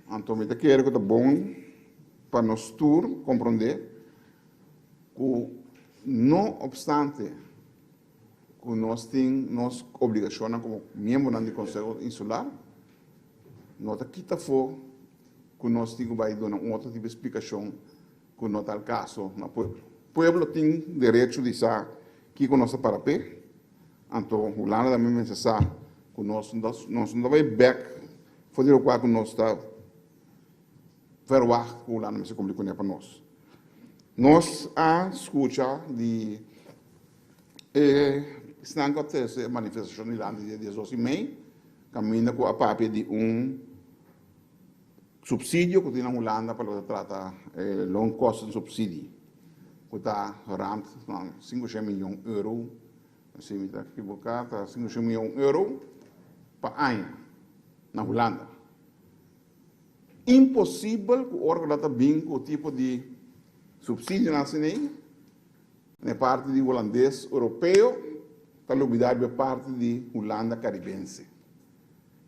Anto mi ta kere ku ta bon pa nos tur komprondé ku no opstante ku nos tin nos obligashonnan komo miembronan di Konseho Insular, no ta kita afó ku nos tin ku bai duna un otro tipo di splikashon ku no ta al kaso na pueblo. Pueblo tin derecho di sa kiko nos ta para p'e, anto Hulanda tambe mester sa ku nos nos no ta bai bèk for di lokual ku nos ta verwagt ku Hulanda mester kumpli kuné pa nos. Nos a skucha di e esnan ku a trese e manifestashon dilanti di e diesdos i mei, kaminda ku a papia di un Subsidio ku tin na Hulanda pa loke ta trata e loonkostensubsidie ku ta rond 500 miyon euro, si mi ta ekiboká ta 500 miyon euro pa aña na Hulanda. Imposibel ku ora ku nan ta bin ku tipo di subsidionan asin'ei na e parti di hulandes europeo ta lubida riba e parti di Hulanda karibense.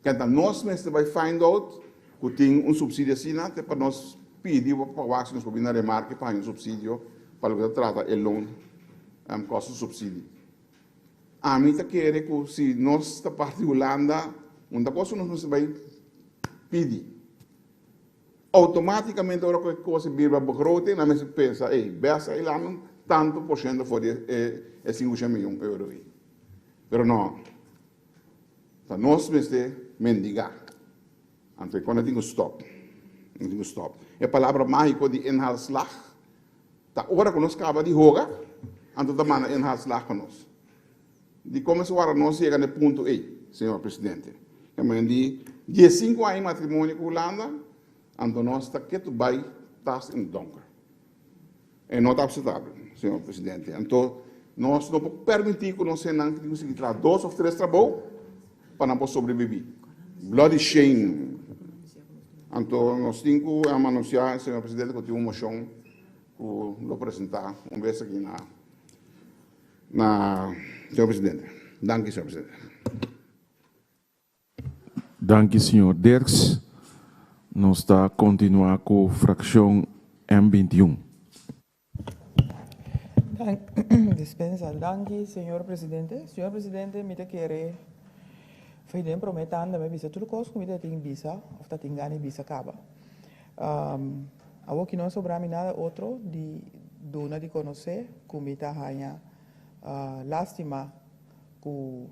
Kenta nos mester bai find out ku tin un subsidio asina te pa nos pidi pa wak si nos por bin na remarke pa haña un subsidio pa loke ta trata e loon kosten subsidie. Ami ta kere ku si nos ta parti Hulanda un ta kos ku nos mester bai pidi. Outomátikamente ora ku e kos e bira begroting nan mester pensa ey bes a eilanan tantu por shento for di e 500 miyon euro ei. Pero no. Ta nos mester mendigá. Anto e kòne tin ku stòp. E tin ku stòp. E palabra mágiko di inhaalslag ta ora ku nos kaba di hoga, anto ta manda inhaalslag pa nos. Dikon mester wara nos yega na e punto ei, señor presidente? E men di diesinku aña matrimonio ku Hulanda, anto nos ta ketu bai tas in het donker. E no ta aceptabel, señor presidente. Anto, nos no por permiti cu nos hendenan tin cu sigui traha dos of tres trabou pa nan por sobrevivi. Bloody shame. Anto, nos tin cu anuncia, señor presidente, cu tin un mocion cu lo presenta un bes aki na, na señor presidente. Danki, señor presidente. Danki señor Dirks. Nos ta continua cu fraccion M 21. Dispensa. Danki, señor presidente. Señor presidente, mi ta kere fei den prome tanda mi a bisa tur kos ku mi ta tin bisa òf ta tin gana di bisa kaba. Awor ki no a sobra mi nada otro di duna di konosé ku mi ta haña lastima ku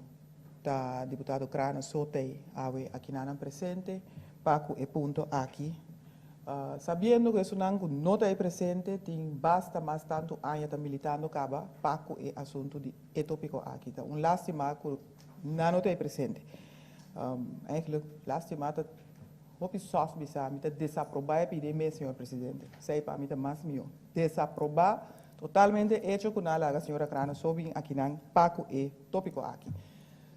ta diputado Craane so t'ei awe akinanan presente pa ku e punto aki. Sabiendo ku esunnan ku no ta ei presente tin basta mas tantu aña ta militando kaba pa ku e asuntu di e topiko aki. Ta un lastima ku nan no ta ei presente. Eigenlijk lastima ta hopi soft bisa, mi ta desaproba e pidi mes, señor presidente. Esei pa mi ta mas mihó. Desaproba totalmente echo ku nan a laga señora Craane so bin akinan pa ku e topiko aki.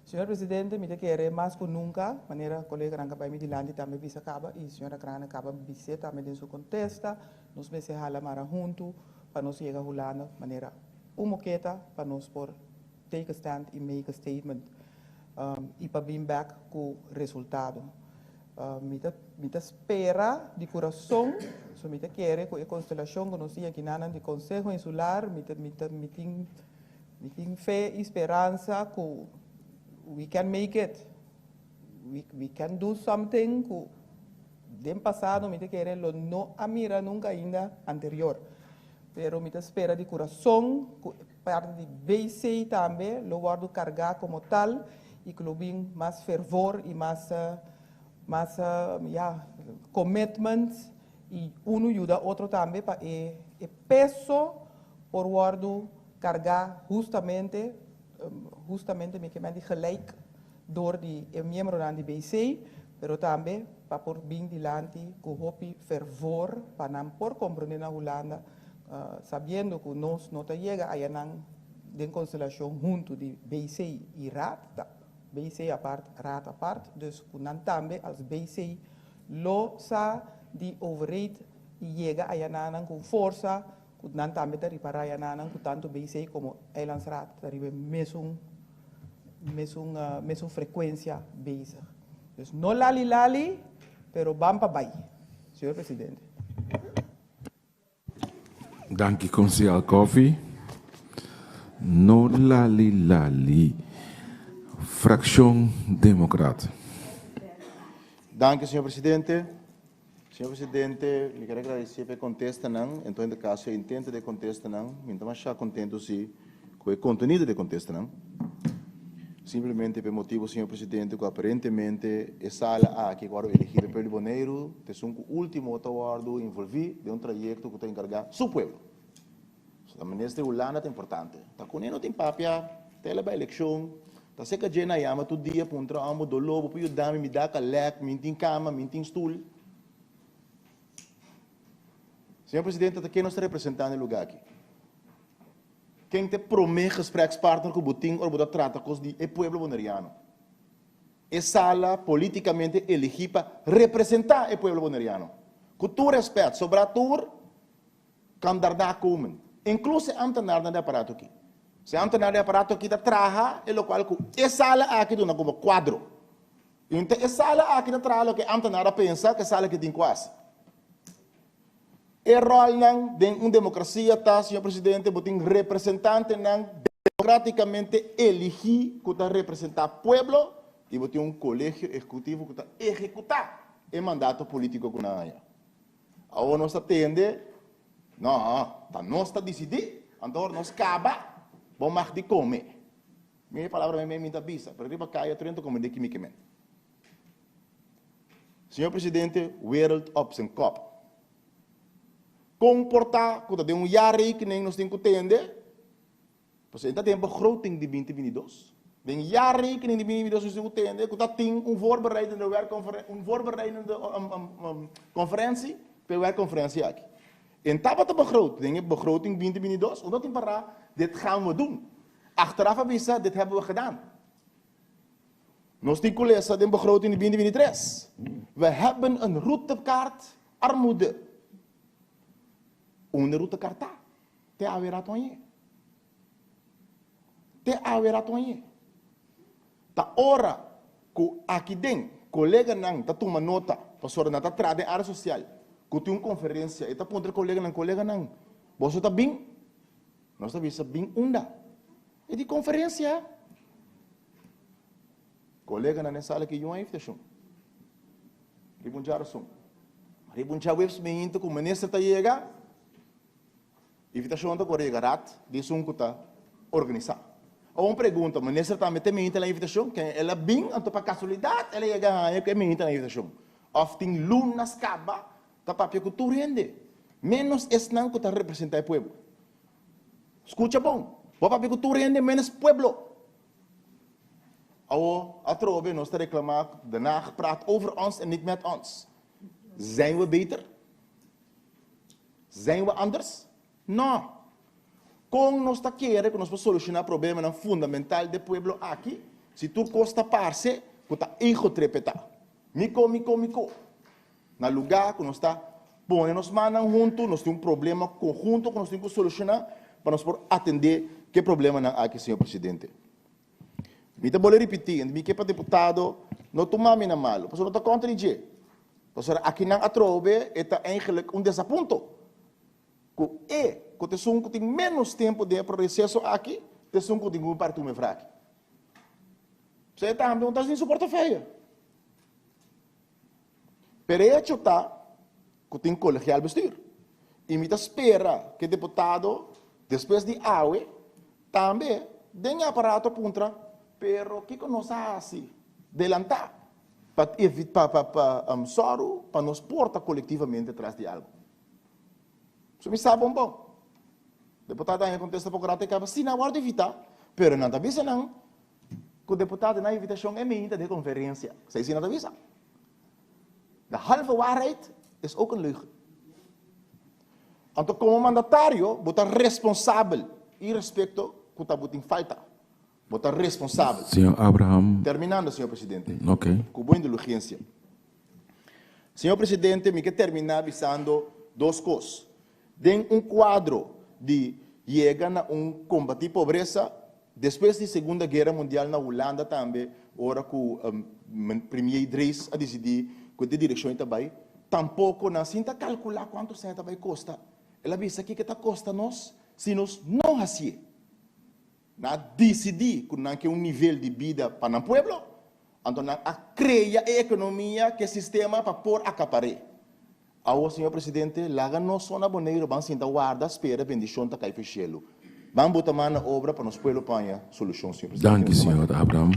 Señor Presidente, mi ta kere mas ku nunka, manera koleganan ka bai mi dilanti tambe bisa kaba i señora Craane kaba bis'é tambe den su kontesta, nos mester hala mara huntu pa nos yega Hulanda manera un moketa pa nos por take a stand i make a statement i pa bin bek ku resultado. Mi ta mi ta spera di kurason, so mi ta kere ku e konstelashon ku nos tin akinanan di Konseho Insular, mi ta mi ta mi tin Mi tin fe i speransa ku we can make it, we can do something ku den pasado mi ta kere lo no a mira nunka ainda anterior. Pero mi ta spera di kurason ku e parti di BC tambe lo wòrdu kargá komo tal i ku lo bin mas fervor i mas mas ya commitment i unu yuda otro tambe pa e peso por wòrdu Carga hustamente, hustamente mi ke men di gelijk door di e miembronan di BC, pero tambe pa por bin dilanti cu hopi fervor pa nan por comprende na Hulanda, sabiendo cu nos no ta yega ayanan den constelacion hunto di BC y Raad, ta BC apart, Raad apart, dus cu nan tambe als BC lo sa di overheid y yega ayananan cu forsa Ku nan tambe ta ripará yananan ku tantu BC komo Eilandsraad ta riba e mesun mesun mesun frekuensia bezig. Dus no lali lali, pero ban pa bai, señor presidente. Danki Konsehal Coffie. No lali lali. Frakshon Demokrat. Danki señor presidente. Señor Presidente, mi ker a gradecé pa e contestanan, en todo caso e intento di e contestanan. Mi no ta masha contento si cu e contenido di e contestanan. Simplemente pa e motibo, Señor Presidente, cu aparentemente e sala aki cu a wordo elegi pa e pueblo di Boneiru ta esun cu ultimo ta wordo envolvi den un trayecto cu ta encarga su pueblo. Ta minister di Hulanda ta importante. Ta cu no tin papia, tele ba eleccion, ta seca dje na yama tur dia puntra amo dolor, bo por yuda mi, mi dak a lek, mi tin cama, mi tin stoel. Señor Presidente, ta ken nos ta representa na e lugar aki? Ken ta e prome gesprekspartner cu bo tin ora bo ta trata cos di e pueblo Boneriano? E sala politicamente elegi pa representa e pueblo Boneriano. Cu tur respet, sobra tur. Kan daarna komen. Incluso e ambtenaarnan di aparato aki. Si e ambtenaar di aparato aki ta traha e locual cu e sala aki duna como cuadro. Y unta e sala aki ta traha loke e ambtenaar a pensa cu e sala aki tin cu haci. E rolnan den un democracia ta, señor presidente, bo tin representantenan democraticamente eligi cu ta representa pueblo y bo tin un colegio ejecutivo cu ta ehecuta e mandato politico cu nan haya. Awor nos ta tende, No, ta nos ta disidí, anto ora nos kaba, bo mag di kome. Mi e palabra mi mi ta bisa, pero riba kaya tur hende ta kome di kimi kimen. Señor Presidente, wereld op zijn kop. Kon por ta ku ta den un jaarrekening nos tin ku tende? Pasobra e ta den begroting di binti binti dos. Den jaarrekening di binti binti dos nos tin ku tende ku ta tin un voorbereidende werkconferen, un voorbereidende conferentie pa e werkconferentie aki. En tabata begroot den e begroting binti binti dos, unda tin pará dit gaan we doen. Achteraf a bisa dit hebben we gedaan. Nos tin ku lesa den begroting di binti binti tres. We hebben een routekaart armoede. Unda e routekaart ta? Te awe raton ye. Te awe raton ye. Ta ora ku aki den koleganan ta tuma nota, pasobra nan ta traha den área sosial, ku tin un konferensia, e ta puntra e koleganan, Koleganan, boso ta bin? Nos ta bisa bin unda? E di konferensia. Koleganan den sala ki yun a invitashon. Riba un djarason. Riba un djaweps meinta ku minister ta yega, invitashon ta kore yega rat di esun ku ta organisá. Awor un pregunta, minister tambe ta meinta na invitashon? Ken el a bin anto pa kasualidat el a yega haña ku e meinta na invitashon? Òf tin lunas kaba ta papia ku tur hende, ménos esnan ku ta representá e pueblo? Skucha bon, bo a papia ku tur hende ménos pueblo. Awor, atrobe nos ta reclama cu Den Haag praat over ons en niet met ons. Zijn we beter? Zijn we anders? No! Con nos ta kere cu nos por soluciona problemanan fundamental d'e pueblo aki si tur cos ta parce cu ta ego-trip e ta? Mi co, mi co, mi co. Na lugar cu nos ta pone nos mannan hunto, nos tin un problema conhunto cu nos tin cu soluciona pa nos por atende cu e problemanan aki, señor Presidente. Mi ta bolbe ripiti, en mi ke pa diputado no tuma mi na malo, pasobra no ta kontra di dje. Pasobra akinan atrobe e ta eigenlijk un desapunto ku e ku ta esun ku tin menos tempu den e proceso aki, ta esun ku tin ku parti un mefra aki. Pasobra e tambe no ta sin su portefeuille. Pero e hecho ta ku tin kolegial bestuur. I mi ta spera ku e deputado despues di awe tambe den e aparato puntra, pero kiko nos a hasi delantá pa pa pa sòru pa nos por ta kolektivamente tras di algu? So mi sa bon bon. Deputado a haña kontesta poko rato e kaba, si nan a wòrdu invitá, pero nan ta bisa nan Ku deputado na invitashon e minta den konferensia. Esei si no ta bisa. De halve waarheid is ook een leugen. Anto komo mandatario bo ta responsabel irespekto ku ta bo tin falta. Bo ta responsabel. Señor Abraham. Terminando, señor presidente. Ok. Ku bo indulgensia. Señor presidente, mi ke terminá bisando dos kos. Den un kuadro di yega na un kombatí pobresa, despues di Segunda Guera Mundial na Hulanda tambe ora ku Premier Drees a disidí ku e direkshon ei ta bai, tampoko nan sin ta kalkulá kuantu sèn ta bai kosta. El a bisa kiko ta kosta nos si nos no hasié. Nan a disidí ku nan ke un nivel di bida pa nan pueblo, anto nan a krea e ekonomia ku e sistema pa por akapar'é. Awor, señor presidente, laga nos so na Boneiru ban sinta warda, spera bendishon ta kai for shelu. Ban bota man na obra pa nos pueblo paña solushon, señor presidente. Danki, señor Abraham.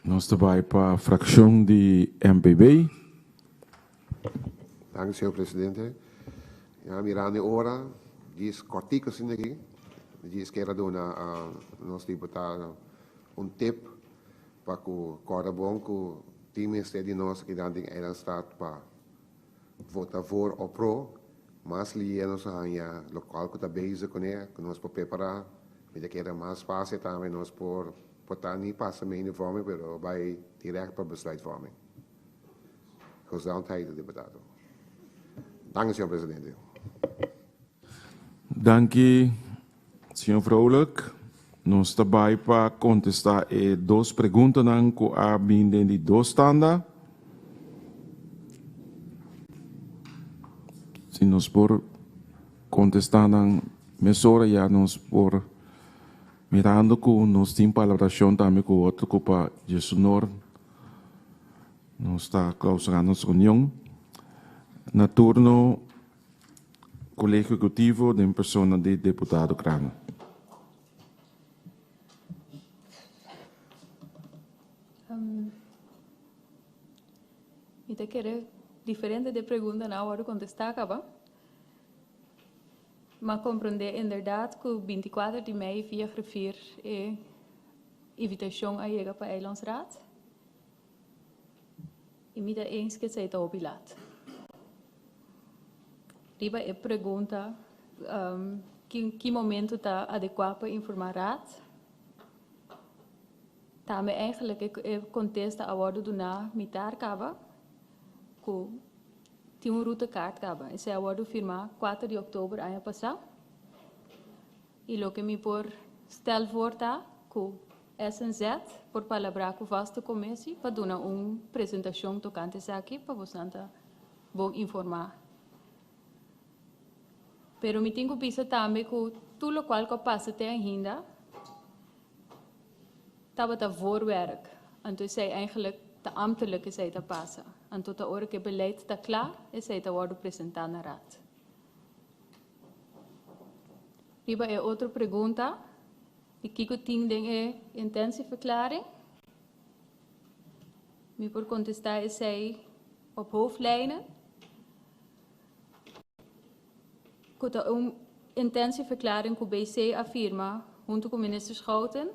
Nos ta bai pa frakshon di MPB. Danki, señor presidente. Ya mirando e ora, djis kòrtiku asina aki, djis kier a duna nos diputado un tip Pa ku kòrda bon ku tin mester di nos akinan den Eilandstraat pa vota voor o pro, mas lié nos a haña lokual ku ta bezig kuné, ku nos por prepará. Mi ta kere mas fásil tambe nos por por ta ni pasa meningsvorming pero bai dirèkt pa besluitvorming. Gezondheid diputado. Danki señor presidente. Danki Señor Vrolijk, nos ta bai pa contesta e dos preguntanan cu a bin den di dos tanda. Si nos por contesta nan mesora ya nos por mirando cu nos tin palabracion tambe cu otro cu pa Jesunor nos ta clausura nos reunion. Na turno. Kolegio Ehekutivo den persona di Deputado Kramer. Mi ta kere diferente de preguntanan a wòrdu kontestá kaba. M'a komprondé inderdat ku bintikuater di mei via griffier e invitashon a yega pa Eilandsraad. I mi ta eens ku esei ta hopi lat. Riba e pregunta ki momento ta adekuá pa informá raad, tambe eigenlijk e kontesta a wòrdu duná mitar kaba ku tin un rutekaart kaba. Esei a wòrdu firmá kuater di òktober aña pasá i loke mi por stel voor ta ku SNZ por palabrá ku vaste komesi pa duna un presentashon tokante esaki pa bosnan ta bon informá. Pero mi tin ku bisa tambe ku tur lokual ku a pasa te ainda tabata voorwerk. Anto esei eigenlijk ta ambtelijk esei ta pasa. Anto ta ora ku e beleid ta kla esei ta wòrdu presentá na Raad. Riba e otro pregunta di kiko tin den e intentieverklaring, mi por kontestá esei op hoofdlijnen. Ku ta un intentieverklaring ku BC a firma huntu ku Minister Schouten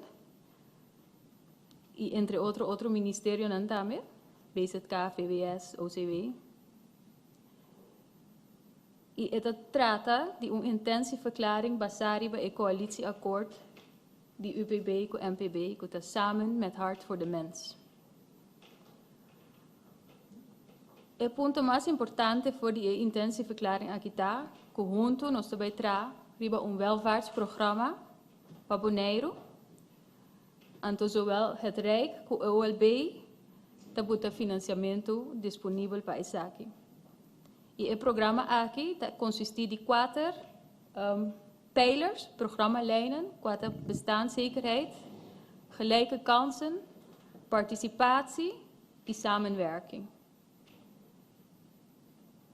i entre otro otro ministerionan tambe, BZK, VWS, OCW. I e ta trata di un intentieverklaring basá riba e koalitieakkoord di UPB ku MPB ku ta Samen met hart voor de mens. E punto mas importante for di e intentieverklaring aki ta ku huntu nos ta bai traha riba un welvaartsprogramma pa Boneiru. Anto zowel het Rijk ku OLB ta buta finansiamentu disponibel pa esaki. I e programa aki ta konsistí di kuater pijlers, programmalijnen, kua ta bestaanszekerheid, gelijke kansen, participatie i samenwerking.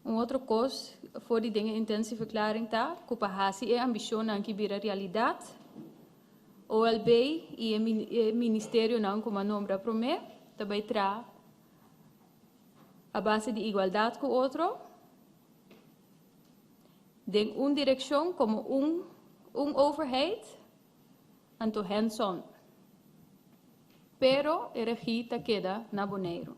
Un otro kos for di den e intentieverklaring ta ku pa hasi e ambishonnan ki bira realidat, OLB i e ministerionan ku m'a nombra promé ta bai traha a base di igualdat ku otro den un direkshon komo un un overheid, anto hands-on. Pero e regie ta keda na Boneiru.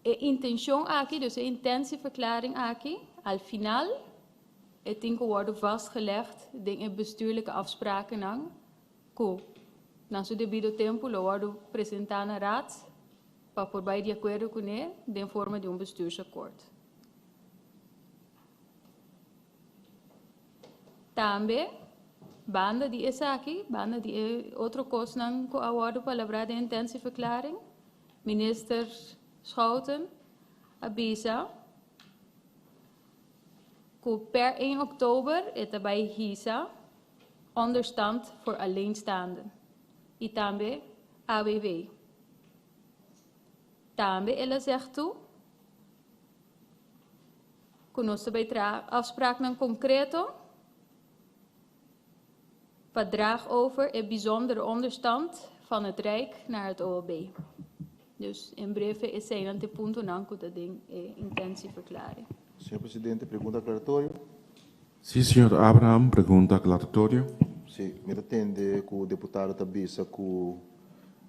E intenshon aki, dus e intentieverklaring aki, al final e tin ku wòrdu vastgelegd den e bestuurlijke afsprakennan ku na su debido tempu lo wòrdu presentá na Raad pa por bai di akuerdo kuné den forma di un bestuursakkoord. Tambe, banda di esaki, banda di e otro kosnan ku a wòrdu palabrá den intentieverklaring, Minister Schouten a bisa ku per 1 oktober e ta bai hisa onderstand voor alleenstaanden i tambe AWW. Tambe el a zegt toe ku nos ta bai traha afspraaknan konkreto pa draag over e bijzondere onderstand van het Rijk naar het OLB. Dus en breve eseinan ta e puntonan ku ta den e intentieverklaring. Señor Presidente, pregunta aclaratorio. Sí, señor Abraham, pregunta aclaratorio. Sí, mi ta tende cu deputado ta bisa cu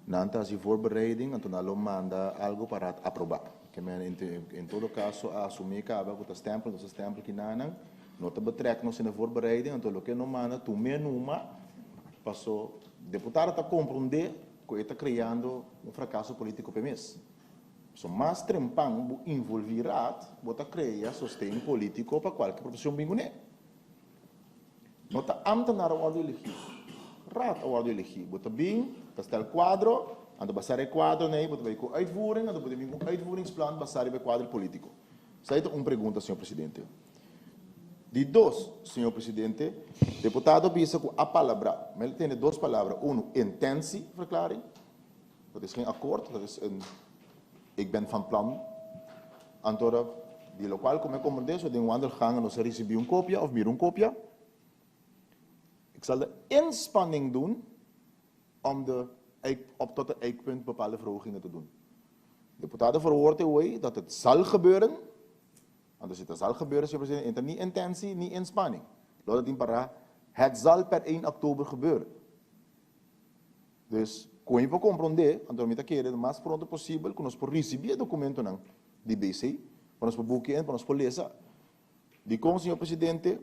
nan ta haci voorbereiding, anto nan lo manda algo pa Raad aproba. Ke men en todo caso a asumi caba cu ta stempel, nos ta stempel kinanan, no ta betrek nos in de voorbereiding, anto loke no manda tume numa, paso deputado ta compronde cu e ta creando un fracaso politico p'e mes. So mas trempan bo involvi Raad, bo ta crea sosten politico pa cualke proposicion bin cune. No ta ambtenaar a wordo elegi, Raad a wordo elegi. Bo ta bin, ta stel cuadro, anto basa riba e cuadro ney bo ta bay cu uitvoering, anto bo ta bin cu un uitvoeringsplan basa riba e cuadro politico. Esai ta un pregunta, señor Presidente. Di dos, señor Presidente, deputado a bisa cu a palabra, mi a tende dos palabra, uno, intentieverklaring, Dat is geen akkoord, dat is een ik ben van plan. Anto di lokual ku mi a komprendé so den wandelgangen nos a risibí un kopia òf mira un kopia. Ik zal de inspanning doen om de op tot de ijkpunt bepaalde verhogingen te doen. Deputado verwoordt e dat het zal gebeuren. Anto si ta zal gebeuren, señor presidente, e ta ni intentie ni inspanning. Lo ta tin para het zal per 1 oktober gebeuren. Dus, kon mi por komprondé, anto mi ta kere mas pronto posibel ku nos por risibí e dokumentonan di BC, pa nos por buki en, pa nos por lesa. Dikon, señor presidente?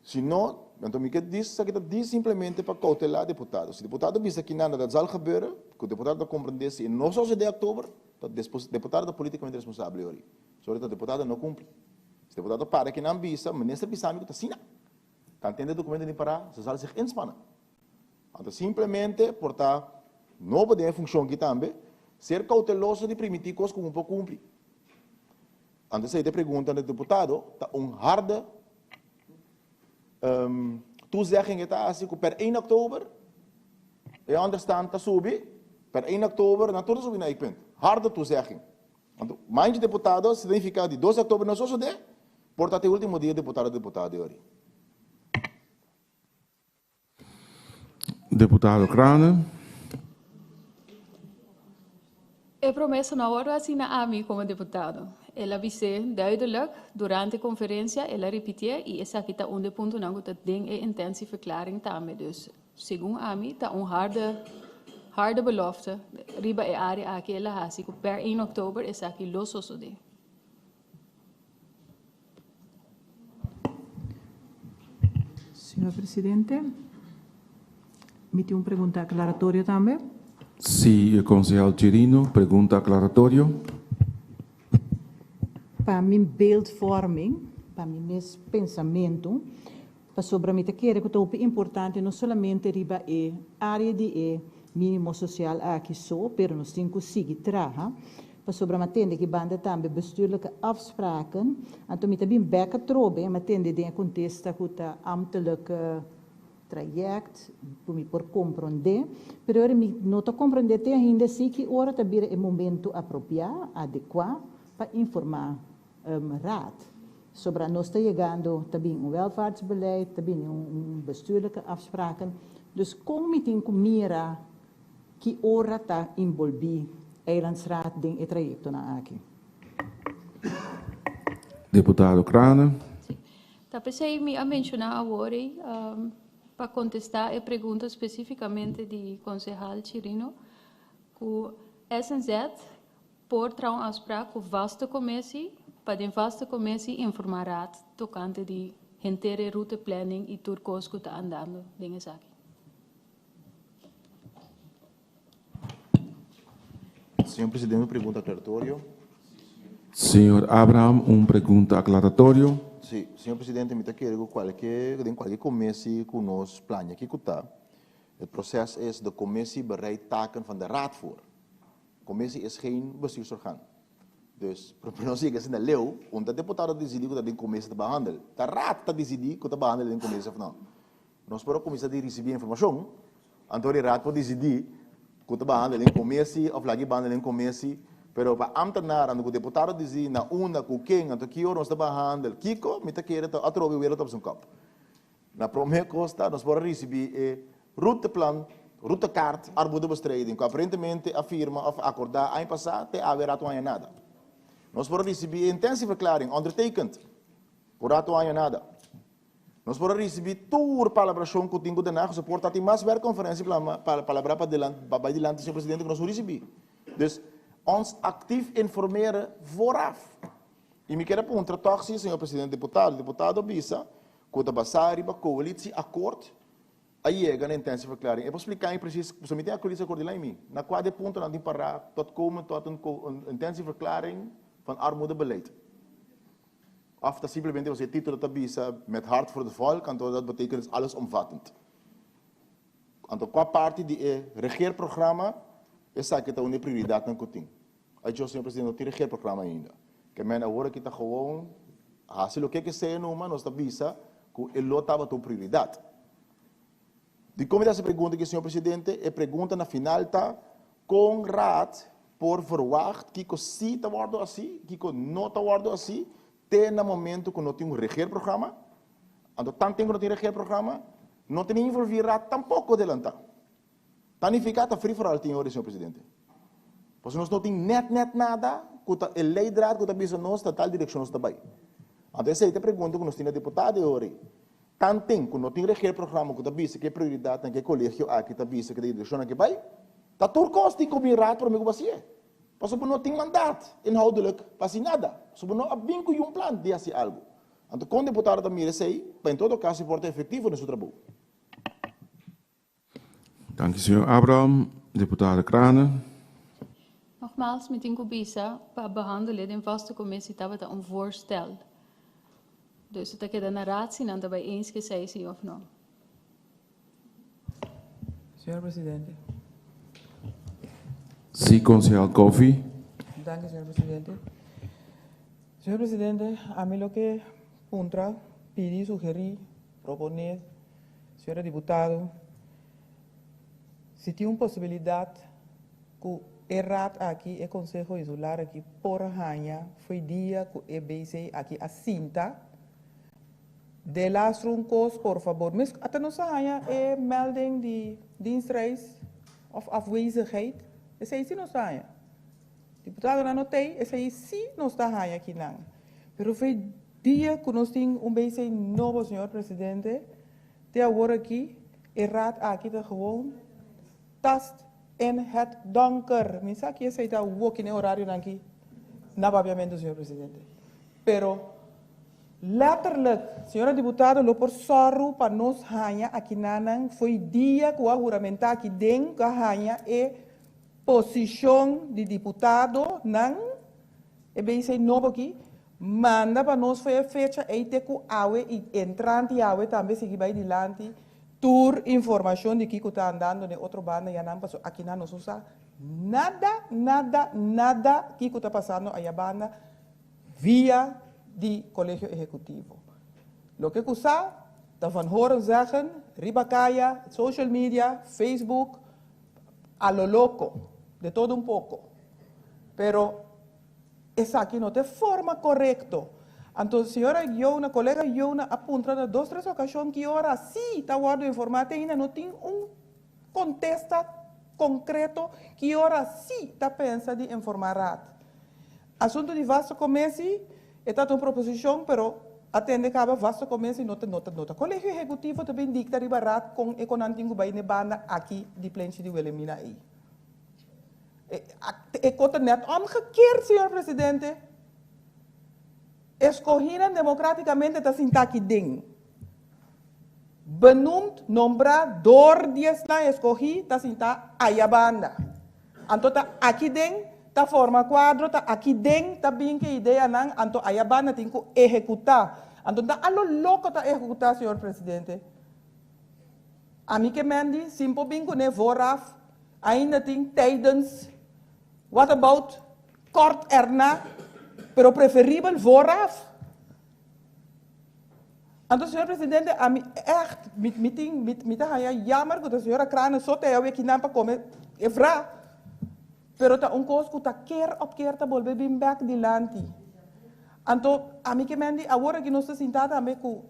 Si no, anto mi ke dis, esaki ta dis simplemente pa koutelá deputado. Si deputado bisa kinan dat zal gebeuren, ku deputado ta komprendé si e no sosodé oktober, ta deputado ta politikamente responsabel e ora ei. Sori ta deputado no kumpli. Si deputado para kinan bisa, minister bisa mi ku ta asina. Tanten de dokumento ni pará, ze zal zich inspannen. Anto simplemente por ta nobo den e funcion aki tambe, ser cauteloso di primiti cos cu bo por cumpli. Anto esei ta e pregunta na diputado, ta un harde toezegging e ta hasi ku per 1 oktober e onderstand ta subi, per 1 oktober nan tur ta subi na eikpunt. Harde toezegging. Anto manchi diputado significa di 2 oktober no sosode, por ta te ultimo dia diputado diputado yori. Deputado Craane. E promesa no a wòrdu hasi na ami komo deputado. El a bis'é duidelijk durante konferensia, el a ripitié i esaki ta un di e puntonan ku ta den e intentieverklaring tambe. Dus segun ami ta un harde harde belofte riba e área aki el a hasi ku per 1 òktober esaki lo sosodé. Señor Presidente, mi tin un pregunta aclaratorio tambe. Sí, Concejal Chirino, pregunta aclaratorio. Pa mi beeldvorming, pa mi mes pensamentu, pasobra mi ta kere ku ta hopi importante no solamente riba e área di e mínimo sosial aki so, pero nos tin ku sigui traha Pasobra m'a tende ki banda tambe bestuurlijke afspraken, anto mi ta bin bek atrobe, m'a tende den e kontesta ku ta ambtelijk traject, ku mi por komprondé, pero ora mi no ta komprondé te ainda si ki ora ta bira e momento apropiá, adekuá, pa informá Raad. Sobra nos ta yegando, ta bin un welvaartsbeleid, ta bini un bestuurlijke afspraken, dus kon mi tin ku mira Ki ora ta inbolbí Eilandsraad den e trayektonan aki? Deputado Craane. Sí. Ta p'esei mi a menshoná awor ei pa kontestá e pregunta spesífikamente di konsehal Chirino ku SNZ por traha un afsprak ku vaste komessie pa den vaste komessie informá raad tokante di henter e routeplanning i tur kos ku ta andando den esaki. Señor Presidente, un pregunta aclaratorio. Señor Abraham, un pregunta aclaratorio. Sí, señor Presidente, mi ta kere ku kualke, den kualke commissie ku nos plania kiko ta, het proces is de commissie bereidt taken van de raad voor. Commissie is geen bestuursorgaan. Dus, prome nos yega asina leu, un ta deputado ta disidí ku ta den commissie ta behandel. Ta raad ta disidí ku ta behandel den commissie of no. Nos por a kuminsá di risibí informashon, anto di rat por disidí ku ta baha den komesi òf lag'i baha den komesi, pero pa ámtenar anto ku deputado disidí na unda, ku ken, anto ki ora nos ta baha, kiko mi ta kere ta atrobe wereld op z'n kòp. Na promé kos ta nos por a risibí e ruteplan, rutekaart armoedebestrijding, ku aparentemente a firma òf akordá aña pasá, te awe rat no haña nada. Nos por a risibí e intentieverklaring, ondertekend, ku rat no haña nada. Nos por a ricibi tur palabracion cu tin cu Den Haag, so por ta tin mas werkconferencia pa palabra pa pa bay dilanti señor presidente cu nos no ricibi. Dus ons actief informeren vooraf. Y mi kier a puntra toch si señor presidente diputado, diputado a bisa cu ta basa riba coalitieakkoord a yega na intentieverklaring. E por splica mi precies, pasobra mi tin a coalitieakkoord dilanti mi, na cua de puntonan tin para tot komen tot een intentieverklaring van armoedebeleid. Of ta simplemente pasobra e título ta bisa Met hart voor het volk, anto dat betekent dus allesomvattend. Anto kua parti di e regeerprogramma esaki ta un di e prioridatnan ku tin? Ajo, señor presidente, no tin regeerprogramma ainda. Ke men awor aki ta gewoon hasi loke ke sea numa, nos ta bisa ku e lo tabata un prioridat. Dikon mi ta hasi e pregunta aki, señor presidente? E pregunta na final ta, Kon Raad por verwacht kiko sí ta wòrdu hasí, kiko no ta wòrdu hasí, te na momento ku no tin un regeerprogramma? Anto tanten ku no tin regeerprogramma, no tin involví Raad tampoko delantá. Ta nifiká ta free for all tin ora, señor presidente. Pasobra nos no tin nèt nèt nada ku ta e leidraad ku ta bisa nos ta tal direkshon nos ta bai. Anto esei ta e pregunta ku nos tin na diputado e ora ei. Tanten ku no tin regeerprogramma ku ta bisa ke prioridatnan ke kolegio aki ta bisa ke direkshonnan ke bai, ta tur kos tin ku bin raad promé ku bo hasié. Pasobra bo no tin mandaat inhoudelijk pa hasi nada. Pasobra bo no a bin ku yun plan di hasi algu. Anto kon diputado ta mira esei pa en todo kaso e por ta efektivo den su trabou? Danki señor Abraham. Deputado Craane. Nogmaals mi tin ku bisa pa behandele den vaste commissie tabata un voorstel. Dus e ta keda na raad si nan ta bai eens ku esei si of no. Señor Presidente. Si, Concejal Coffie. Danki, señor Presidente. Señor Presidente, ami lo ke puntra, pidi, sugerí, proponé, señora diputado, si tin un posibilidat ku e raad aki, e Konseho Insular aki por haña fo'i dia ku e BC aki a sinta, Delastro un kos por fabor. Mes ata nos a haña e melding di dienstreis of afwezigheid. Esei si nos ta haña. Diputadonan no t'ei, esei si nos ta haña kinan. Pero fe dia ku nos tin un BC nobo, señor presidente, te awor aki e raad aki ta gewoon tast in het donker. Mi sa ki esei ta woki n'e horarionan aki na Papiamentu, señor presidente. Pero Letterlijk, señora diputado lo por sòru pa nos haña akinanan fo'i dia ku a huramentá aki den ku a haña e posishon di diputado nan, e BC nobo aki, manda pa nos fo'i e fecha ei te ku awe i entrante awe tambe sigui bai dilanti tur informashon di kiko ta andando den otro banda ya nan pasobra akinan nos no sa nada, nada, nada kiko ta pasando aya banda. Via di Kolegio Ehekutivo. Loke ku sa ta van horen zeggen, riba kaya, social media, Facebook, a lo loco, de todo un poco. Pero esaki no ta e forma korekto. Anto señora Jona, kolega Jona a puntra na dos tres okashon ki ora si ta wòrdu informá te ainda no tin un kontesta konkreto ki ora si ta pensa di informá Raad. Asunto di vasto comesi, e ta ta un proposicion, pero a tende caba vasto comesi no ta no ta no ta Colegio Ehecutivo ta bin dicta riba raad con e con nan tin cu bay n'e banda aki di plenchi di Wilhelmina ey. E e co ta net omgekeerd, señor Presidente. Escoginan democraticamente ta sinta aki den. Benoemd, nombra, door di esnan escogi ta sinta aya banda. Anto ta aki den ta forma cuadro, ta aki den ta bin ke ideanan, anto aya banda tin cu ehecuta. Anto ta a lo loco ta ehecuta, señor Presidente. Ami ke Mandy, sin por bin cune vooraf, ainda tin tijdens, what about kort erna, pero preferibel vooraf. Anto señor Presidente, ami echt, mi, mi tin, mi, mi ta haña jammer ku ta señora Kranen so ta awe kinan pa kome e vra. Pero ta un kos ku ta keer op keer ta bolbe bin bek dilanti. Anto, ami ke men di awor aki nos ta sinta tambe ku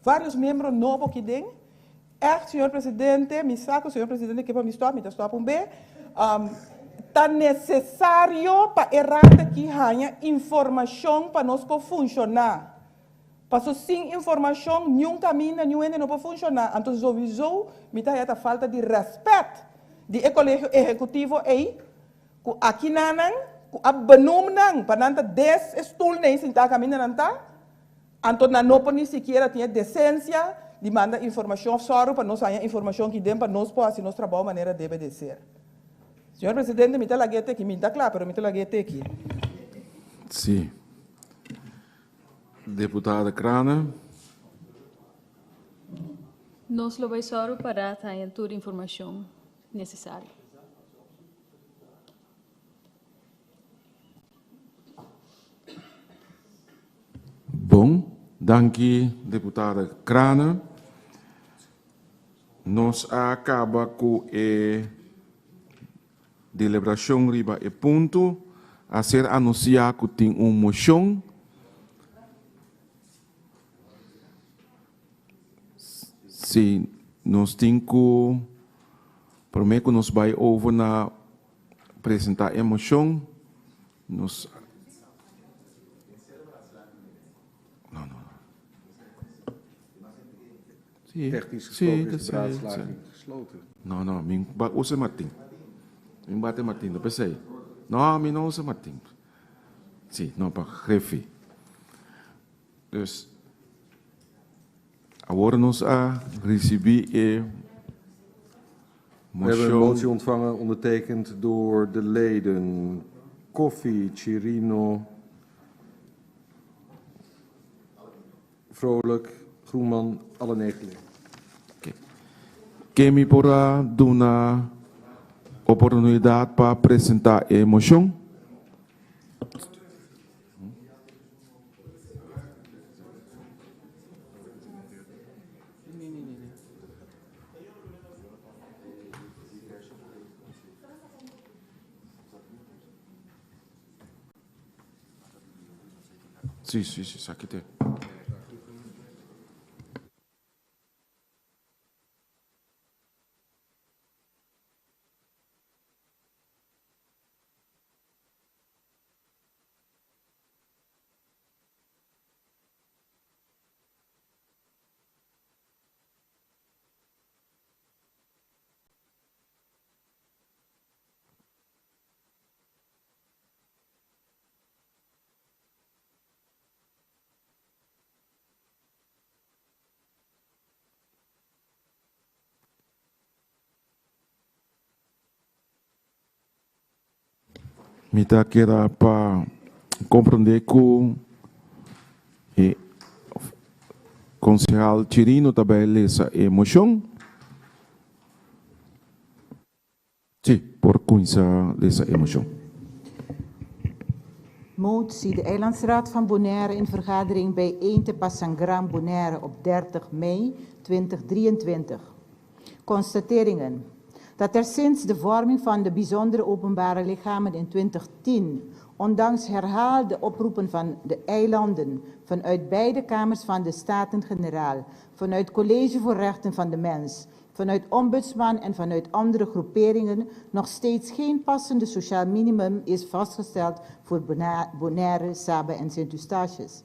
varios miembro nobo aki den. Echt, señor Presidente, mi sa ku señor Presidente ke pa mi stòp, mi ta stòp un be. Ta nesesario pa e raad aki haña informashon pa nos por funshoná. Paso sin informashon niun kaminda niun hende no por funshoná. Anto zowizo mi ta haya ta falta di rèspèt di e kolegio ehekutivo ei ku akinanan ku a benoem nan pa nan ta des e stul nei sintá kaminda nan ta. Anto nan no por ni sikiera tin e desensia di manda informashon òf sòru pa nos haña informashon ki den pa nos por hasi nos trabou manera debe de ser. Señor Presidente, mi ta lag'é te aki. Mi ta kla, pero mi ta lag'é te aki. Sí. Deputada Craane. Nos lo bai sòru pa Raad haña tur informashon nesesario. Bon, danki deputada Craane. Nos a caba cu e delibracion riba e punto. A ser anuncia cu tin un mocion. Si, nos tin cu, prome cu nos bay over na presenta e mocion, nos. No, no, no. Sí, Technisch sí, gesproken is de sí, beraadslaging sí. gesloten. No, no, mi ba usa Martin. Mi bate Martin, no pesey. No, mi no usa Martin. Sí, no, pa Griffie. Dus, awor nos a ricibi e We hebben een mocion. motie ontvangen, ondertekend door de leden Koffie, Chirino, Vrolijk, Groenman, alle negen leden. Oké. Ken mi por a duna oportunidad pa presenta e mocion? Sí, sí, sí, esaki te. Mi ta keda pa komprondé ku e konsehal Chirino ta bai lesa e moshon. Sí, por kuminsá lesa e moshon. Motie, de Eilandsraad van Bonaire in vergadering bijeen te Passangram, Bonaire op 30 mei 2023. Constateringen. Dat er sinds de vorming van de bijzondere openbare lichamen in 2010, ondanks herhaalde oproepen van de eilanden vanuit beide kamers van de Staten-Generaal, vanuit College voor Rechten van de Mens, vanuit Ombudsman en vanuit andere groeperingen nog steeds geen passende sociaal minimum is vastgesteld voor Bonaire, Saba en Sint Eustatius.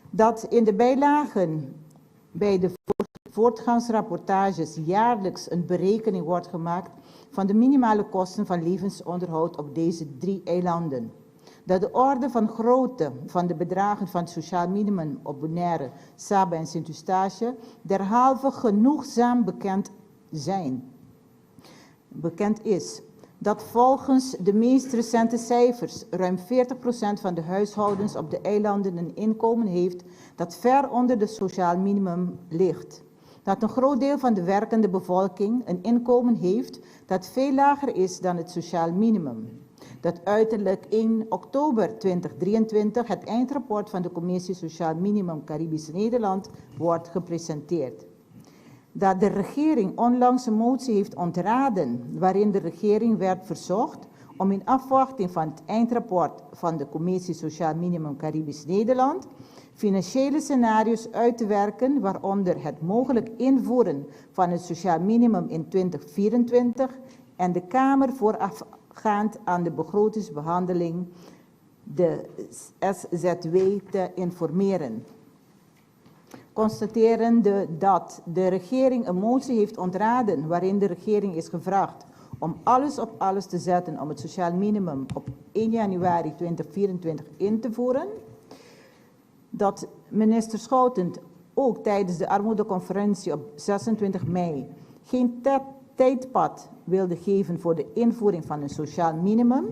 Dat in de bijlagen bij de voortgangsrapportages jaarlijks een berekening wordt gemaakt van de minimale kosten van levensonderhoud op deze drie eilanden. Dat de orde van grootte van de bedragen van het sociaal minimum op Bonaire, Saba en Sint Eustatius derhalve genoegzaam bekend zijn. Bekend is dat volgens de meest recente cijfers ruim 40% van de huishoudens op de eilanden een inkomen heeft dat ver onder de sociaal minimum ligt. Dat een groot deel van de werkende bevolking een inkomen heeft dat veel lager is dan het sociaal minimum. Dat uiterlijk 1 oktober 2023 het eindrapport van de Commissie Sociaal Minimum Caribisch Nederland wordt gepresenteerd. Dat de regering onlangs een motie heeft ontraden waarin de regering werd verzocht om in afwachting van het eindrapport van de Commissie Sociaal Minimum Caribisch Nederland financiële scenario's uit te werken, waaronder het mogelijk invoeren van het sociaal minimum in 2024 en de Kamer voorafgaand aan de begrotingsbehandeling de SZW te informeren. Constaterende dat de regering een motie heeft ontraden waarin de regering is gevraagd om alles op alles te zetten om het sociaal minimum op 1 januari 2024 in te voeren. Dat minister Schouten ook tijdens de armoedeconferentie op 26 mei geen tijdpad wilde geven voor de invoering van een sociaal minimum.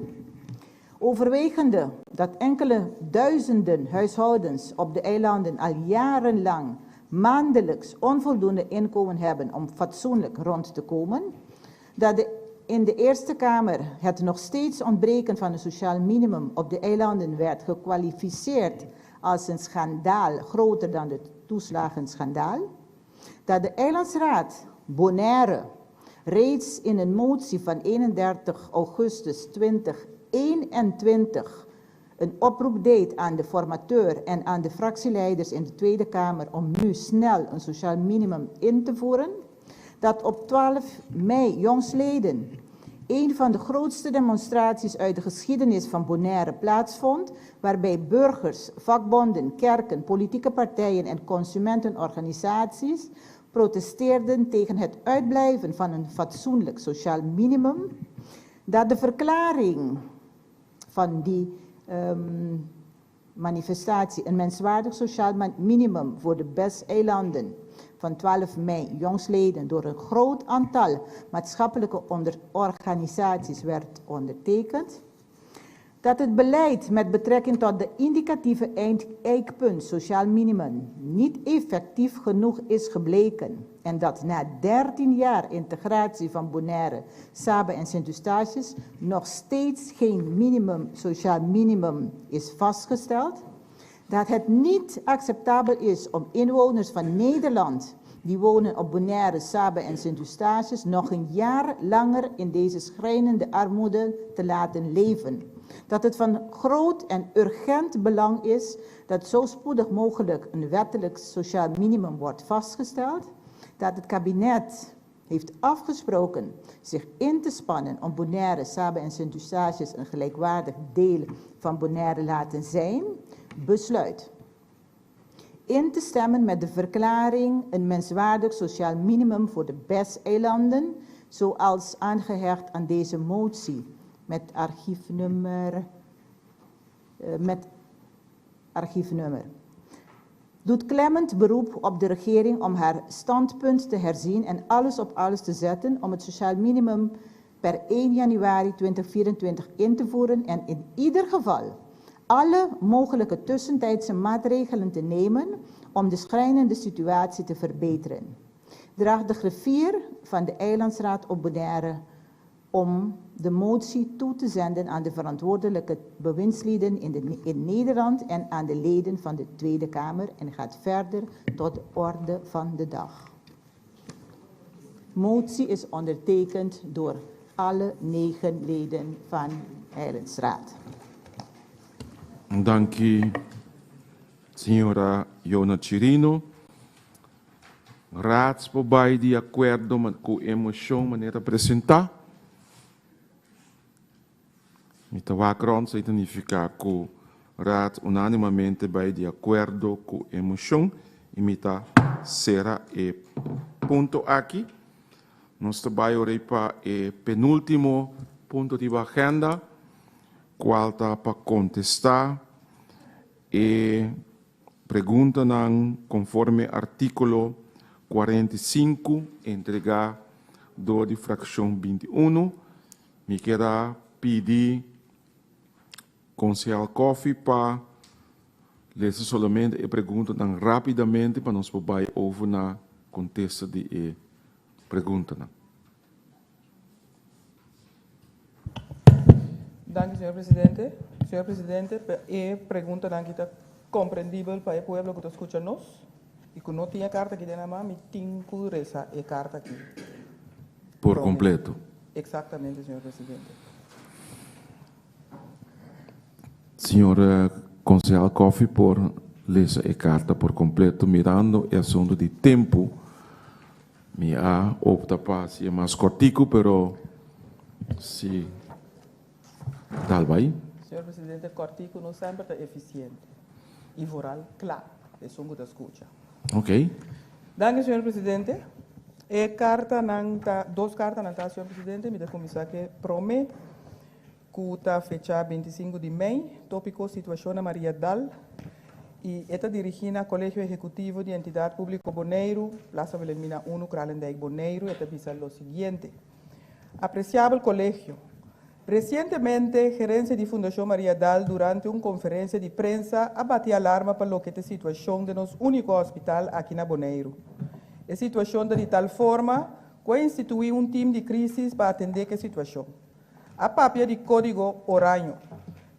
Overwegende dat enkele duizenden huishoudens op de eilanden al jarenlang maandelijks onvoldoende inkomen hebben om fatsoenlijk rond te komen. Dat de, in de Eerste Kamer het nog steeds ontbreken van een sociaal minimum op de eilanden werd gekwalificeerd als een schandaal groter dan het toeslagenschandaal. Dat de Eilandsraad Bonaire reeds in een motie van 31 augustus 2021 een oproep deed aan de formateur en aan de fractieleiders in de Tweede Kamer om nu snel een sociaal minimum in te voeren. Dat op 12 mei jongsleden een van de grootste demonstraties uit de geschiedenis van Bonaire plaatsvond, waarbij burgers, vakbonden, kerken, politieke partijen en consumentenorganisaties protesteerden tegen het uitblijven van een fatsoenlijk sociaal minimum, dat de verklaring van die manifestatie een menswaardig sociaal minimum voor de BES-eilanden van 12 mei jongsleden door een groot aantal maatschappelijke organisaties werd ondertekend. Dat het beleid met betrekking tot de indicatieve eindpunt sociaal minimum niet effectief genoeg is gebleken en dat na 13 jaar integratie van Bonaire, Saba en Sint Eustatius nog steeds geen minimum, sociaal minimum is vastgesteld. Dat het niet acceptabel is om inwoners van Nederland die wonen op Bonaire, Saba en Sint Eustatius nog een jaar langer in deze schrijnende armoede te laten leven. Dat het van groot en urgent belang is dat zo spoedig mogelijk een wettelijk sociaal minimum wordt vastgesteld. Dat het kabinet heeft afgesproken zich in te spannen om Bonaire, Saba en Sint Eustatius een gelijkwaardig deel van Bonaire laten zijn. Besluit. In te stemmen met de verklaring een menswaardig sociaal minimum voor de BES-eilanden, zoals aangehecht aan deze motie met archiefnummer, met archiefnummer. Doet klemmend beroep op de regering om haar standpunt te herzien en alles op alles te zetten om het sociaal minimum per 1 januari 2024 in te voeren en in ieder geval alle mogelijke tussentijdse maatregelen te nemen om de schrijnende situatie te verbeteren. Draagt de griffier van de Eilandsraad op Bonaire om de motie toe te zenden aan de verantwoordelijke bewindslieden in Nederland en aan de leden van de Tweede Kamer en gaat verder tot de orde van de dag. Motie is ondertekend door alle 9 leden van Eilandsraad. Danki, señora Jona Chirino. Raad por bai di akuerdo ku e moshon manera presentá. Mi ta wak rònt, esei ta nifiká ku Raad unánimamente bai di akuerdo ku e moshon i mi ta sera e punto aki. Nos ta bai ora ei pa e penúltimo punto riba agenda, kual ta pa kontestá e preguntanan konforme artíkulo 45 entregá dor di frakshon 21. Mi kier a pidi Konsehal Coffie pa lesa solamente e preguntanan rápidamente pa nos por bai over na kontesta di e preguntanan. Danki, señor presidente. Señor presidente, e preguntanan aki ta komprendibel pa e pueblo ku ta skucha nos i ku no tin e karta aki den nan man, mi tin ku resa e karta aki. Por kompleto. Eksaktamente, señor presidente. Señor Konsehal Coffie por lesa e karta por kompleto mirando e asunto di tempu. Mi a opta pa hasi e mas kòrtiku, pero si tal bai. Señor Presidente, kòrtiku no semper ta efisiente i vooral kla esun ku ta skucha. Oké. Danki, señor Presidente. E kartanan ta, dos kartanan ta, señor Presidente. Mi ta kuminsá ku e promé, ku ta fechá 25 di mei, tópiko Situashon na Mariadal, i e ta dirigí na Kolegio Ehekutivo di Entidat Públiko Boneiru, Plaza Wilhelmina 1, Kralendijk, Boneiru. E ta bisa lo siguiente, Apresiabel Kolegio, Resientemente gerensia di Fundashon Mariadal durante un konferensia di prensa a bati alarma pa loke ta e situashon den nos úniko hospital aki na Boneiru. E situashon ta di tal forma ku a instituí un tim di krísis pa atendé ku e situashon. A papia di kódigo oraño.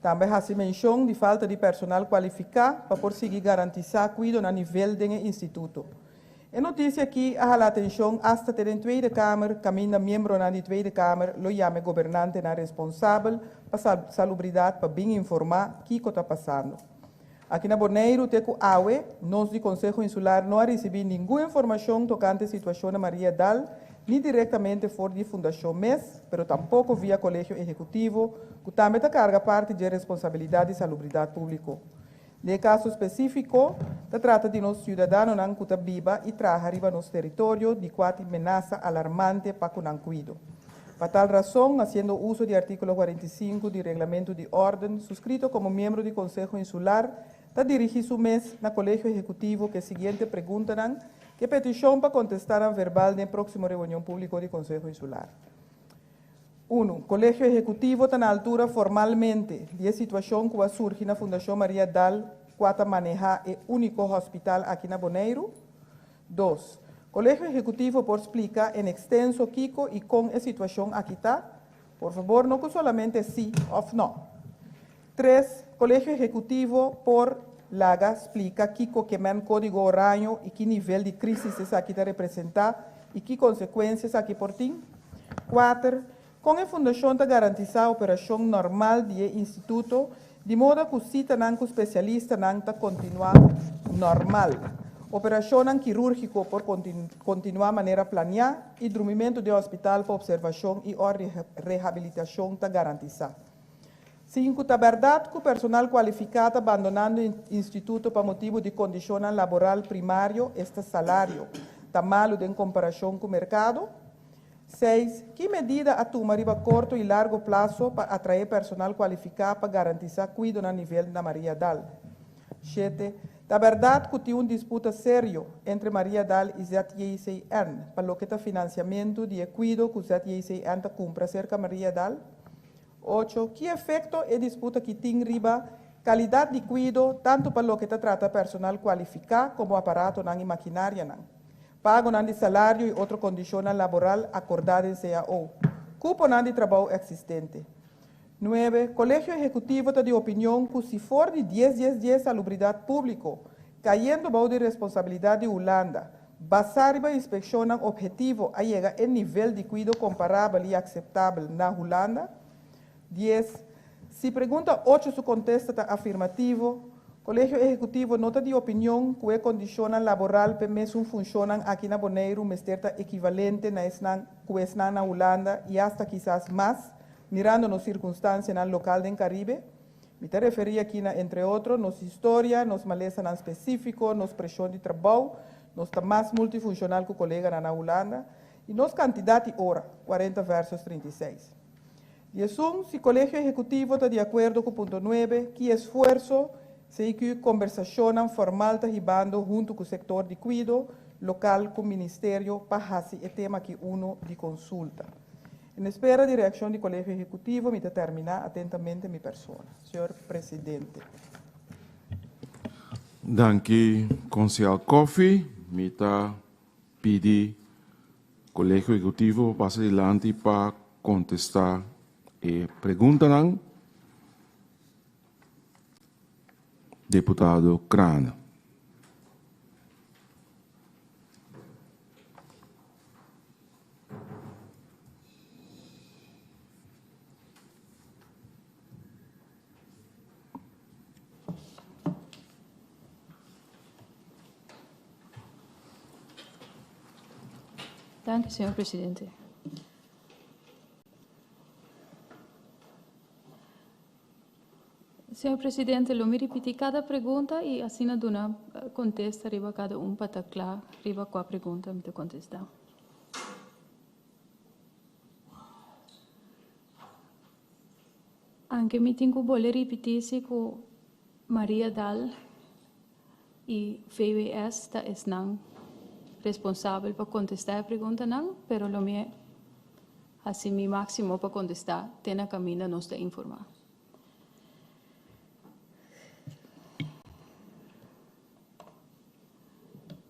Tambe hasi menshon di falta di personal kualifiká pa por sigui garantisá kuido na nivel den e instituto. E notisia akí a hala atenshon asta te den Tweede Kamer, kaminda miembronan di Tweede Kamer lo yama e gobernantenan responsabel pa salubridat pa bin informá kiko ta pasando. Aki na Boneiru te ku awe, nos di Konseho Insular no a risibí ningun informashon tokante e situashon na Maria Dal, ni direktamente for di fundashon mes, pero tampoko via Kolegio Ehekutivo, ku tambe ta karga parti dje responsabilidat di salubridat públiko. Den e kaso spesífiko, ta trata di nos siudadanonan ku ta biba i traha riba nos teritorio di kua tin menasa alarmante pa ku nan kuido. Pa tal rason, hasiendo uso di artíkulo 45 di Reglamentu di Órden, suskrito komo miembro di Konseho Insular, ta dirigí su mes na Kolegio Ehekutivo ku e siguiente preguntanan, ku e petishon pa kontestá nan verbal den e próksimo reunion públiko di Konseho Insular. Unu, Kolegio Ehekutivo ta na altura formalmente di e situashon ku a surgi na Fundashon Maria Dal kua ta manehá e úniko hospital aki na Boneiru? Dos, Kolegio Ehekutivo por splika en ekstenso kiko i kon e situashon aki ta? Por fabor no ku solamente sí òf nò. Tres, Kolegio Ehekutivo por laga splika kiko ke men kódigo oraño i ki nivel di krísis esaki ta representá i ki konsekuensia esaki por tin? Kuater, Kon e fundashon ta garantisá operashon normal di e instituto di moda ku sitanan ku spesialistanan ta kontinuá normal, operashonnan kirúrgiko por kontinuá manera planiá i drumimentu den hospital pa opservashon i òr rehabilitashon ta garantisá? 5, Ta bèrdat ku personal kualifiká ta bandonando e instituto pa motibu di kondishonnan laboral primario, esta salario, ta malu den komparashon ku merkado? 6, Ki medida a tuma riba korto i largo plaso pa atraé personal kualifiká pa garantisá kuido na nivel na Mariadal? 7, Ta bèrdat ku tin un disputa serio entre Mariadal i ZJCN pa loke ta finansiamentu di e kuido ku ZJCN ta kumpra serka Mariadal? 8, Ki efekto e disputa ki tin riba kalidat di kuido tantu pa loke ta trata personal kualifiká komo aparatonan i makinarianan? Pagonan di salario i otro kondishonnan laboral akordá den cao. Kuponan di trabou eksistente. 9, Kolegio Ehekutivo ta di opinion ku si for di dies dies dies salubridat públiko, kayendo bou di responsabilidat di Hulanda, basá riba inspekshonnan ophetivo a yega e nivel di kuido komparabel i akseptabel na Hulanda. 10, Si pregunta ocho su kontesta ta afirmativo, Kolegio Ehekutivo no ta di opinion ku e kondishonnan laboral p'e mesun funshonnan aki na Boneiru mester ta ekivalente na esnan ku esnan na Hulanda i asta kisas mas, mirando nos sirkunstansianan lokal den Karibe? Mi ta referí aki na, entre otro, nos historia, nos malesanan spesífiko, nos preshon di trabou, nos ta mas multifunshonal ku koleganan na Hulanda, i nos kantidat di ora, 40 versus 36. 11, Si Kolegio Ehekutivo ta di akuerdo ku punto 9, ki esfuerso CQ kombersashonnan formal ta hibando huntu ku sektor di kuido lokal ku Ministerio pa hasi e tema aki unu di konsulta? En espera di reakshon di Kolegio Ehekutivo mi ta terminá atentamente mi persona. Señor Presidente. Danki Konsehal Coffie. Mi ta pidi Kolegio Ehekutivo pa pasa dilanti pa kontestá e preguntanan. Deputado Craane. Danki, señor presidente. Señor presidente, lo mi ripiti cada pregunta y asina duna contesta riba cada un pa ta cla riba cua pregunta mi ta contesta. Anke mi tin ku bole ripití si ku Maria Dal i VWS ta esnan responsabel pa kontestá e preguntanan, pero lo mi hasi mi máksimo pa kontestá te na kaminda nos ta informá.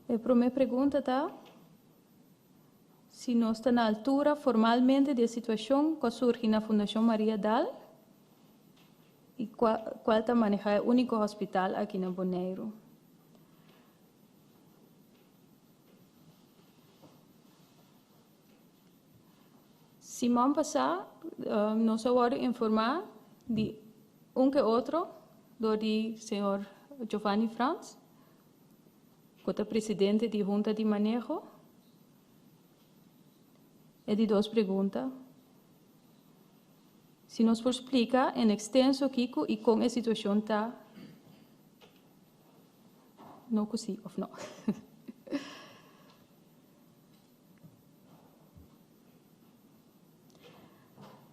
E promé pregunta ta. Si nos ta na altura formalmente di e situacion cu a surgi na Fundacion Maria Dal y cual ta maneha e unico hospital aki na Boneiru. Siman pasa nos a wordo informa di un ke otro door di señor Giovanni Frans. Ku ta presidente di Hunta di Maneho? E di dos pregunta, Si nos por splika en ekstenso kiko i kon e situashon ta, no ku si òf no.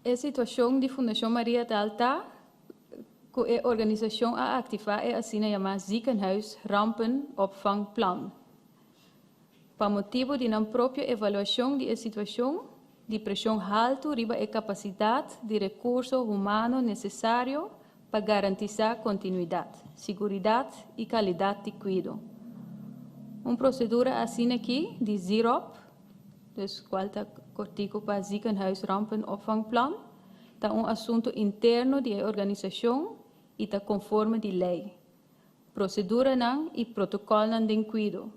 E situashon di Fundashon Maria Dal ta ku e organisashon a aktivá e asina yamá Ziekenhuis Rampen Opvang Plan pa motibu di nan propio evaluashon di e situashon di preshon haltu riba e kapasidat di rekurso humano nesesario pa garantisá kontinuidat, siguridat i kalidat di kuido. Un prosedura asina aki di ZROP, dus kual ta kortiku pa Ziekenhuis Rampen Opvangplan, ta un asuntu interno di e organisashon i ta konforme di lei, proseduranan i protokòlnan den kuido.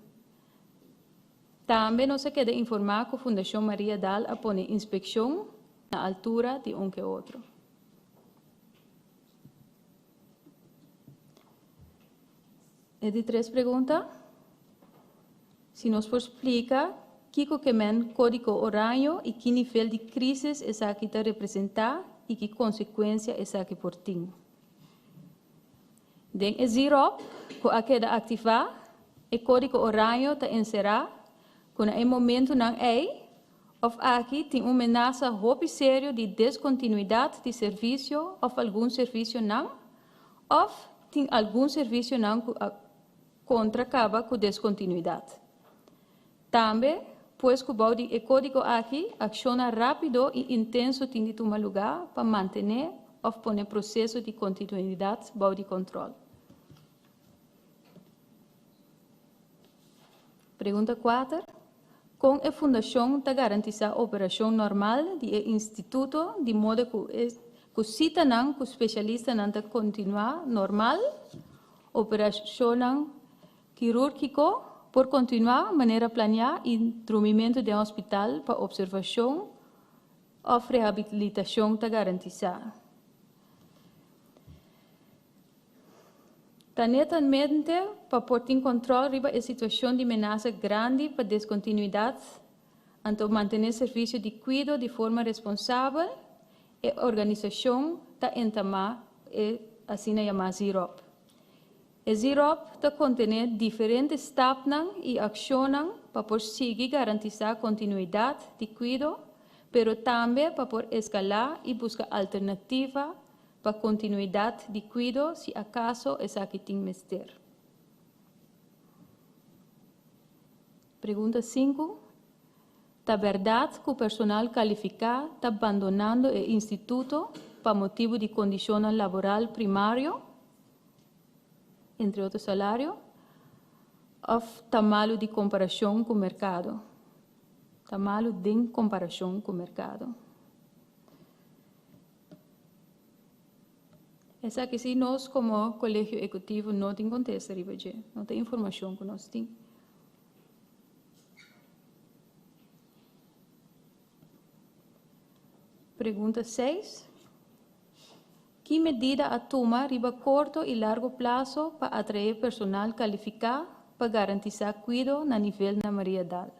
Tambe nos a keda informá ku Fundashon Maria Dal a pone inspekshon. na altura di un ke otro. E di tres pregunta, Si nos por splika kiko ke men kódigo oraño i ki nivel di krísis esaki ta representá i ki konsekuensia esaki por tin. Den e ZROP ku a keda aktivá, e kódigo oraño ta enserá ku na e momentunan ei òf aki tin un menasa hopi serio di deskontinuidat di servisio òf algun servisionan òf tin algun servisionan ku a kontra kaba ku deskontinuidat. Tambe, pues ku bou di e kódigo aki, akshonnan rápido i intenso tin di tuma lugá pa mantené òf pone proseso di kontinuidat bou di kòntròl. Pregunta kuater, Kon e fundashon ta garantisá operashon normal di e instituto di moda ku e ku sitanan ku spesialistanan ta kontinuá normal, operashonnan kirúrgiko por kontinuá manera planiá i drumimentu den hospital pa opservashon òf rehabilitashon ta garantisá? Ta netamente pa por tin kòntròl riba e situashon di menasa grandi pa deskontinuidat, anto mantené servisio di kuido di forma responsabel, e organisashon ta entamá e asina yamá ZROP. E ZROP ta kontené diferente stapnan i akshonnan pa por sigui garantisá kontinuidat di kuido, pero tambe pa por eskalá i buska alternativa pa kontinuidat di kuido si akaso esaki tin mester. Pregunta sinku, Ta bèrdat ku personal kalifiká ta bandonando e instituto pa motibu di kondishonnan laboral primario, entre otro salario, òf ta malu di komparashon ku merkado? Ta malu den komparashon ku merkado. Esaki si nos komo Kolegio Ehekutivo no tin kontesta riba dje, no ta informashon ku nos tin. Pregunta seis, Ki medida a tuma riba korto i largo plaso pa atraé personal kalifiká pa garantisá kuido na nivel na Mariadal?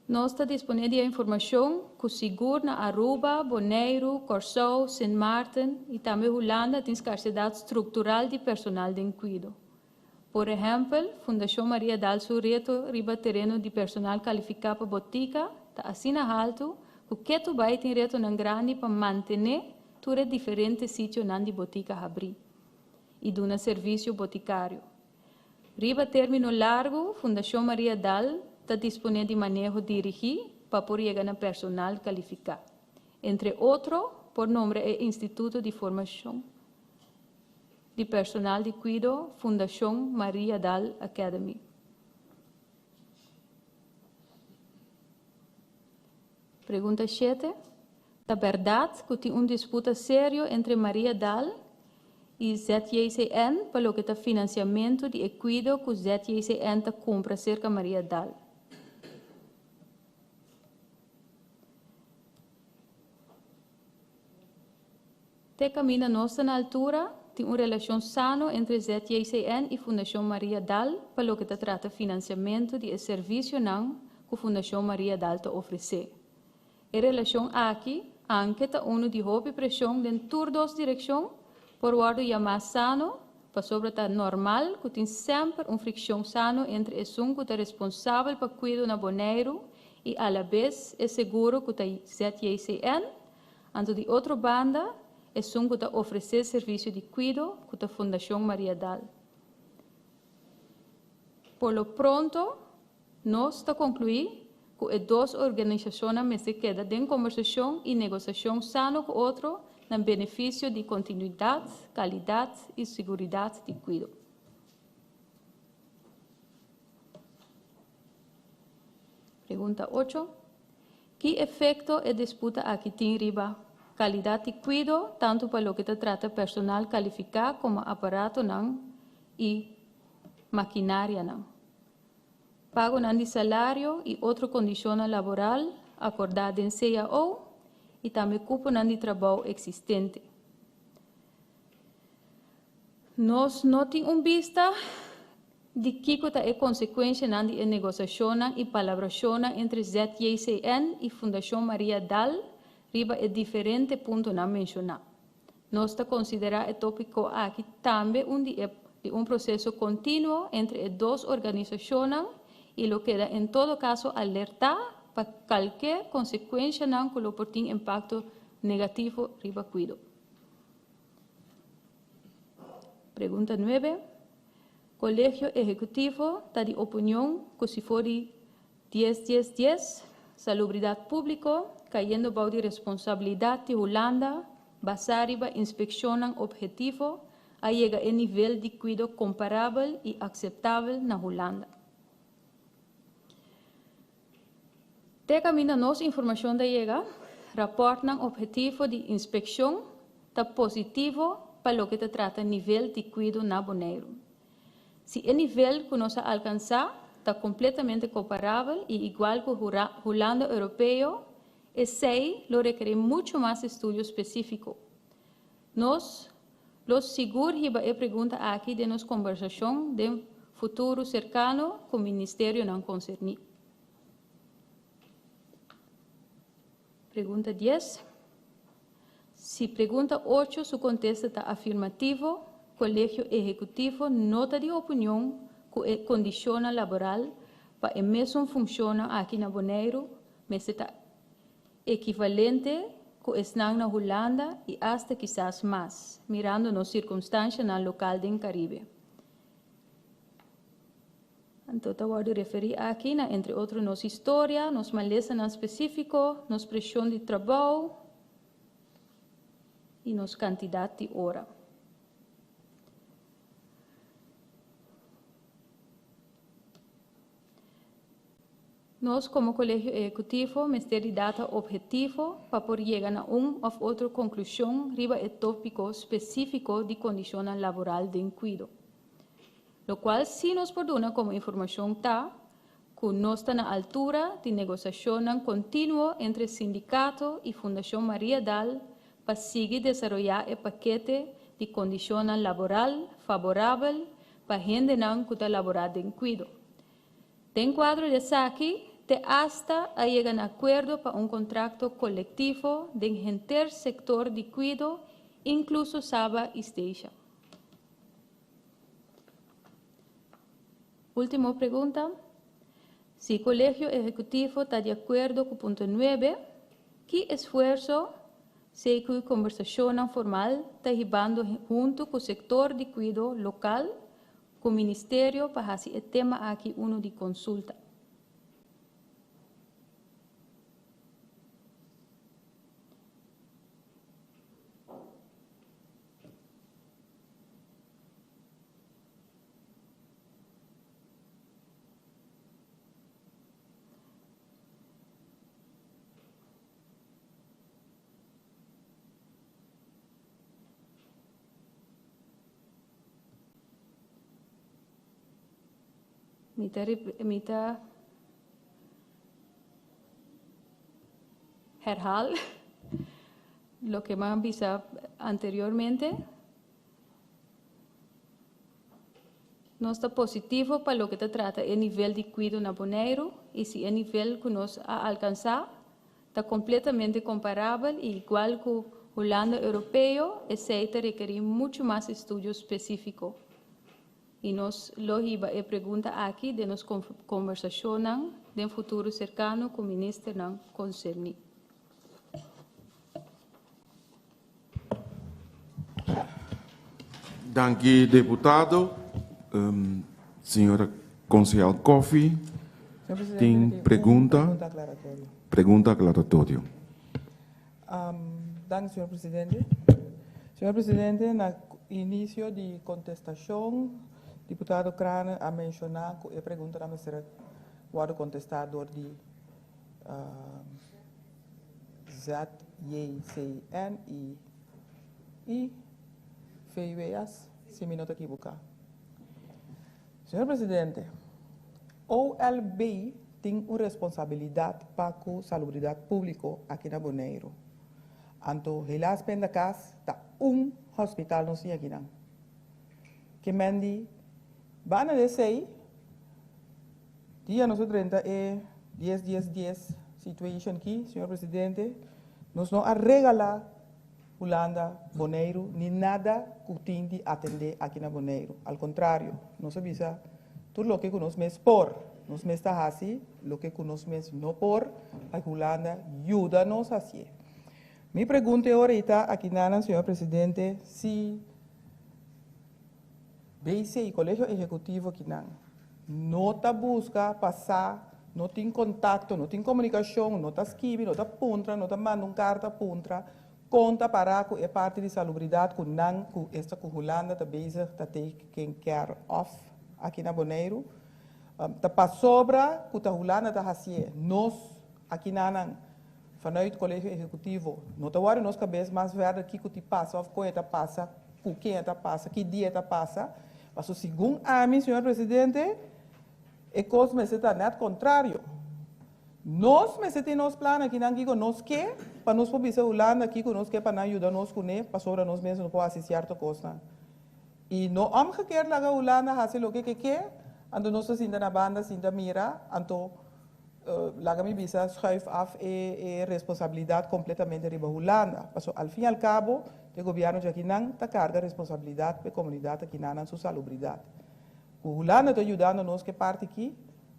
Nos ta disponé di e informashon ku sigur na Aruba, Boneiru, Kòrsou, Sint Maarten i tambe Hulanda tin skarsedat struktural di personal den kuido. Por ehèmpel, Fundashon Maria Daal su reto riba tereno di personal kalifiká pa botika ta asina haltu ku ketu bai tin retonan grandi pa mantené tur e diferente sitionan di botika habrí i duna servisio botikario. Riba término largu, Fundashon Maria Dal ta disponé di maneho dirigí pa por yega na personal kalifiká. Entre otro, por nombra e Instituto di Formashon di Personal di Kuido Fundashon Maria Dal Academy. Pregunta shete, Ta bèrdat ku tin un disputa serio entre Maria Dal i ZJCN pa loke ta finansiamentu di e kuido ku ZJCN ta kumpra serka Maria Dal? Te kaminda nos ta na altura, tin un relashon sano entre ZJCN i Fundashon Maria Dal pa loke ta trata finansiamentu di e servisionan ku Fundashon Maria Dal ta ofresé. E relashon aki, anke ta unu di hopi preshon den tur dos direkshon, por wòrdu yamá sano pasobra ta normal ku tin semper un frikshon sano entre esun ku ta responsabel pa kuido na Boneiru i alabes e seguro ku ta ZJCN, Anto di otro banda, esun ku ta ofresé servisio di kuido ku ta Fundashon Maria Dal. Por lo pronto, nos ta konkluí ku e dos organisashonnan mester keda den kombersashon i negosiashon sano ku otro na benefisio di kontinuidat, kalidat i siguridat di kuido. Pregunta ocho. Ki efekto e disputa aki tin riba kalidat di kuido tantu pa loke ta trata personal kalifiká komo aparatonan i makinarianan? Pagonan di salario i otro kondishonnan laboral akordá den cao i tambe kuponan di trabou eksistente. Nos no tin un bista di kiko ta e konsekuenshanan di e negosiashonnan i palabrashonnan entre ZJCN i Fundashon Maria Dal riba e diferente puntonan menshoná. Nos ta konsiderá e tópiko aki tambe un di e di un proseso kontinuo entre e dos organisashonnan i lo keda en todo kaso alertá pa kalke konsekuenshanan ku lo por tin impakto negativo riba kuido. Pregunta nuebe, Kolegio Ehekutivo ta di opinion ku si for di dies dies dies, salubridat públiko kayendo bou di responsabilidat di Hulanda basá riba inspekshonnan ophetivo a yega e nivel di kuido komparabel i akseptabel na Hulanda. Te kaminda nos informashon ta yega, rapòrtnan ophetivo di inspekshon ta positivo pa loke ta trata nivel di kuido na Boneiru. Si e nivel ku nos a alkansá ta kompletamente komparabel i igual ku Hulanda Europeo, esei lo rekerí muchu mas estudio spesífiko. Nos lo sigur hiba e pregunta aki den nos kombersashon den futuro serkano ku ministerionan konserní. Pregunta dies. Si pregunta ocho su kontesta ta afirmativo, Kolegio Ehekutivo no ta di opinion ku e kondishonnan laboral pa e mesun funshonnan aki na Boneiru mester ta ekivalente ku esnan na Hulanda i asta kisas mas, mirando nos sirkunstanshanan lokal den Karibe. Anto ta wòrdu referí aki na entre otro nos historia, nos malesanan spesífiko, nos preshon di trabou i nos kantidat di ora. Nos komo Kolegio Ehekutivo mester di data ophetivo pa por yega na un òf otro konklushon riba e tópiko spesífiko di kondishonnan laboral den kuido. Lokual sí nos por duna komo informashon ta ku nos ta na altura di negosiashonnan kontinuo entre sindikato i Fundashon Maria Dal pa sigui desaroyá e pakete di kondishonnan laboral faborabel pa hendenan ku ta laborá den kuido. Den kuadro di esaki, te asta a yega na akuerdo pa un kontrakto kolektivo den henter sektor di kuido, inkluso Saba i Statia. Último pregunta. Si Kolegio Ehekutivo ta di akuerdo ku punto nuebe, ki esfuerso CQ kombersashonnan formal ta hibando huntu ku sektor di kuido lokal ku ministerio pa hasi e tema aki unu di konsulta. Mi ta mi ta herhaal loke mi a bisa anteriormente. Nos ta positivo pa loke ta trata e nivel di kuido na Boneiru i si e nivel ku nos a alkansá ta kompletamente komparabel i igual ku Hulanda Europeo, esei ta rekerí muchu mas estudio spesífiko. I nos lo hiba e pregunta aki den nos kombersashonnan den futuro serkano ku ministernan konserní. Danki deputado. Señora Konsehal Coffie tin pregunta. Pregunta aklaratorio. Danki señor presidente. Señor presidente na inicio di kontestashon diputado Craane a menshoná ku e preguntanan mester a wòrdu kontestá dor di ZJCN i i VWS, si mi no ta ekiboká. Señor Presidente, OLB tin un responsabilidat pa ku salubridat públiko aki na Boneiru. Anto helaas pindakaas ta un hospital nos tin akinan. Ke men di banda di esei dia nos a drenta e dies dies dies situation ki, señor presidente, nos no a regalá Hulanda, Boneiru, ni nada ku tin di atendé aki na Boneiru. Al kontrario, nos a bisa tur loke ku nos mes por, nos mes ta hasi, loke ku nos mes no por, pa Hulanda yuda nos hasié. Mi pregunta e ora ei ta akinanan, señor presidente, si BC, Kolegio Ehekutivo akinan, no ta buska pa sa, no tin kontakto, no tin komunikashon, no ta skibi, no ta puntra, no ta manda un karta puntra kon ta pará ku e parti di salubridat ku nan, ku esta ku Hulanda ta bezig ta taking care of aki na Boneiru. Ta pasobra ku ta Hulanda ta hasié, nos akinanan vanuit Kolegio Ehekutivo no ta wòrdu nos kabes mas verder kiko ti pasa òf kon e ta pasa, ku ken e ta pasa, ki dia e ta pasa. Paso segun ami, señor presidente, e kos mester ta nèt kontrario. Nos mester tin nos plan akinan kiko nos ke pa nos por bisa Hulanda kiko nos ke pa nan yuda nos kuné pasobra nos mes no por hasi sierto kosnan. I no omgekeerd laga Hulanda hasi loke ke ke, anto nos ta sinta na banda sinta mira, anto laga mi bisa schuif af e e responsabilidad completamente riba Hulanda. Paso al fin y al cabo e gobierno djakinan ta carga responsabilidad pa e comunidad akinan nan su salubridad. Cu Hulanda ta yudando nos cu e parti aki,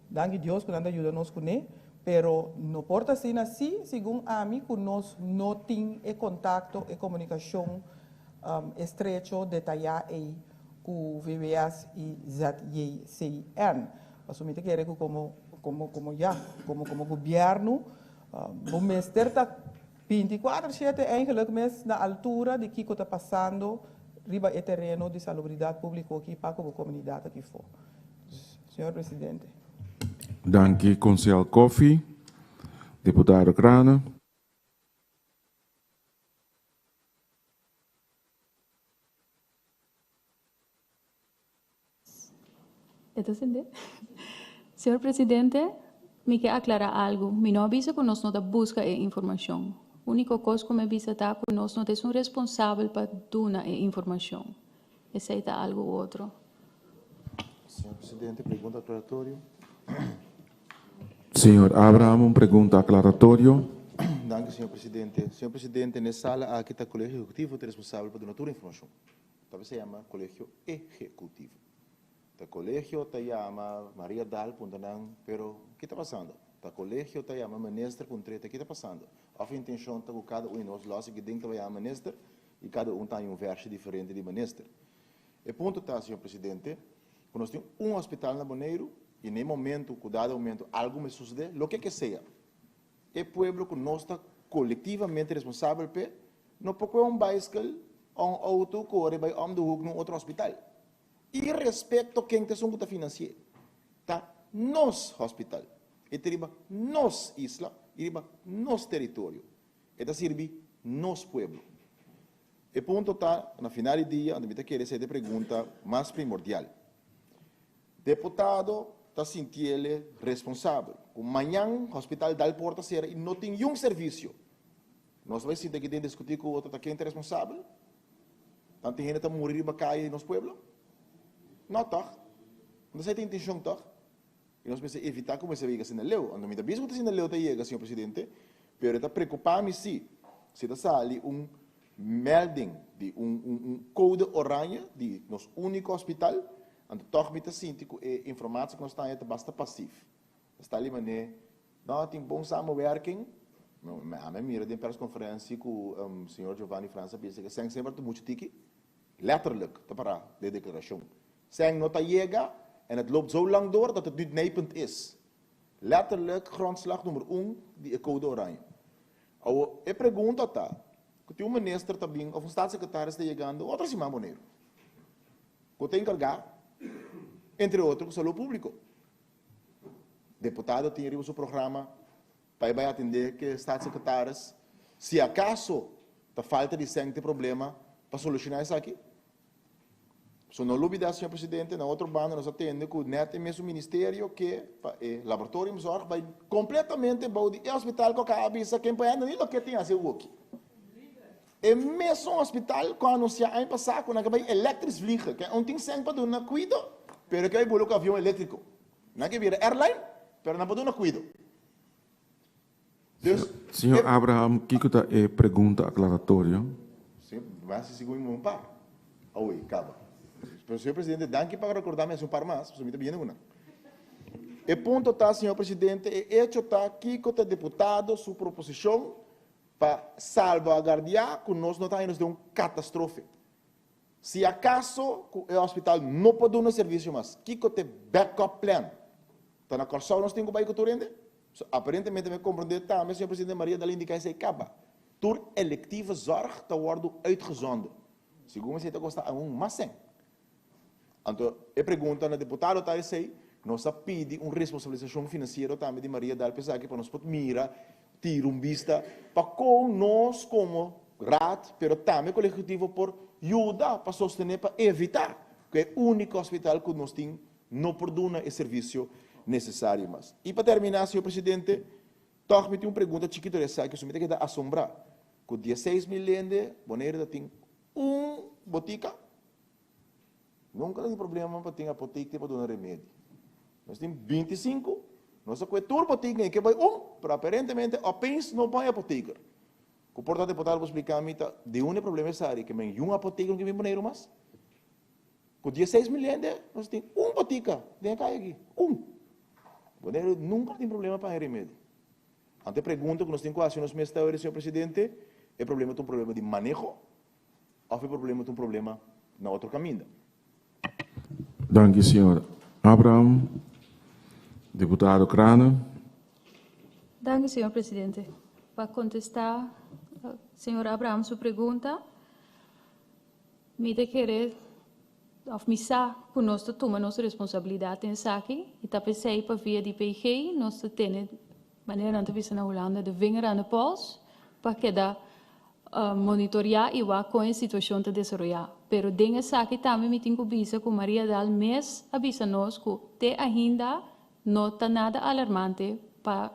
danki Dios cu nan ta yuda nos cune, pero no por ta asina si, segun ami, cu nos no tin e contacto, e comunicacion estrecho detaya ey cu VWS y ZJCN. Pasobra mi ta kere ku komo komo komo ya komo komo gobièrnu bo mester ta bintikuater shete eigenlik mes na altura di kiko ta pasando riba e tereno di salubridat públiko aki pa ku bo komunidat aki fo. Señor Presidente. Danki Konsehal Coffie. Diputado Craane. E ta sende? Señor Presidente, mi ke aklará algu. Mi no a bisa ku nos no ta buska e informashon. Úniko kos ku mi a bisa ta ku nos no ta esun responsabel pa duna e informashon. Esei ta algu otro. Señor Presidente, pregunta aklaratorio. Señor Abraham, un pregunta aklaratorio. Danki, señor Presidente. Señor Presidente, n'e sala aki ta Kolegio Ehekutivo ta responsabel pa duna tur informashon. Ta se yama Kolegio Ehekutivo. Ta kolegio ta yama Maria Daal puntra nan, pero ki ta pasando? Ta kolegio ta yama minister puntr'é ta ki ta pasando? Òf intenshon ta ku kada un di nos lòs aki den ta bai yama minister i kada un ta haña un vèrshe diferente di minister. E punto ta, señor presidente, ku nos tin un hospital na Boneiru i na e momento ku dado momento algu mester sosodé, loke ke sea, E pueblo ku nos ta kolektivamente responsabel p'e, no por kohe un baiskel o un outo kore bai om de hoek na un otro hospital. Irespekto ken ta esun ku ta finansi'é. Ta nos hospital. E ta riba nos isla i riba nos teritorio. E ta sirbi nos pueblo. E punto ta, na final di dia, anto mi ta kere esei ta e pregunta mas primordial. Deputado ta sintiele responsabel ku mañan hospital dal porta sera i no tin yun servisio. Nos ta bai sinta aki den diskutí ku otro ta ken ta responsabel? Tantu hende ta muri riba kaya di nos pueblo? No tòg? No ta esei ta intenshon tòg? I nos mester evitá ku mester yega asina leu. Anto mi ta bisa ku ta asina leu ta yega, señor presidente, pero e ta preokupá mi si, si ta sali un melding di un un un code oranje di nos úniko hospital, anto tòg mi ta sinti ku e informatie ku nos ta haña ta basta pasief. Ta sta li manera, no, tin bon samenwerking, ami a mira den persconferentie ku señor Giovanni Frans a bisa ku esei semper ta muchu tiki, letterlijk ta pará den e deklarashon. Seng no ta yega en het loopt zo lang door dat het nu nijpend is. Letterlijk grondslag nummer un di e code oranje. Awo e pregunta ta cu tin un minister ta bin of un staatssecretaris ta yegando otro siman Boneiru cu ta encarga entre otro cu salud publico. Deputado tin riba su programa pa e bai atende cu e staatssecretaris si acaso ta falta di seng ta e problema pa soluciona esaki. So no lubida, señor presidente, na otro banda nos a tende ku nèt e mesun ministerio ke pa e laboratoriumzorg bai kompletamente bou di e hospital ku a kaba bisa ken pa hende ni loke tin hasi awoki. E mesun hospital ku a anunsiá aña pasá ku nan ke bai elektrisch vliegen, ke un tin sèn pa duna kuido, pero ke bai bula ku avion eléktriko. Nan ke bira airline, pero nan por duna kuido. Dus, Señor Abraham, kiko ta e pregunta aklaratorio? Sí, mi hasi sigun mi un par. Awe, kaba. Pero, señor presidente, danki pa rekorda mi hasi un par mas, pasobra mi ta biendo ku nan. E punto ta, señor presidente, e echo ta kiko ta diputado su proposishon pa salvaguardiá ku nos no ta haña nos den un katastrofe. Si akaso ku e hospital no por duna servisio mas, kiko ta e backup plan? Ta na Kòrsou nos tin ku bai ku tur hende? So, aparentemente mi a komprendé tambe, señor presidente, Maria Dal indiká esei kaba. Tur electieve zorg ta wòrdu uitgezonden. Segun esei ta kosta aun mas sèn. Anto, e pregunta na diputado ta esei, nos a pidi un responsabilisashon finansiero tambe di Maria Dal pa esaki pa nos por mira, tira un bista pa kon nos komo Raad, pero tambe Kolegio Ehekutivo por yuda pa sostené pa evitá ku e úniko hospital ku nos tin no por duna e servisio nesesario mas. I pa terminá, señor presidente, tòg mi tin un pregunta chikito di esaki, pasobra mi ta keda asombrá ku dieseis mil hende Boneiru ta tin un botika. Nunka tin problema pa tin apotek te pa duna remedi. Nos tin 25, nos a kue tur botik i ke bai un, pero aparentemente opeens no por hay apoteker. Ku por ta deputado por splika mi ta di unda e problema esari ke men yun apoteker no ke bin Boneiru mas? Ku 16 mil hende nos tin un botika den e kaya aki, un. Boneiru nunka tin problema pa hay remedi. Anto e pregunta ku nos tin ku hasi nos mes ta weri señor presidente, e problema ta un problema di maneho? Of e problema ta un problema na otro caminda. Danki señor Abraham. Diputado Craane. Danki señor presidente. Pa contesta señor Abraham su pregunta, mi ta kere of mi sa cu nos ta tuma nos responsabilidad den esaki y ta p'esey pa via di PG nos ta tene, manera nan ta bisa na Hulanda, de vinger aan de pols pa keda Monitoreá i wak kon e situashon ta desaroyá. Pero den esaki tambe mi tin ku bisa ku Maria Daal mes a bisa nos ku te ainda no ta nada alarmante pa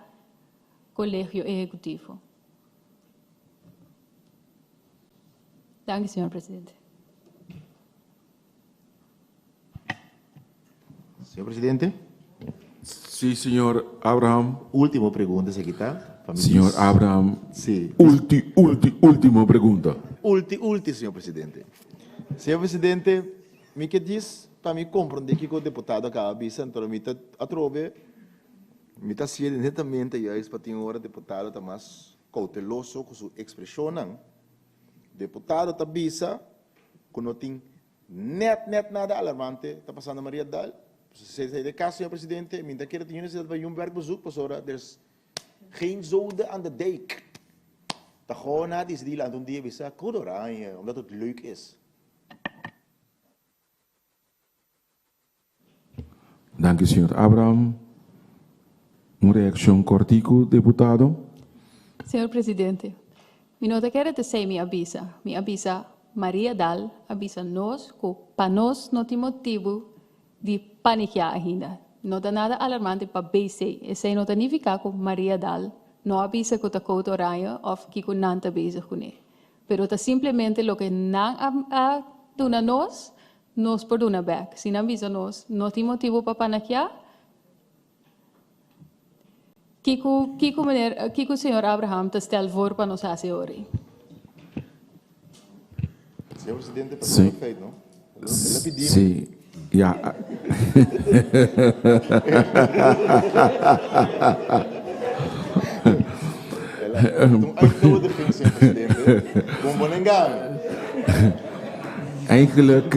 Kolegio Ehekutivo. Danki, señor presidente. Señor presidente. Sí, señor Abraham. Ultimo pregunta esaki ta. Pa mi Señor Abraham. Sí. Ulti, ulti, ultimo pregunta. Ulti, ulti, señor presidente. Señor presidente, mi ke djis pa mi komprende kiko deputado a kaba bisa, anto mi ta atrobe, mi ta hasié netamente juist pa tin ora deputado ta mas kouteloso ku su ekspreshonnan. Deputado ta bisa ku no tin Net net nada alarmante ta pasando Maria Dal. Si esei ta e caso, señor presidente, mi ta kere tin necesidad pa yun werkbezoek pasobra der is geen zoden aan de dijk. Ta gewoon na dicidi lanta un dia bisa Code Oranje omdat het leuk is. Danki señor Abraham. Un reaccion cortico, diputado. Señor Presidente, mi no ta kere ta esey mi a bisa. Mi a bisa Maria Daal a bisa nos cu pa nos no tin motibu di panikia ainda. No ta nada alarmante pa BC. Esey no ta nifica cu Maria Daal no a bisa cu ta code oranje of kico nan ta bezig cune. Pero ta simplemente loke nan a duna nos, Nos por duna bek. Si nan bisa nos, no tin motibu pa panakiá, kiko, kiko meneer, kiko señor Abraham ta stel voor pa nos hasi ora ei? Señor presidente, persoonlijk feit, no? El a pidi mi. Sí, ja. El a, un uitnodiging, señor presidente. Kon bo nenga mi? Eigenlijk,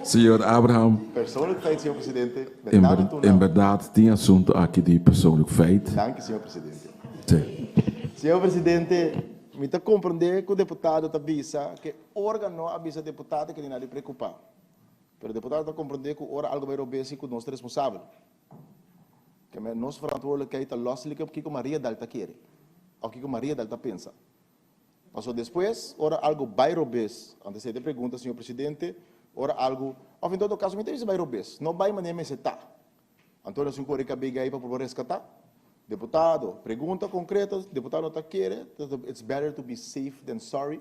señor Abraham. Persoonlijk feit, señor presidente. Met name toen En berdad tin asunto aki di persoonlijk feit. Danki, señor presidente. Sí. Señor presidente, mi ta comprende cu deputado ta bisa cu e organo a bisa deputado cu tin nada di preocupa. Pero deputado ta comprende cu ora algo bay robes y cu nos ta responsabel. Ke men nos verantwoordelijkheid ta loslikke op kico Maria Dal ta kere of kico Maria Dal ta pensa. Paso despues, ora algo bay robes, antes e pregunta, señor presidente, Ora algu, òf en todo kaso mi ta bisa bai robes, no bai manera mester ta. Anto nos tin kore kabei gai pa proba reskatá. Deputado, pregunta konkreto, deputado no ta kere, it's better to be safe than sorry.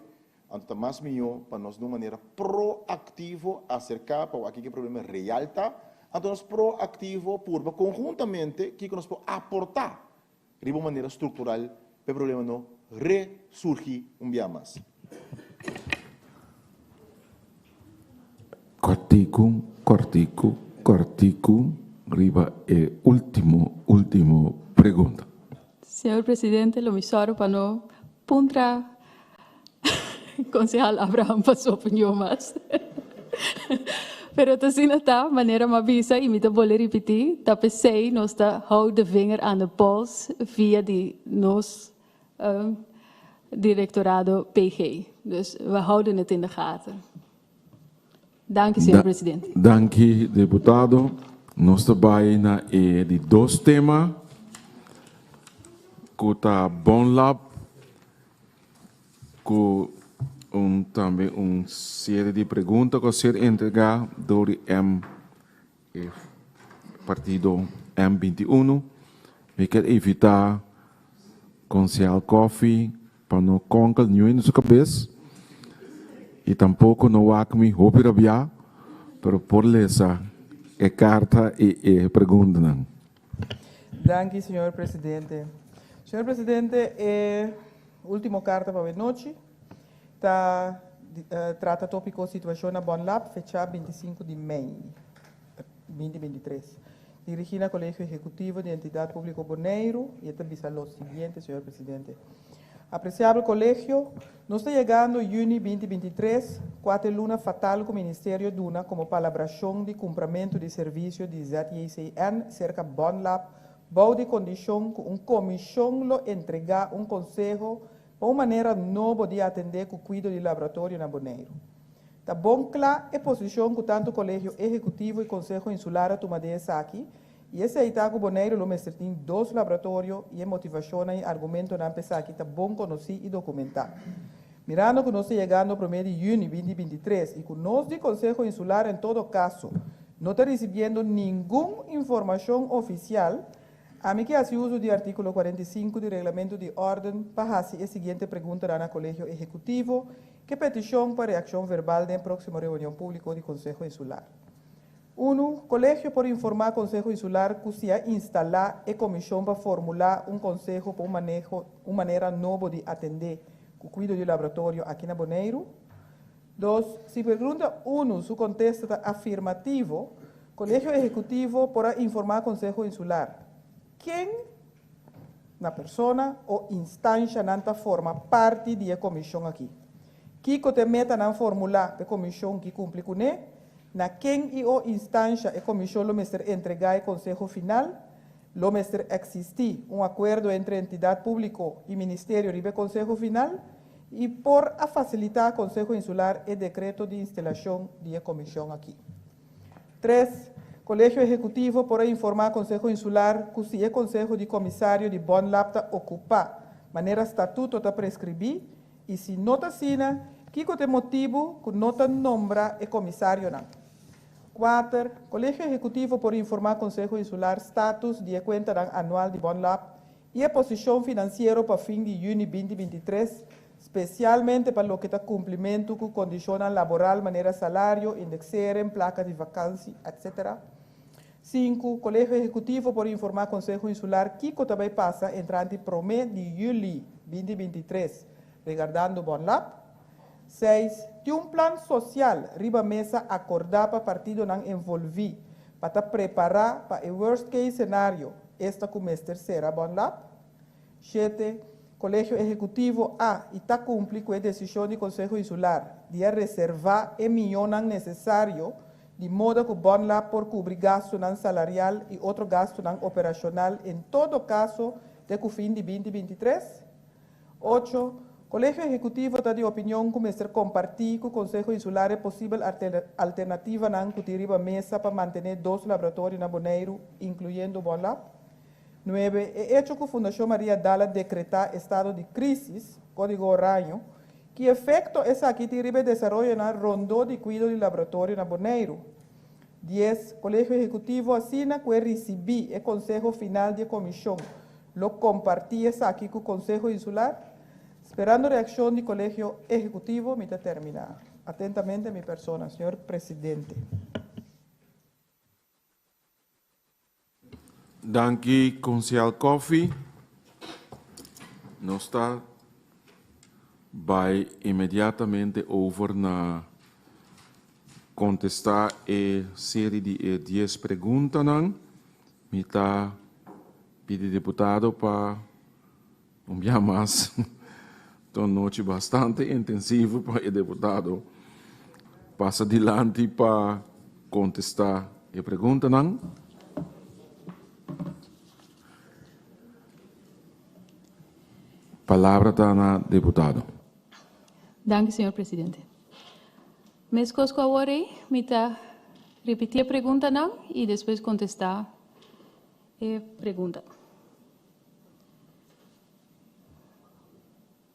Anto ta mas mihó pa nos di un manera proaktivo aserká pa wak kiko e problema real ta, anto nos proaktivo purba konhuntamente kiko nos por aportá riba un manera struktural pa e problema no resurgí un bia mas. Kòrtiku, kòrtiku, kòrtiku riba e último, último pregunta. Señor Presidente, lo mi sòru pa no puntra Konsehal Abraham pa su opinion mas. Pero ta asina ta, manera mi a bisa i mi ta bolbe ripití, ta p'esei nos ta hou de vinger aan de pols via di nos direktorado PG. Dus we houden het in de gaten. Danki, señor presidente. Danki, diputado. Nos ta bai na e di dos tema, ku ta Bonlab, ku un tambe un serie di pregunta ku a ser entregá dor di M e partido M 21. Mi kier invitá Konsehal Coffie pa no konkel niun hende su kabes i tampoko no wak mi hopi rabiá, pero por lesa e karta i e preguntanan. Danki, señor presidente. Señor presidente, e ultimo karta pa awe nochi ta trata topiko situashon na Bonlab, fechá 25 di mei 2023. Dirigí na Kolegio Ehekutivo di Entidat Públiko Boneiru i e ta bisa lo siguiente, señor presidente. Apresiabel Kolegio, nos ta yegando yüni 2023, kua ta e luna fatal ku Ministerio duna komo palabrashon di kumpramentu di servisio di ZJCN serka Bonlab bou di kondishon ku un komishon lo entregá un konseho pa un manera nobo di atendé ku kuido di laboratorio na Boneiru. Ta bon kla e posishon ku tantu Kolegio Ehekutivo i Konseho Insular a tuma den esaki, i esei ta ku Boneiru lo mester tin dos laboratorio i e motivashonnan i argumentonan pa esaki ta bon konosí i dokumentá. Mirando ku nos ta yegando promé di yüni 2023 i ku nos di Konseho Insular en todo kaso no ta risibiendo ningun informashon ofisial, Ami ke hasi uso di artíkulo 45 di Reglamentu di Órden pa hasi e siguiente preguntanan na Kolegio Ehekutivo, ke petishon pa reakshon verbal den próksimo reunion públiko di Konseho Insular. Unu, Kolegio por informá Konseho Insular ku si a instalá e komishon pa formulá un konseho pa un maneho un manera nobo di atendé ku kuido di laboratorio aki na Boneiru? Dos, Si pregunta unu su kontesta ta afirmativo, Kolegio Ehekutivo por a informá Konseho Insular ken na persona o instanshanan ta forma parti di e komishon akí, kiko ta e metanan formulá pa e komishon ki kumpli kuné, na ken i o instansha e komishon lo mester entregá e konseho final, lo mester eksistí un akuerdo entre Entidat Públiko i Ministerio riba e konseho final, i por a fasilitá Konseho Insular e dekreto di instelashon di e komishon akí. Tres, Kolegio Ehekutivo por a informá Konseho Insular ku si e Konseho di Komisario di Bonlab ta okupá manera statuto ta preskribí i si no ta asina, kiko ta e motibu ku no ta nombra e komisarionan. Kuater, Kolegio Ehekutivo por informá Konseho Insular status di e kuentanan anual di Bonlab i e posishon finansiero pa fin di yüni 2023, spesialmente pa loke ta kumplimentu ku kondishonnan laboral manera salario, indeksering, plaka di vakansi, etc. Sinku, Kolegio Ehekutivo por informá Konseho Insular kiko ta bai pasa entrante promé di yüli 2023 regardando Bonlab. Seis, Tin un plan sosial riba mesa akordá pa partidonan envolví pa ta prepará pa e worst case scenario, esta ku mester sera Bonlab. Shete, Kolegio Ehekutivo a i ta kumpli ku e desishon di Konseho Insular di a reservá e mionnan nesesario di moda ku Bonlab por kubri gastunan salarial i otro gastunan operashonal en todo kaso te ku fin di 2023. Ocho, Kolegio Ehekutivo ta di opinion ku mester kompartí ku Konseho Insular e posibel alternativanan ku tin riba mesa pa mantené dos laboratorio na Boneiru, inkluyendo Bonlab. Nuebe, E echo ku Fundashon Maria Dal a dekretá estado di krísis, Kódigo Oraño, Ki efekto esaki tin riba e desaroyonan rondó di kuido di laboratorio na Boneiru? Dies, Kolegio Ehekutivo asina ku e risibí e konseho final di e komishon lo kompartí esaki ku Konseho Insular? Sperando reakshon di Kolegio Ehekutivo mi ta terminá. Atentamente mi persona, señor Presidente. Danki Conseal Coffie. Nos ta bai inmediatamente over na contesta e serie di e dies preguntanan. Mi ta pidi diputado pa un bia mas, ta un nochi bastante intensivo pa e diputado pasa dilanti pa contesta e preguntanan. Palabra ta na diputado. Danki, señor presidente. Meskos ku awor ei, mi ta ripití e preguntanan i despues kontestá e pregunta.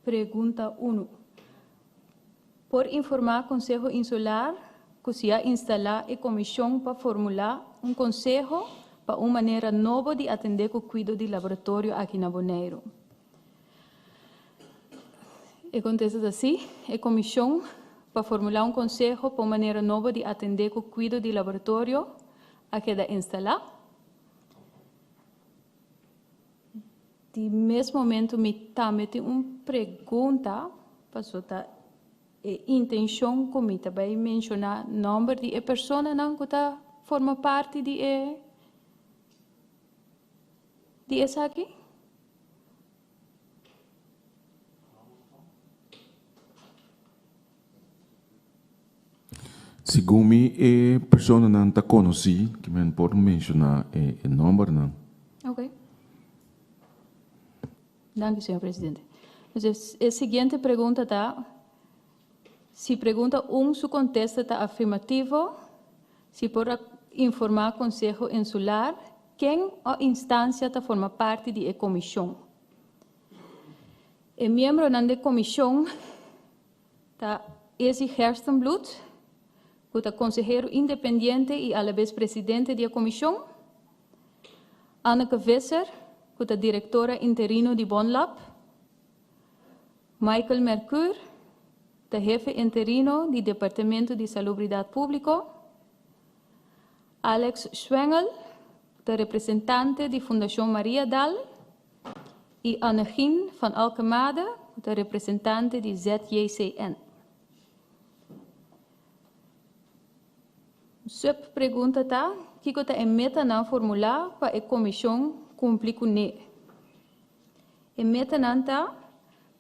Pregunta unu. Por informá Konseho Insular ku si a instalá e komishon pa formulá un konseho pa un manera nobo di atendé ku kuido di laboratorio aki na Boneiru? E kontesta ta sí. E komishon pa formulá un konseho pa un manera nobo di atendé ku kuido di laboratorio a keda instalá. Di mes momento mi tambe tin un pregunta, paso ta e intenshon ku mi ta bai menshoná nòmber di e personanan ku ta forma parti di e di esaki. Segun mi e personanan ta konosí, ki men por menshoná e nòmbernan. Ok. Danki, señor presidente. Entonces, e siguiente pregunta ta, si pregunta un su kontesta ta afirmativo, si por informá Konseho Insular ken o instansia ta forma parti di e komishon. E miembronan di e komishon Ta Izzy Gerstenbluth, ku ta konsehero independiente i alabes presidente di e komishon, Anneke Visser, ku ta direktora interino di Bonlab, Michael Mercuur, ta hefe interino di Departamento di Salubridat Públiko, Alex Schwengel, ta representante di Fundashon Maria Dal, i Annegien van Alkemade, ku ta representante di ZJCN. Un subpregunta ta, kiko ta e metanan formulá pa e komishon kumpli kuné? E metanan ta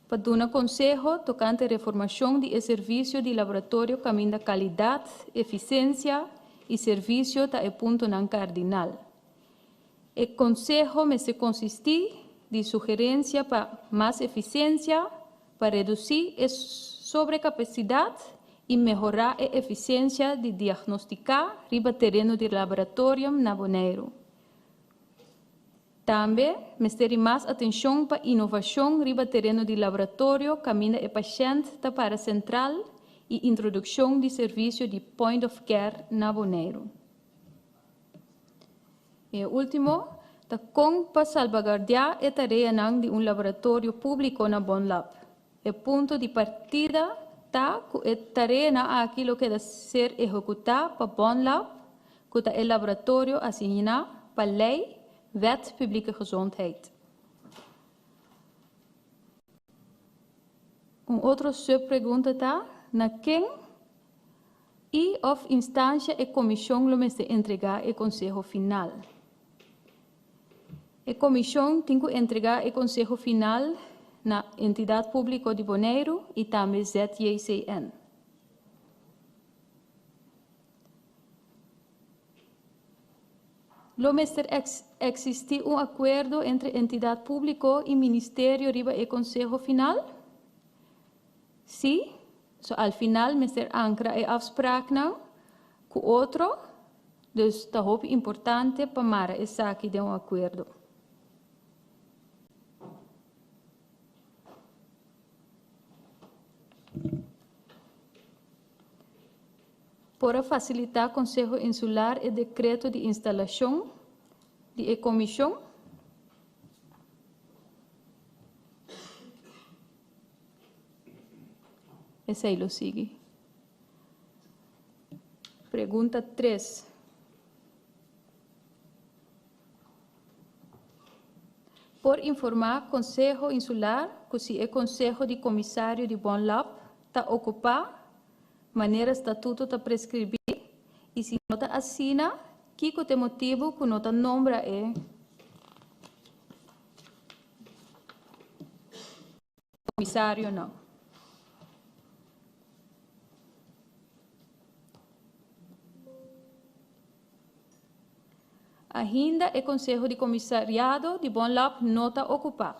pa duna konseho tokante reformashon di e servisio di laboratorio kaminda kalidat, efisensia i servisio ta e puntonan kardinal. E konseho mester konsistí di sugerensia pa mas efisiensia, pa redusí e sobrekapasidat i mehorá e efisiensia di diagnostiká riba tereno di laboratorium na Boneiru. Tambe mester di mas atenshon pa inovashon riba tereno di laboratorio kaminda e pashènt ta para sentral i introdukshon di servisio di point of care na Boneiru. E último ta kon pa salbaguardiá e tareanan di un laboratorio públiko na Bonlab. E punto di partida ta ku e tareanan aki lo keda ser ehekutá pa Bonlab, ku ta e laboratorio asigná pa lei Wet Publieke Gezondheid. Un otro subpregunta ta, na ken I òf instansha e komishon lo mester entregá e konseho final. E komishon tin ku entregá e konseho final na Entidat Públiko di Boneiru i tambe ZJCN. Lo mester eksistí un akuerdo entre Entidat Públiko i Ministerio riba e konseho final? Sí, so al final mester ankra e afspraaknan ku otro, dus ta hopi importante pa mara esaki den un akuerdo. Por a fasilitá Konseho Insular e dekreto di instalashon di e komishon? Esei lo sigui. Pregunta tres. Por informá Konseho Insular ku si e Konseho di Komisario di Bonlab ta okupá manera statuto ta preskribí i si no ta asina, kiko ta e motibu ku no ta nombra e komisarionan? Ainda e Konseho di Komisariado di Bonlab no ta okupá.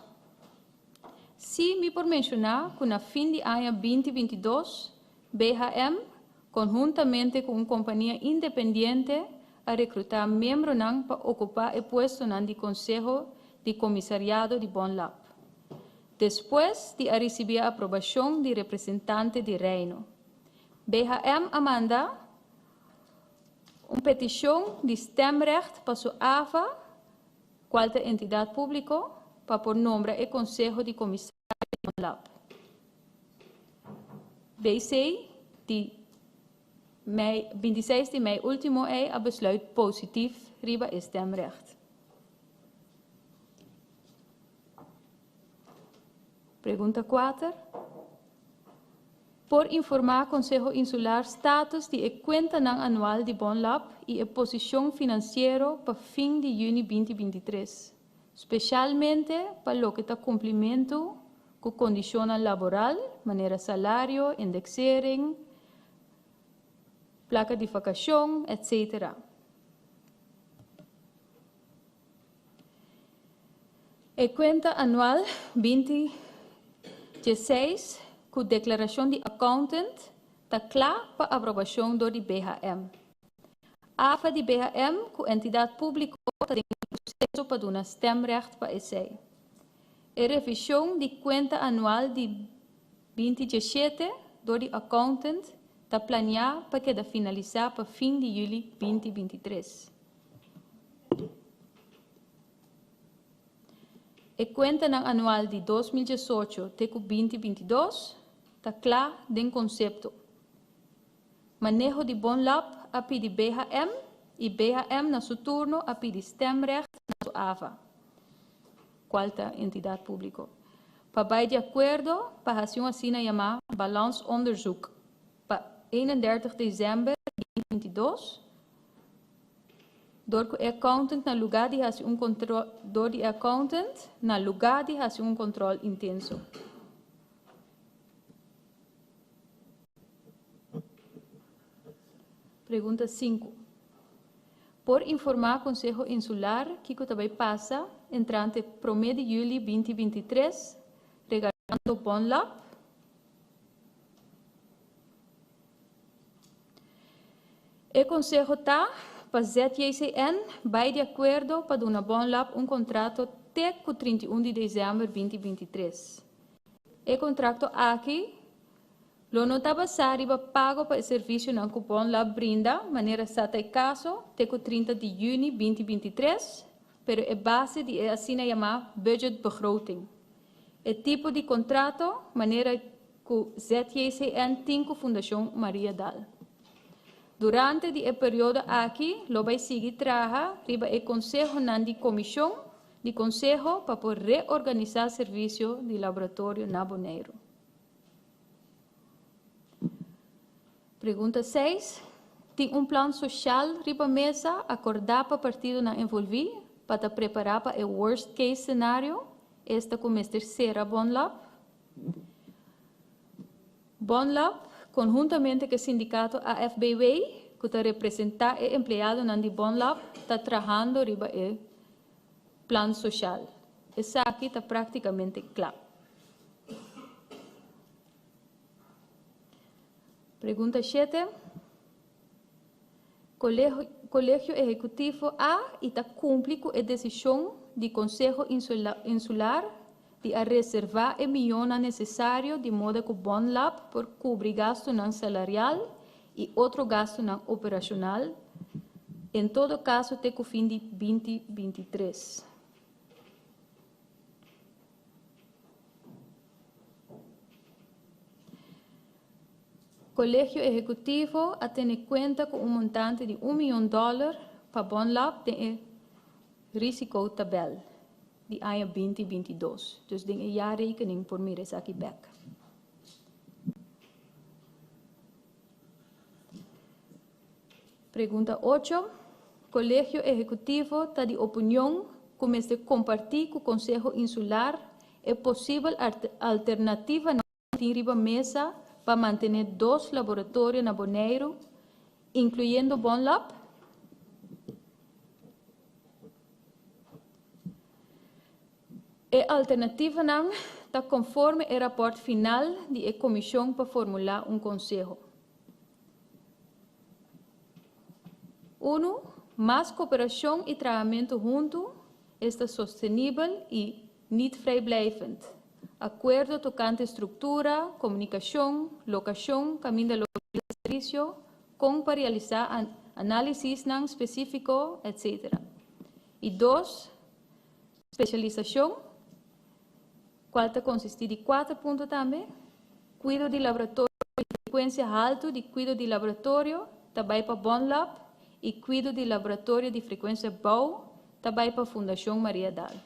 Sí mi por menshoná ku na fin di aña 2022, BHM, konhuntamente ku un kompania independiente a rekrutá miembronan pa okupá e puestonan di Konseho di Komisariado di Bonlab. Despues di a risibí aprobashon di Representante di Reino, BHM a manda un petishon di stemrecht pa su AVA, kual ta entidat públiko, pa por nombra e Konseho di Komisario di Bonlab. BC di mei, 26 di mei último ei a besluit positif riba e stemrecht. Pregunta 4. Por informá Konseho Insular status di e kuentanan anual di Bonlab i e posishon finansiero pa fin di yüni 2023, spesialmente pa loke ta kumplimentu ku kondishonnan laboral manera salario, indeksering, plaka di vakashon, etc. E kuenta anual 2016 ku deklarashon di accountant ta kla pa aprobashon dor di BHM. AFA di BHM ku entidat públiko ta den proseso pa duna stemrecht pa esei. E revishon di kuenta anual di 2017 dor di accountant ta planiá pa keda finalisá pa fin di yüli 2023. E kuentanan anual di 2018 te ku 2022 ta kla den konsepto. Maneho di Bonlab a pidi BHM i BHM na su turno a pidi stemrecht na su AVA, kual ta entidat públiko, pa bai di akuerdo pa hasi un asina yamá balansonderzoek pa 31 desèmber 2022. Dor ku e accountant na lugá di hasi un kontrol dor di e accountant na lugá di hasi un kontrol intenso. Pregunta 5. Por informá Konseho Insular kiko ta bai pasa entrante promé di yüli 2023 regardando Bonlab? E konseho ta pa ZJCN bai di akuerdo pa duna Bonlab un kontrato te ku 31 di desèmber 2023. E kontrakto aki lo no ta basá riba pago pa e servisionan ku Bonlab brinda manera sa ta e kaso te ku 30 di yüni 2023, pero e base di e asina yamá budgetbegroting. E tipo di kontrato manera ku ZJCN tin ku Fundashon Mariadal. Durante di e periodo aki lo bai sigui traha riba e konsehonan di komishon di konseho pa por reorganisá servisio di laboratorio na Boneiru. Pregunta 6. Tin un plan soshal riba mesa akordá pa partidonan envolví pa ta prepará pa e worst case scenario, esta ku mester sera Bonlab? Bonlab, konhuntamente ku e sindikato AFBW, ku ta representá e empleadonan di Bonlab, ta trahando riba e plan soshal. Esaki ta práktikamente kla. Pregunta 7. Kolegio Ehekutivo a i ta kumpli ku e desishon di Konseho Insular di a reservá e mionnan nesesario di moda ku Bonlab por kubri gastunan salarial i otro gastunan operashonal, en todo kaso te ku fin di 2023. Kolegio Ehekutivo a tene kuenta ku un montante di un mion dòler pa Bonlab den e risicotabel di aña 2022. Dus den e jaarrekening por mira esaki bèk. Pregunta ocho, Kolegio Ehekutivo ta di opinion ku mester kompartí ku Konseho Insular e posibel alternativanan ku tin riba mesa pa mantené dos laboratorio na Boneiru, inkluyendo Bonlab? E alternativanan ta konforme e rapòrt final di e komishon pa formulá un konseho. Unu, mas koperashon i trahamentu huntu, esta sostenibel i niet vrijblijvend. Akuerdo tokante struktura, komunikashon, lokashon kaminda lo brinda servisio, kon pa realisá análisisnan spesífiko, etc. I dos, spesialisashon, kual ta konsistí di kuater punto tambe, kuido di laboratorio di frekuensia haltu di kuido di laboratorio ta bai pa Bonlab i kuido di laboratorio di frekuensia bou ta bai pa Fundashon Maria Daal.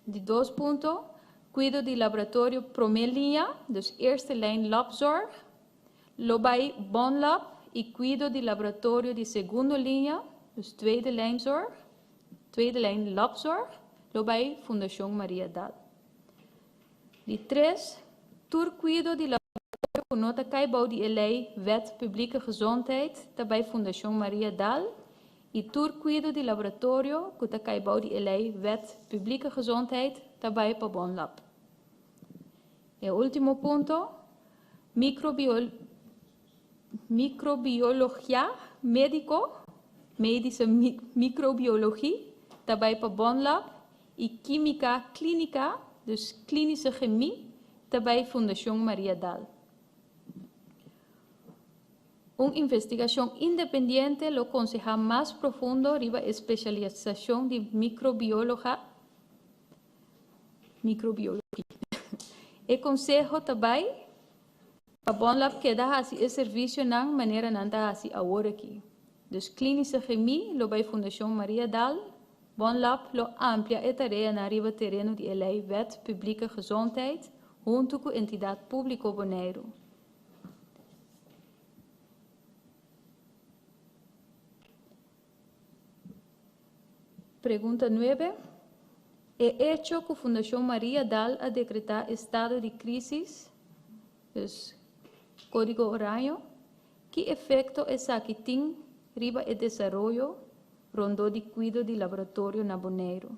Di dos punto, kuido di laboratorio promé liña, dus eerste lijn labzorg, lo bai Bonlab i kuido di laboratorio di segundo liña, dus tweede lijnzorg, Tweede lijn labzorg lo bai Fundashon Maria Dal. Di tres, tur kuido di laboratorio ku no ta kai bou di e lei Wet Publieke Gezondheid ta bai Fundashon Maria Dal i tur kuido di laboratorio ku ta kai bou di e lei Wet Publieke Gezondheid ta bai pa Bonlab. E último punto, Microbiologia médiko, medische microbiologie, ta bai pa Bonlab i Kímika Klínika, dus klinische chemie, ta bai Fundashon Maria Dal. Un investigashon independiente lo konsehá mas profundo riba e spesialisashon di microbiologa, microbiologie. E konseho ta bai Pa Bonlab keda hasi e servisionan manera nan ta hasi awor aki. Dus Klinische Chemie lo bai Fundashon Maria Dal, Bonlab lo amplia e tareanan riba tereno di e lei Wet Publieke Gezondheid huntu ku Entidat Públiko Boneiru. Pregunta nuebe, E echo ku Fundashon Maria Dal a dekretá estado di krísis, dus kódigo oraño, ki efekto esaki tin riba e desaroyo rondó di kuido di laboratorio na Boneiru?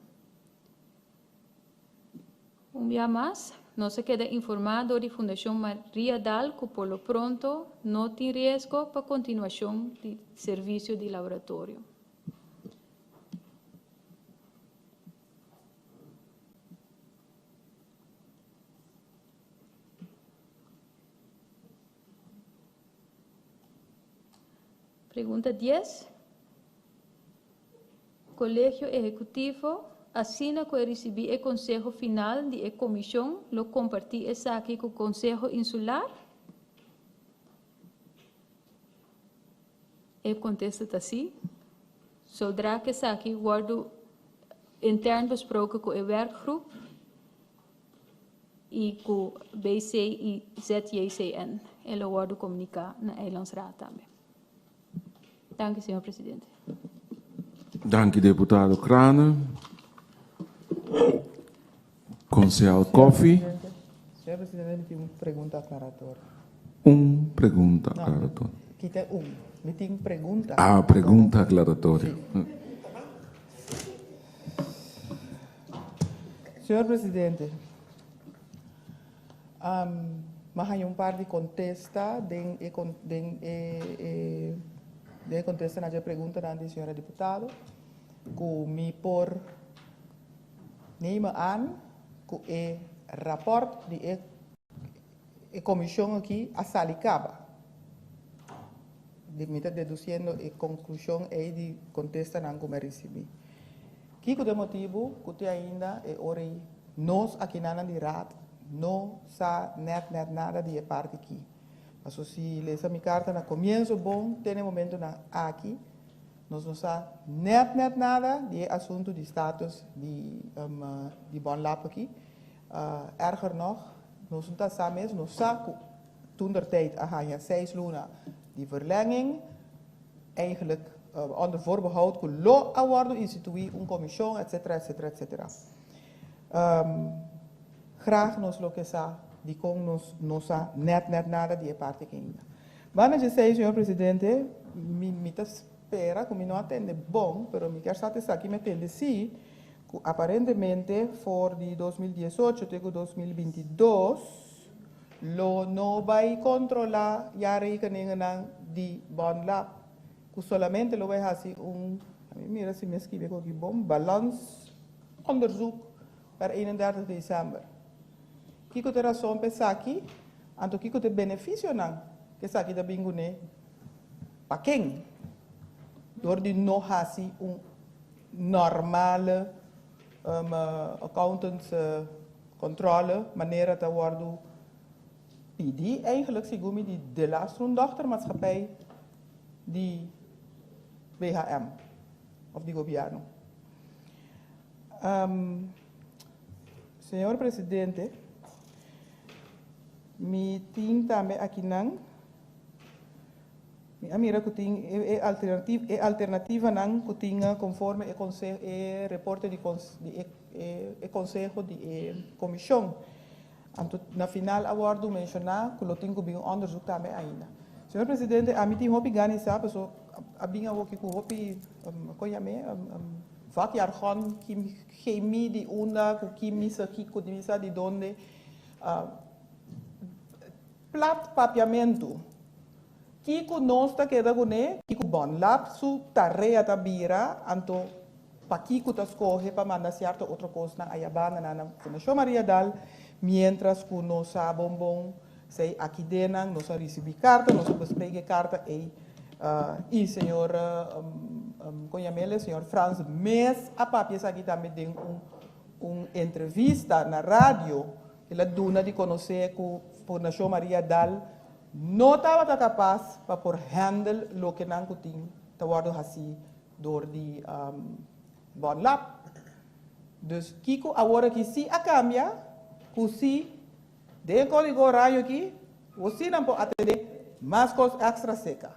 Un bia mas, nos a keda informá dor di Fundashon Maria Dal ku por lo pronto no tin riesgo pa kontinuashon di servisio di laboratorio. Pregunta dies. Kolegio Ehekutivo, asina ku e risibí e konseho final di e komishon lo kompartí esaki ku Konseho Insular? E kontesta ta sí. Zodra ku esaki wòrdu intern besproken ku e werkgroep i ku BC i ZJCN e lo wòrdu komuniká na Eilandsraad tambe. Danki, señor presidente. Danki, deputado Craane. Konsehal Coffie. Señor presidente, mi tin un pregunta aclaratorio. Un pregunta aclaratorio. No, kita un. Mi tin pregunta. Ah, pregunta aclaratorio. Señor presidente, Mi a haña un par di kontesta den e den e den e kontestanan dje preguntanan di señora diputado ku mi por nemen aan ku e rapòrt di e e komishon aki a sali kaba. Di mi ta dedusiendo e konklushon ei di kontestanan ku mi a risibí. Kiko ta e motibu ku te ainda e ora ei nos akinanan di Raad no sa nèt nèt nada di e parti ki? Paso si lesa mi karta na komienso bon te na e momentunan aki nos no sa nèt nèt nada di e asuntu di status di di Bonlab aki. Erger nog, nos no ta sa mes, nos sa ku toentertijd a haña seis luna di verlenging, eigenlijk onder voorbehoud ku lo a wòrdu instituí un komishon etcetera etcetera etcetera. Graag nos lo ke sa dikon nos no sa nèt nèt nada di e parti aki ainda. Banda dje esei, señor presidente, mi mi ta spera ku mi no a tende bon, pero mi kier sa ta esaki mi a tende sí, ku aparentemente for di 2018 te ku 2022 lo no bai kontrolá jaarrekeningennan di Bonlab, ku solamente lo bai hasi un, mi mira si mi a skibi ku aki bon, balansonderzoek per 31 december. Kiko ta e rason pa esaki? Anto kiko ta e benefisionan ku esaki ta bin kuné? Pa ken? Dor di no hasi un normale accountants controle manera ta wordo pidi eigenlijk segun mi di de laatste un dochtermaatschappij di WHM of di gobierno. Señor Presidente, mi tin tambe akinan, mi a mira ku tin e e alternativanan ku tin konforme e konseho e reporte di di e e konseho di e komishon. Anto na final a wòrdu menshoná ku lo tin ku bin un òndersuk tambe ainda. Señor Presidente, ami tin hopi gana i sa paso a bin awoki ku hopi, kon yam'é, vakjargon, chemie di unda ku kimisa kiko di misa di donde. Plat papiamentu. Kiko nos ta keda kuné, kiko Bonlab su tarea ta bira, anto pakiko ta skohe pa manda sierto otro kosnan aya banda nan na Fundashon Maria Dal, mientras ku nos sa bon bon sei aki den nan, nos a risibí karta, nos a bespreek e karta ei i señor kon yam'el señor Frans mes a papia esaki tambe den un un entrevista na radio, el a duna di konosé ku Fundashon Maria Dal no tabata kapas pa por handle loke nan ku tin ta wòrdu hasí dor di Bonlab. Dus kiko awor aki sí a kambia ku sí den e kódigo oraño aki bo sí nan por atendé mas kos èkstra seka.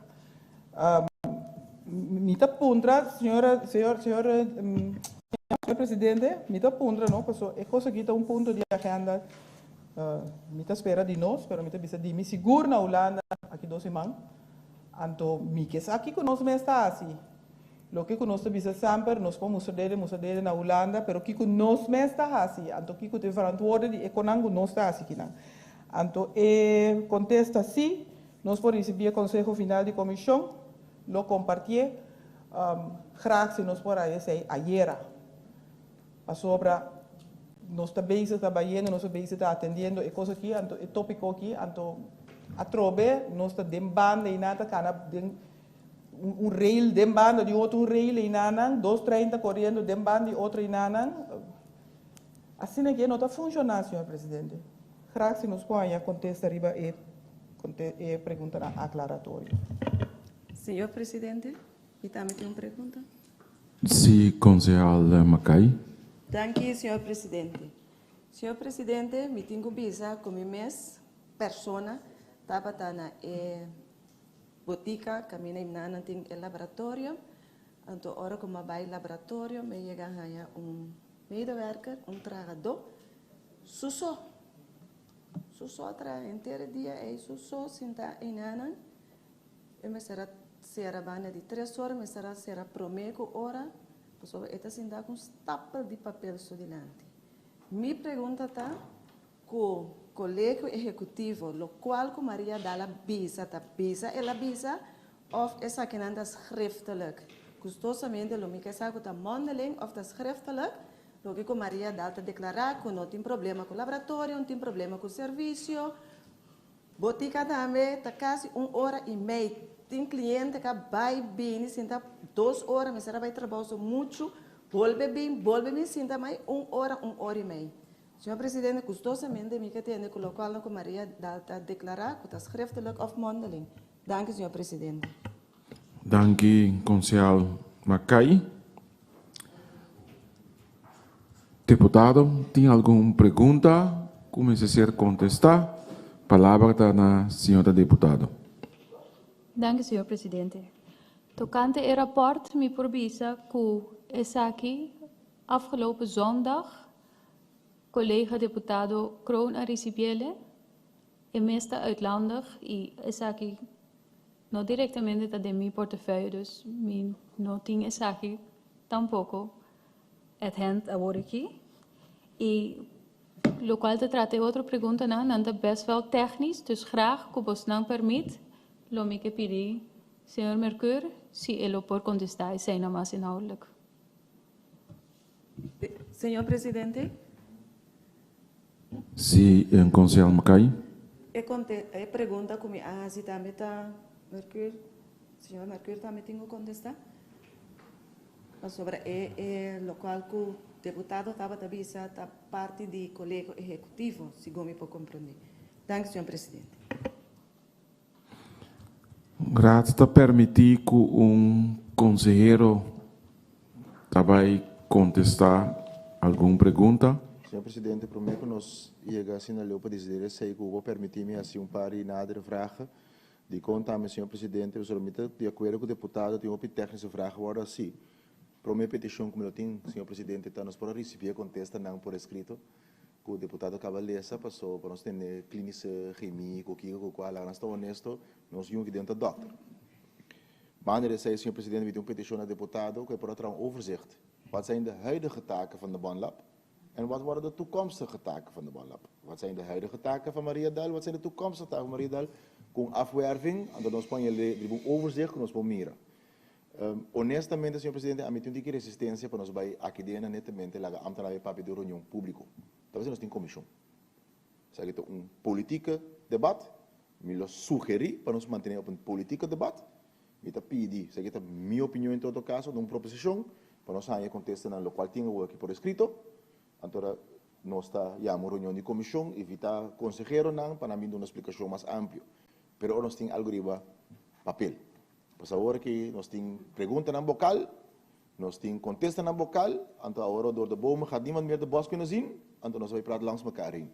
Mi ta puntra señora señor señor señor presidente mi ta puntra no paso e kos aki ta un punto di agenda mi ta spera di nos pero mi ta bisa di mi sigur na Hulanda aki dos siman anto mi ke sa kiko nos mes ta hasi loke ku nos ta bisa semper nos por mustra dede mustra dede na Hulanda pero kiko nos mes ta hasi anto kiko ta e verantwoorde di e konan ku nos ta hasi kinan anto e kontesta si Nos por ricibi e conseho final di comision, lo compartie graag si nos por haya esey ayera. Pasobra nos ta bezig ta bayendo, nos ta bezig ta atendiendo e cos aki, anto e topico aki, anto atrobe nos ta den banda y nan ta cana den un rail den banda di otro un rail y nan, dos trein ta coriendo den banda di otro y nan. Asina ke no ta funciona, señor Presidente. Graag si nos por haña contesta riba e e preguntanan aclaratorio. Señor Presidente, mi tambe tin un pregunta. Sí, Concejal Mackay. Danki, señor Presidente. Señor Presidente, mi tin cu bisa cu mi mes persona tabata na e botica caminda y nan tin e laboratorio. Anto ora cu mi a bay laboratorio mi a yega haña un medewerker, un trahador, su so. Su so a traha henter e dia ei, su so sinta einanan. E mester a sera banda di tres ora, mester a sera prome ku ora, pasobra e ta sinta ku un stapel di papel su dilanti. Mi pregunta ta ku Kolegio Ehekutivo lokual ku Maria Dal a bisa ta bisa el a bisa òf esakinan ta schriftelijk? Gustosamente lo mi ke sa ku ta mondeling òf ta schriftelijk. Loke ku Maria Dal ta deklará ku no tin problema ku laboratorio, no tin problema ku servisio. Botica tambe ta casi un ora y mei. Tin cliente ca bay bini sinta dos ora, mester a bay trabao so mucho, bolbe bin, bolbe bin sinta mai un ora, un ora y mei. Señor Presidente, gustosamente mi ke tende cu locual cu Maria Daal ta declara cu ta schriftelijk of mondeling. Danki, señor Presidente. Danki, Concejal Mackay. Diputado, tin algun pregunta cu mester ser contesta? Palabra ta na señora diputado. Danki, señor Presidente. Tocante e rapport mi por bisa cu esaki afgelopen zondag colega diputado Kroon a ricibiele. E mes ta uitlandig y esaki no directamente ta den mi portefeuille, dus mi no tin esaki tampoco at hand awor aki. Y locual ta trata e otro preguntanan, nan ta best wel technisch, dus graag cu bosnan permit lo mi ke pidi señor Mercuur si e lo por contesta eseinan mas inhoudelijk. Señor Presidente. Si, Concejal Mackay. E conte e pregunta cu mi a haci tambe ta Mercuur, señor Mercuur tambe tin cu contesta? Pasobra e e locual cu deputado tabata bisa ta parti di Colegio Ehecutivo, segun mi por comprende. Danki, señor Presidente. Raad ta permiti cu un consehero ta bay contesta algun pregunta. Señor Presidente, prome cu nos yega asina leu pa disideri esey cu bo permiti mi haci un par di nadere vragen. Dicon tambe, Señor Presidente, pasobra mi ta di acuerdo cu deputado tin hopi technische vragen wordo haci. Prome peticion cu mi lo tin, Señor Presidente, ta nos por a ricibi e contestanan por escrito. Ku deputado kaba lesa paso pa nos tene klinische chemie ku kiko ku kua laga nos ta honesto nos yunki den ta dòkter. Banda di esei señor presidente mi tin un petishon na deputado ku e por a traha un overzicht wat zijn de huidige taken van de Bonlab en wat worden de toekomstige taken van de Bonlab. Wat zijn de huidige taken van Mariadal wat zijn de toekomstige taken van Mariadal ku un afwerving anto nos por haña riba un overzicht ku nos por mira. Honestamente, señor presidente, ami tin un tiki resistencia pa nos bay aki den na netamente laga ambtenaar bay papia den un reunion publico. Ta bes nos tin comision. Esaki ta un politieke debat. Mi lo sugeri pa nos mantene op un politieke debat. Mi ta pidi, esaki ta mi opinion en todo caso, den un proposicion pa nos haya contestanan locual tin awor aki por escrito. Anto nos ta yama un reunion di comision, invita conseheronan pa nan bin duna explicacion mas amplio. Pero ora nos tin algo riba papel. Pues awor aki nos tin preguntanan bokal, nos tin kontestanan bokal, anto awor door de bomen gaat niemand meer de bos kunnen zien, anto nos a bay praat langs mekaar heen.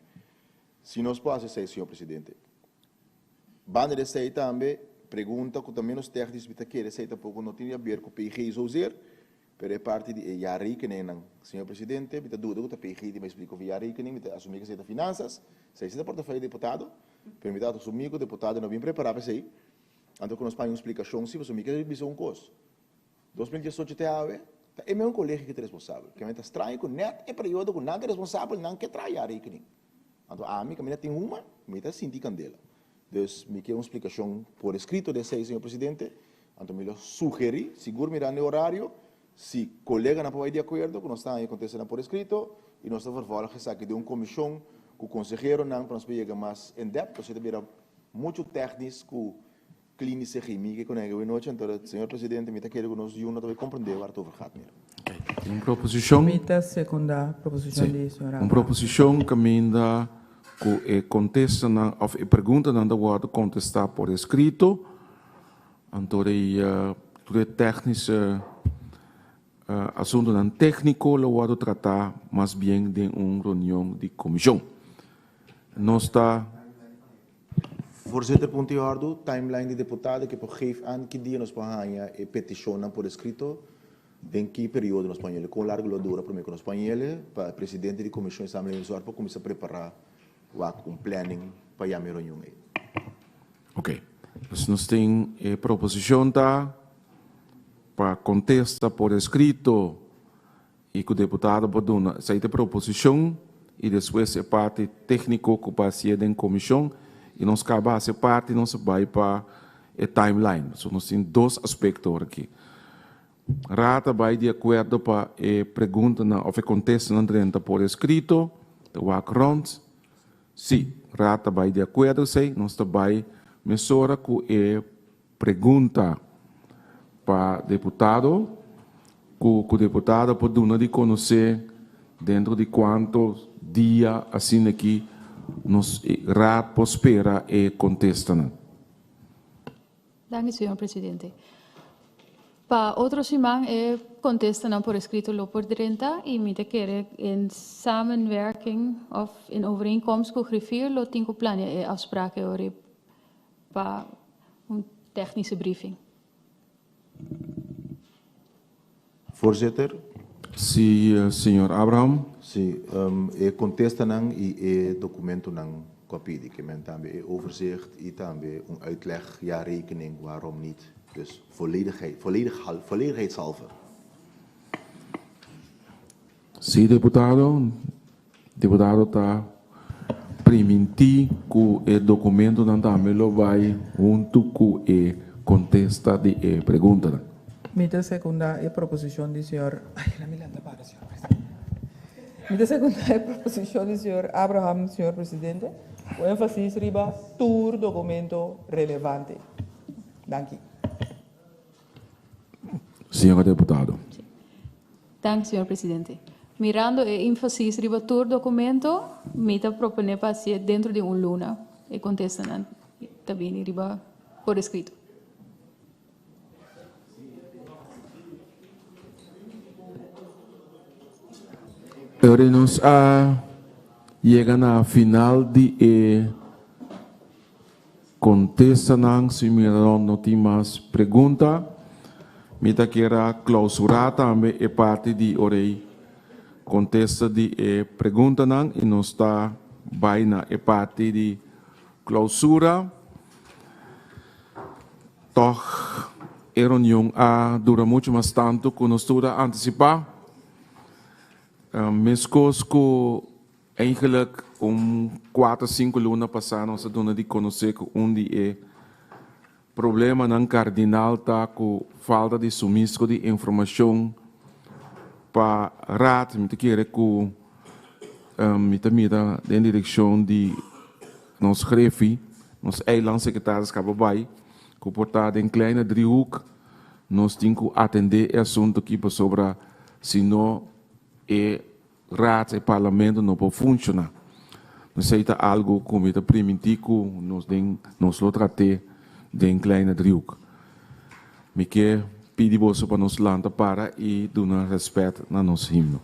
Si nos por haci esey, señor presidente. Banda di esey tambe, pregunta cu ta menos technisch mi ta kere esey tampoco no tin di haber cu PG zozeer, pero e parti di e jaarrekeningnan. Señor presidente, mi ta duda cu ta PG di mi explica over jaarrekening, mi ta asumi cu esey ta finanzas, esey si ta portefeuille di diputado, pero mi ta asumi cu diputado no bin prepara pa esey. Anto ku nos paña un splikashon si, pasobra mi ke bisa un kos. 2018 te awe, ta e meun kolegio ki ta responsabel. Ke men ta straño ku nèt e periodo ku nan ta responsabel, nan ke traha ya rekening. Anto ami kaminda tin huma, mi ta sinti kandela. Dus mi ke un splikashon por eskrito di esei, señor presidente. Anto mi lo sugerí, sigur mirando e orario, si koleganan por bai di akuerdo ku nos ta haña e kontestanan por eskrito i nos ta vervolg esaki den un komishon ku konseheronan pa nos por yega mas in depth, pasobra ta bira Mucho technisch cu klinische chemie ke konege awe nochi, anto señor presidente mi ta kere cu nos yu no ta bay comprende waar het over gaat meer. Un proposicion. Mi ta secunda proposicion di señor Un Abraham. proposicion caminda cu e contestanan of e preguntanan ta wordo contesta por escrito, anto di tur e technische asuntonan tecnico lo wordo trata mas bien den un reunion di comision. Nos ta. Voorzitter, punto di ordu, timeline di deputado ke por geef aan ki dia nos por haña e petishonnan por eskrito, den ki periodo nos por hañ'el, kon largu lo dura promé ku nos por hañ'el, pa e presidente di komishon di samenleving zorg por kuminsá prepará wak un planning pa yama e reunion ei. Oké, dus nos tin e proposishon ta pa kontesta por eskrito I ku deputado por duna esei ta e proposishon i despues e parti tékniko ku pa hasié den komishon i nos kaba hasi e parti nos a bai pa e timeline. So nos tin dos aspekto ora aki. Raad a bai di akuerdo pa e preguntanan òf e kontestanan drenta por eskrito, ta wak rònt. Sí. Raad ta bai di akuerdo esei, nos ta bai mesora ku e pregunta pa deputado ku ku deputado por duna di konosé dentro di kuanto dia asina aki nos Raad por spera e kontestanan. Danki, señor presidente. Pa otro siman e contestanan por escrito lo por drenta y mi ta kere in samenwerking of in overeenkomst cu griffier lo tin cu planea e afspraak e ora pa un technische briefing. Voorzitter. Sí, señor Abraham. Sí, e contestanan y e documentonan cu a pidi, ke men tambe e overzicht y tambe un uitleg, jaarrekening, waarom niet. Dus volledigheid, volledig, volledigheidshalve. Sí, deputado. Deputado ta primintí ku e dokumentonan tambe lo bai huntu ku e kontesta di e preguntanan. Mi ta sekundá e proposishon di señor, ay, la mi lanta para, señor presidente. Mi ta sekundá e proposishon di señor Abraham, señor presidente, ku énfasis riba tur dokumento relevante. Danki. Señora deputado. Danki, señor presidente. Mirando e énfasis riba tur documento, mi ta propone pa hacié dentro di un luna. E contestanan ta bini riba por escrito. Ora nos a yega na final di e Contestanan si mi no tin mas pregunta. Mi ta kier a clausura tambe e parti di orey contesta di e preguntanan y nos ta bay na e parti di clausura. Toch e reunion a dura mucho mas tanto cu nos tur a anticipa. Mescos cu Eigenlijk un kuater sinku luna pasá nos a duna di konosé ku un di e problemanan kardinal ta ku falta di sumisko di informashon pa Raad. Mi ta kere ku mi ta mira den direkshon di nos grefi, nos eilandsekretaris kaba bai, ku por ta den Kleine Driehoek. Nos tin ku atendé e asuntu aki pasobra si no e Raad e parlamento no por funciona. Esey ta algo cu mi ta priminti cu nos den nos lo trate den Kleine Driehoek. Mi ke pidi boso pa nos lanta para y duna respet na nos himno.